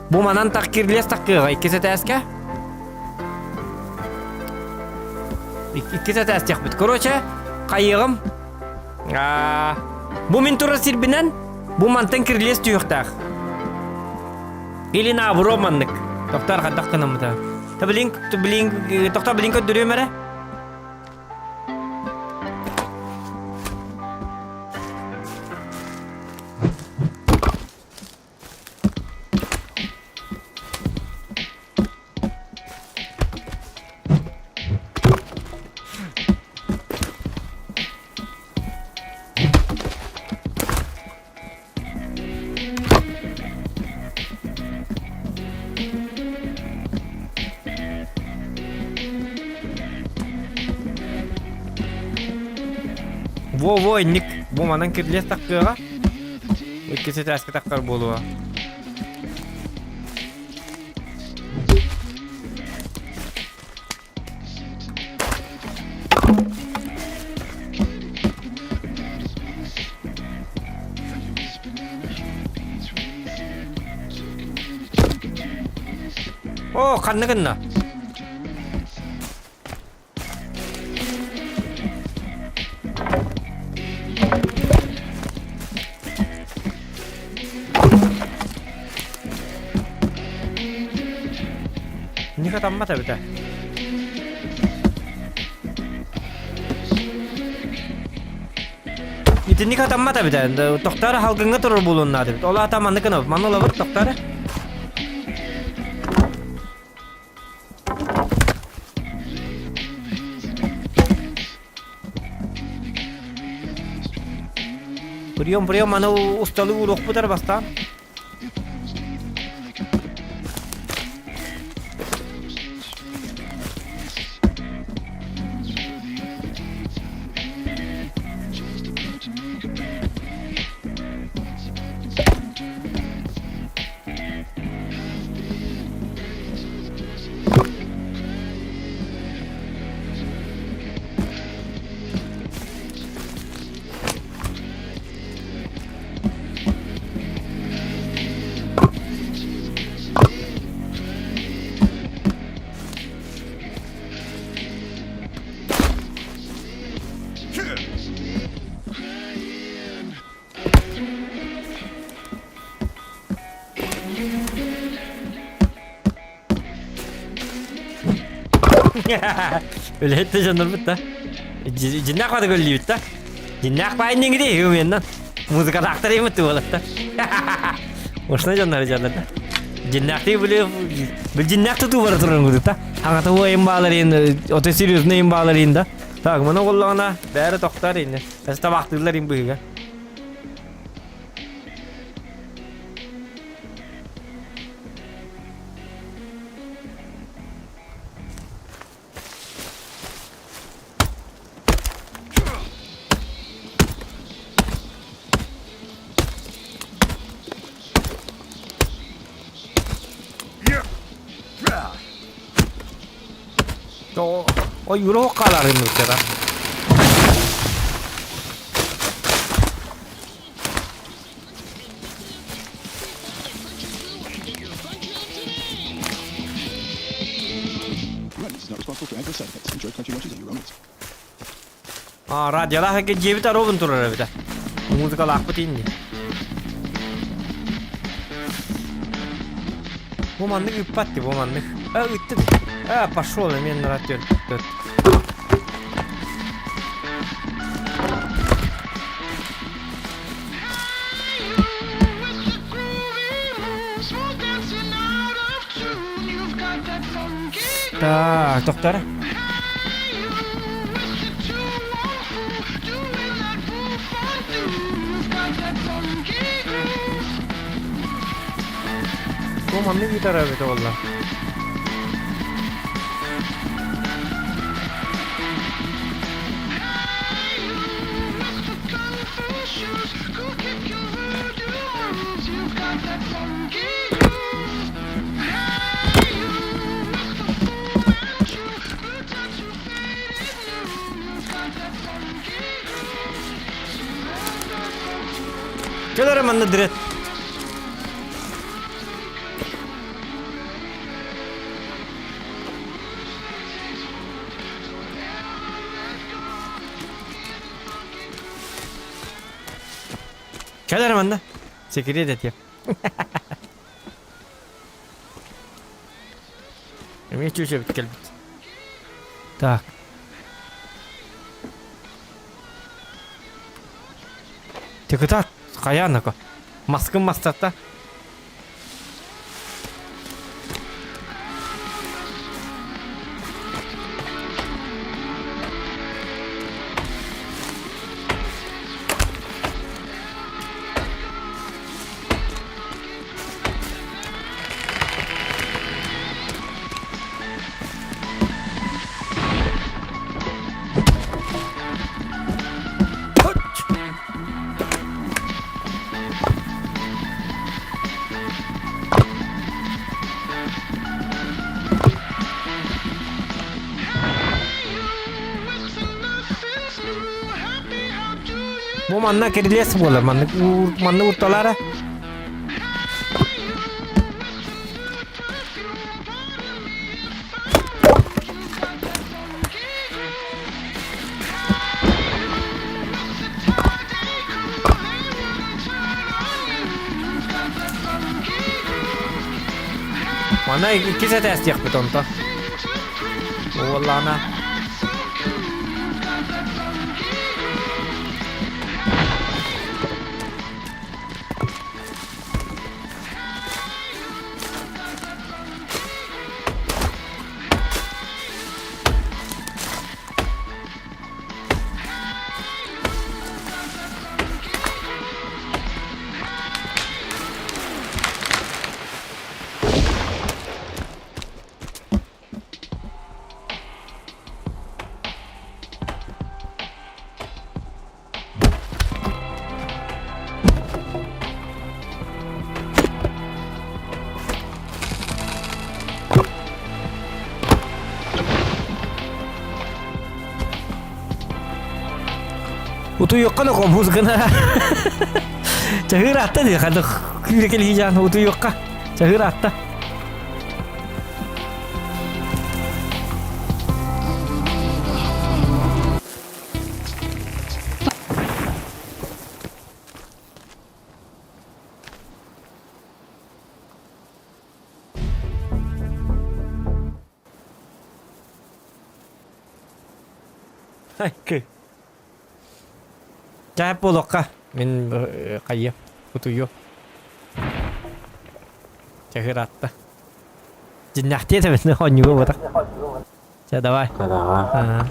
Бу манан так кирилиэс таккыаҕа иккис этээскэ. Иккис этээстиэхпит. Короче, хайыаҕым. Бу мин турар сирбинэн, бу мантан кирилиэс түһүөхтээх. Или наоборот маннык. Тохтор хайдах гынаммыта. Та билин, билин, тохтор билин көрдөрүөм эрэ. Во-во, инник бу манан кирлиэс таххыаҕа. Иккис этээскэ таххар буолуо. Оо, ханна гынна? Ника таммат эбитэ. Итинник хатаммат эбитэ. Тохторо халгыҥҥа турар буолуон наада эбит. Ол аата маннык гынабыт. Манна ылабыт тохторо. Прием, прием, аны усталыы ууруохпут эрэ бастаан. Үлэһит да дьоннорбут да. Дьиннээх бады көллүүбүт да. Дьиннээх баайын диҥири үменнэн. Музыкалаахтар имит туолатта. Ошна дьоннор дьоннор да. Дьиннээхтии били бил дьиннээх тутуу бара турар курдук да. Хаҥата уойун баалар ото серьезный им баалар да. Так, маны оллоҕуна бәрі тохтор инне. Табахтыыллар им быһыга. Ойуура хааларын нуктара. А, радиолаах эгэ дьиэбит оруобун турар эбитэ. Музыкалаахпыт инни. Бу маннык ыппат ти, бу маннык. А, ыттым. А, пошел, мен радио. Так, доктор. Бу маннык ыытар эбит буолла. Кэл эрэ манна дирет. Кэл эрэ манна. Секрет этиэм. Эмиэ чүчэбит кэлбит. Так. Тыкытат, хайаан Маскын мастатта. Бу манна кирилиэс буолар, маннык маннык урталаара. Манна иккис этээстиэхпит онто. Уоллаана. Утуйуохха да хомус гына. Чаһыыр атта дии хадых күүрэ кэлиһи утуйуохха. Чаһыыр атта. Айкы. Чаап буолуохха. Мин э, хайыам, утуйуом. Чаһыраатта. Дьиннэхтиэ этэбин оонньууга буотах. Чэ, давай. Давай. Ага.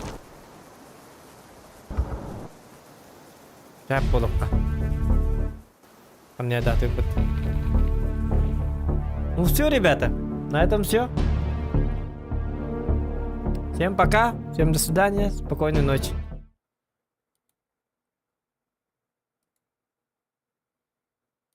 Чаап буолуохха. Мне да, ты Ну все, ребята, на этом все. Всем пока, всем до свидания, спокойной ночи.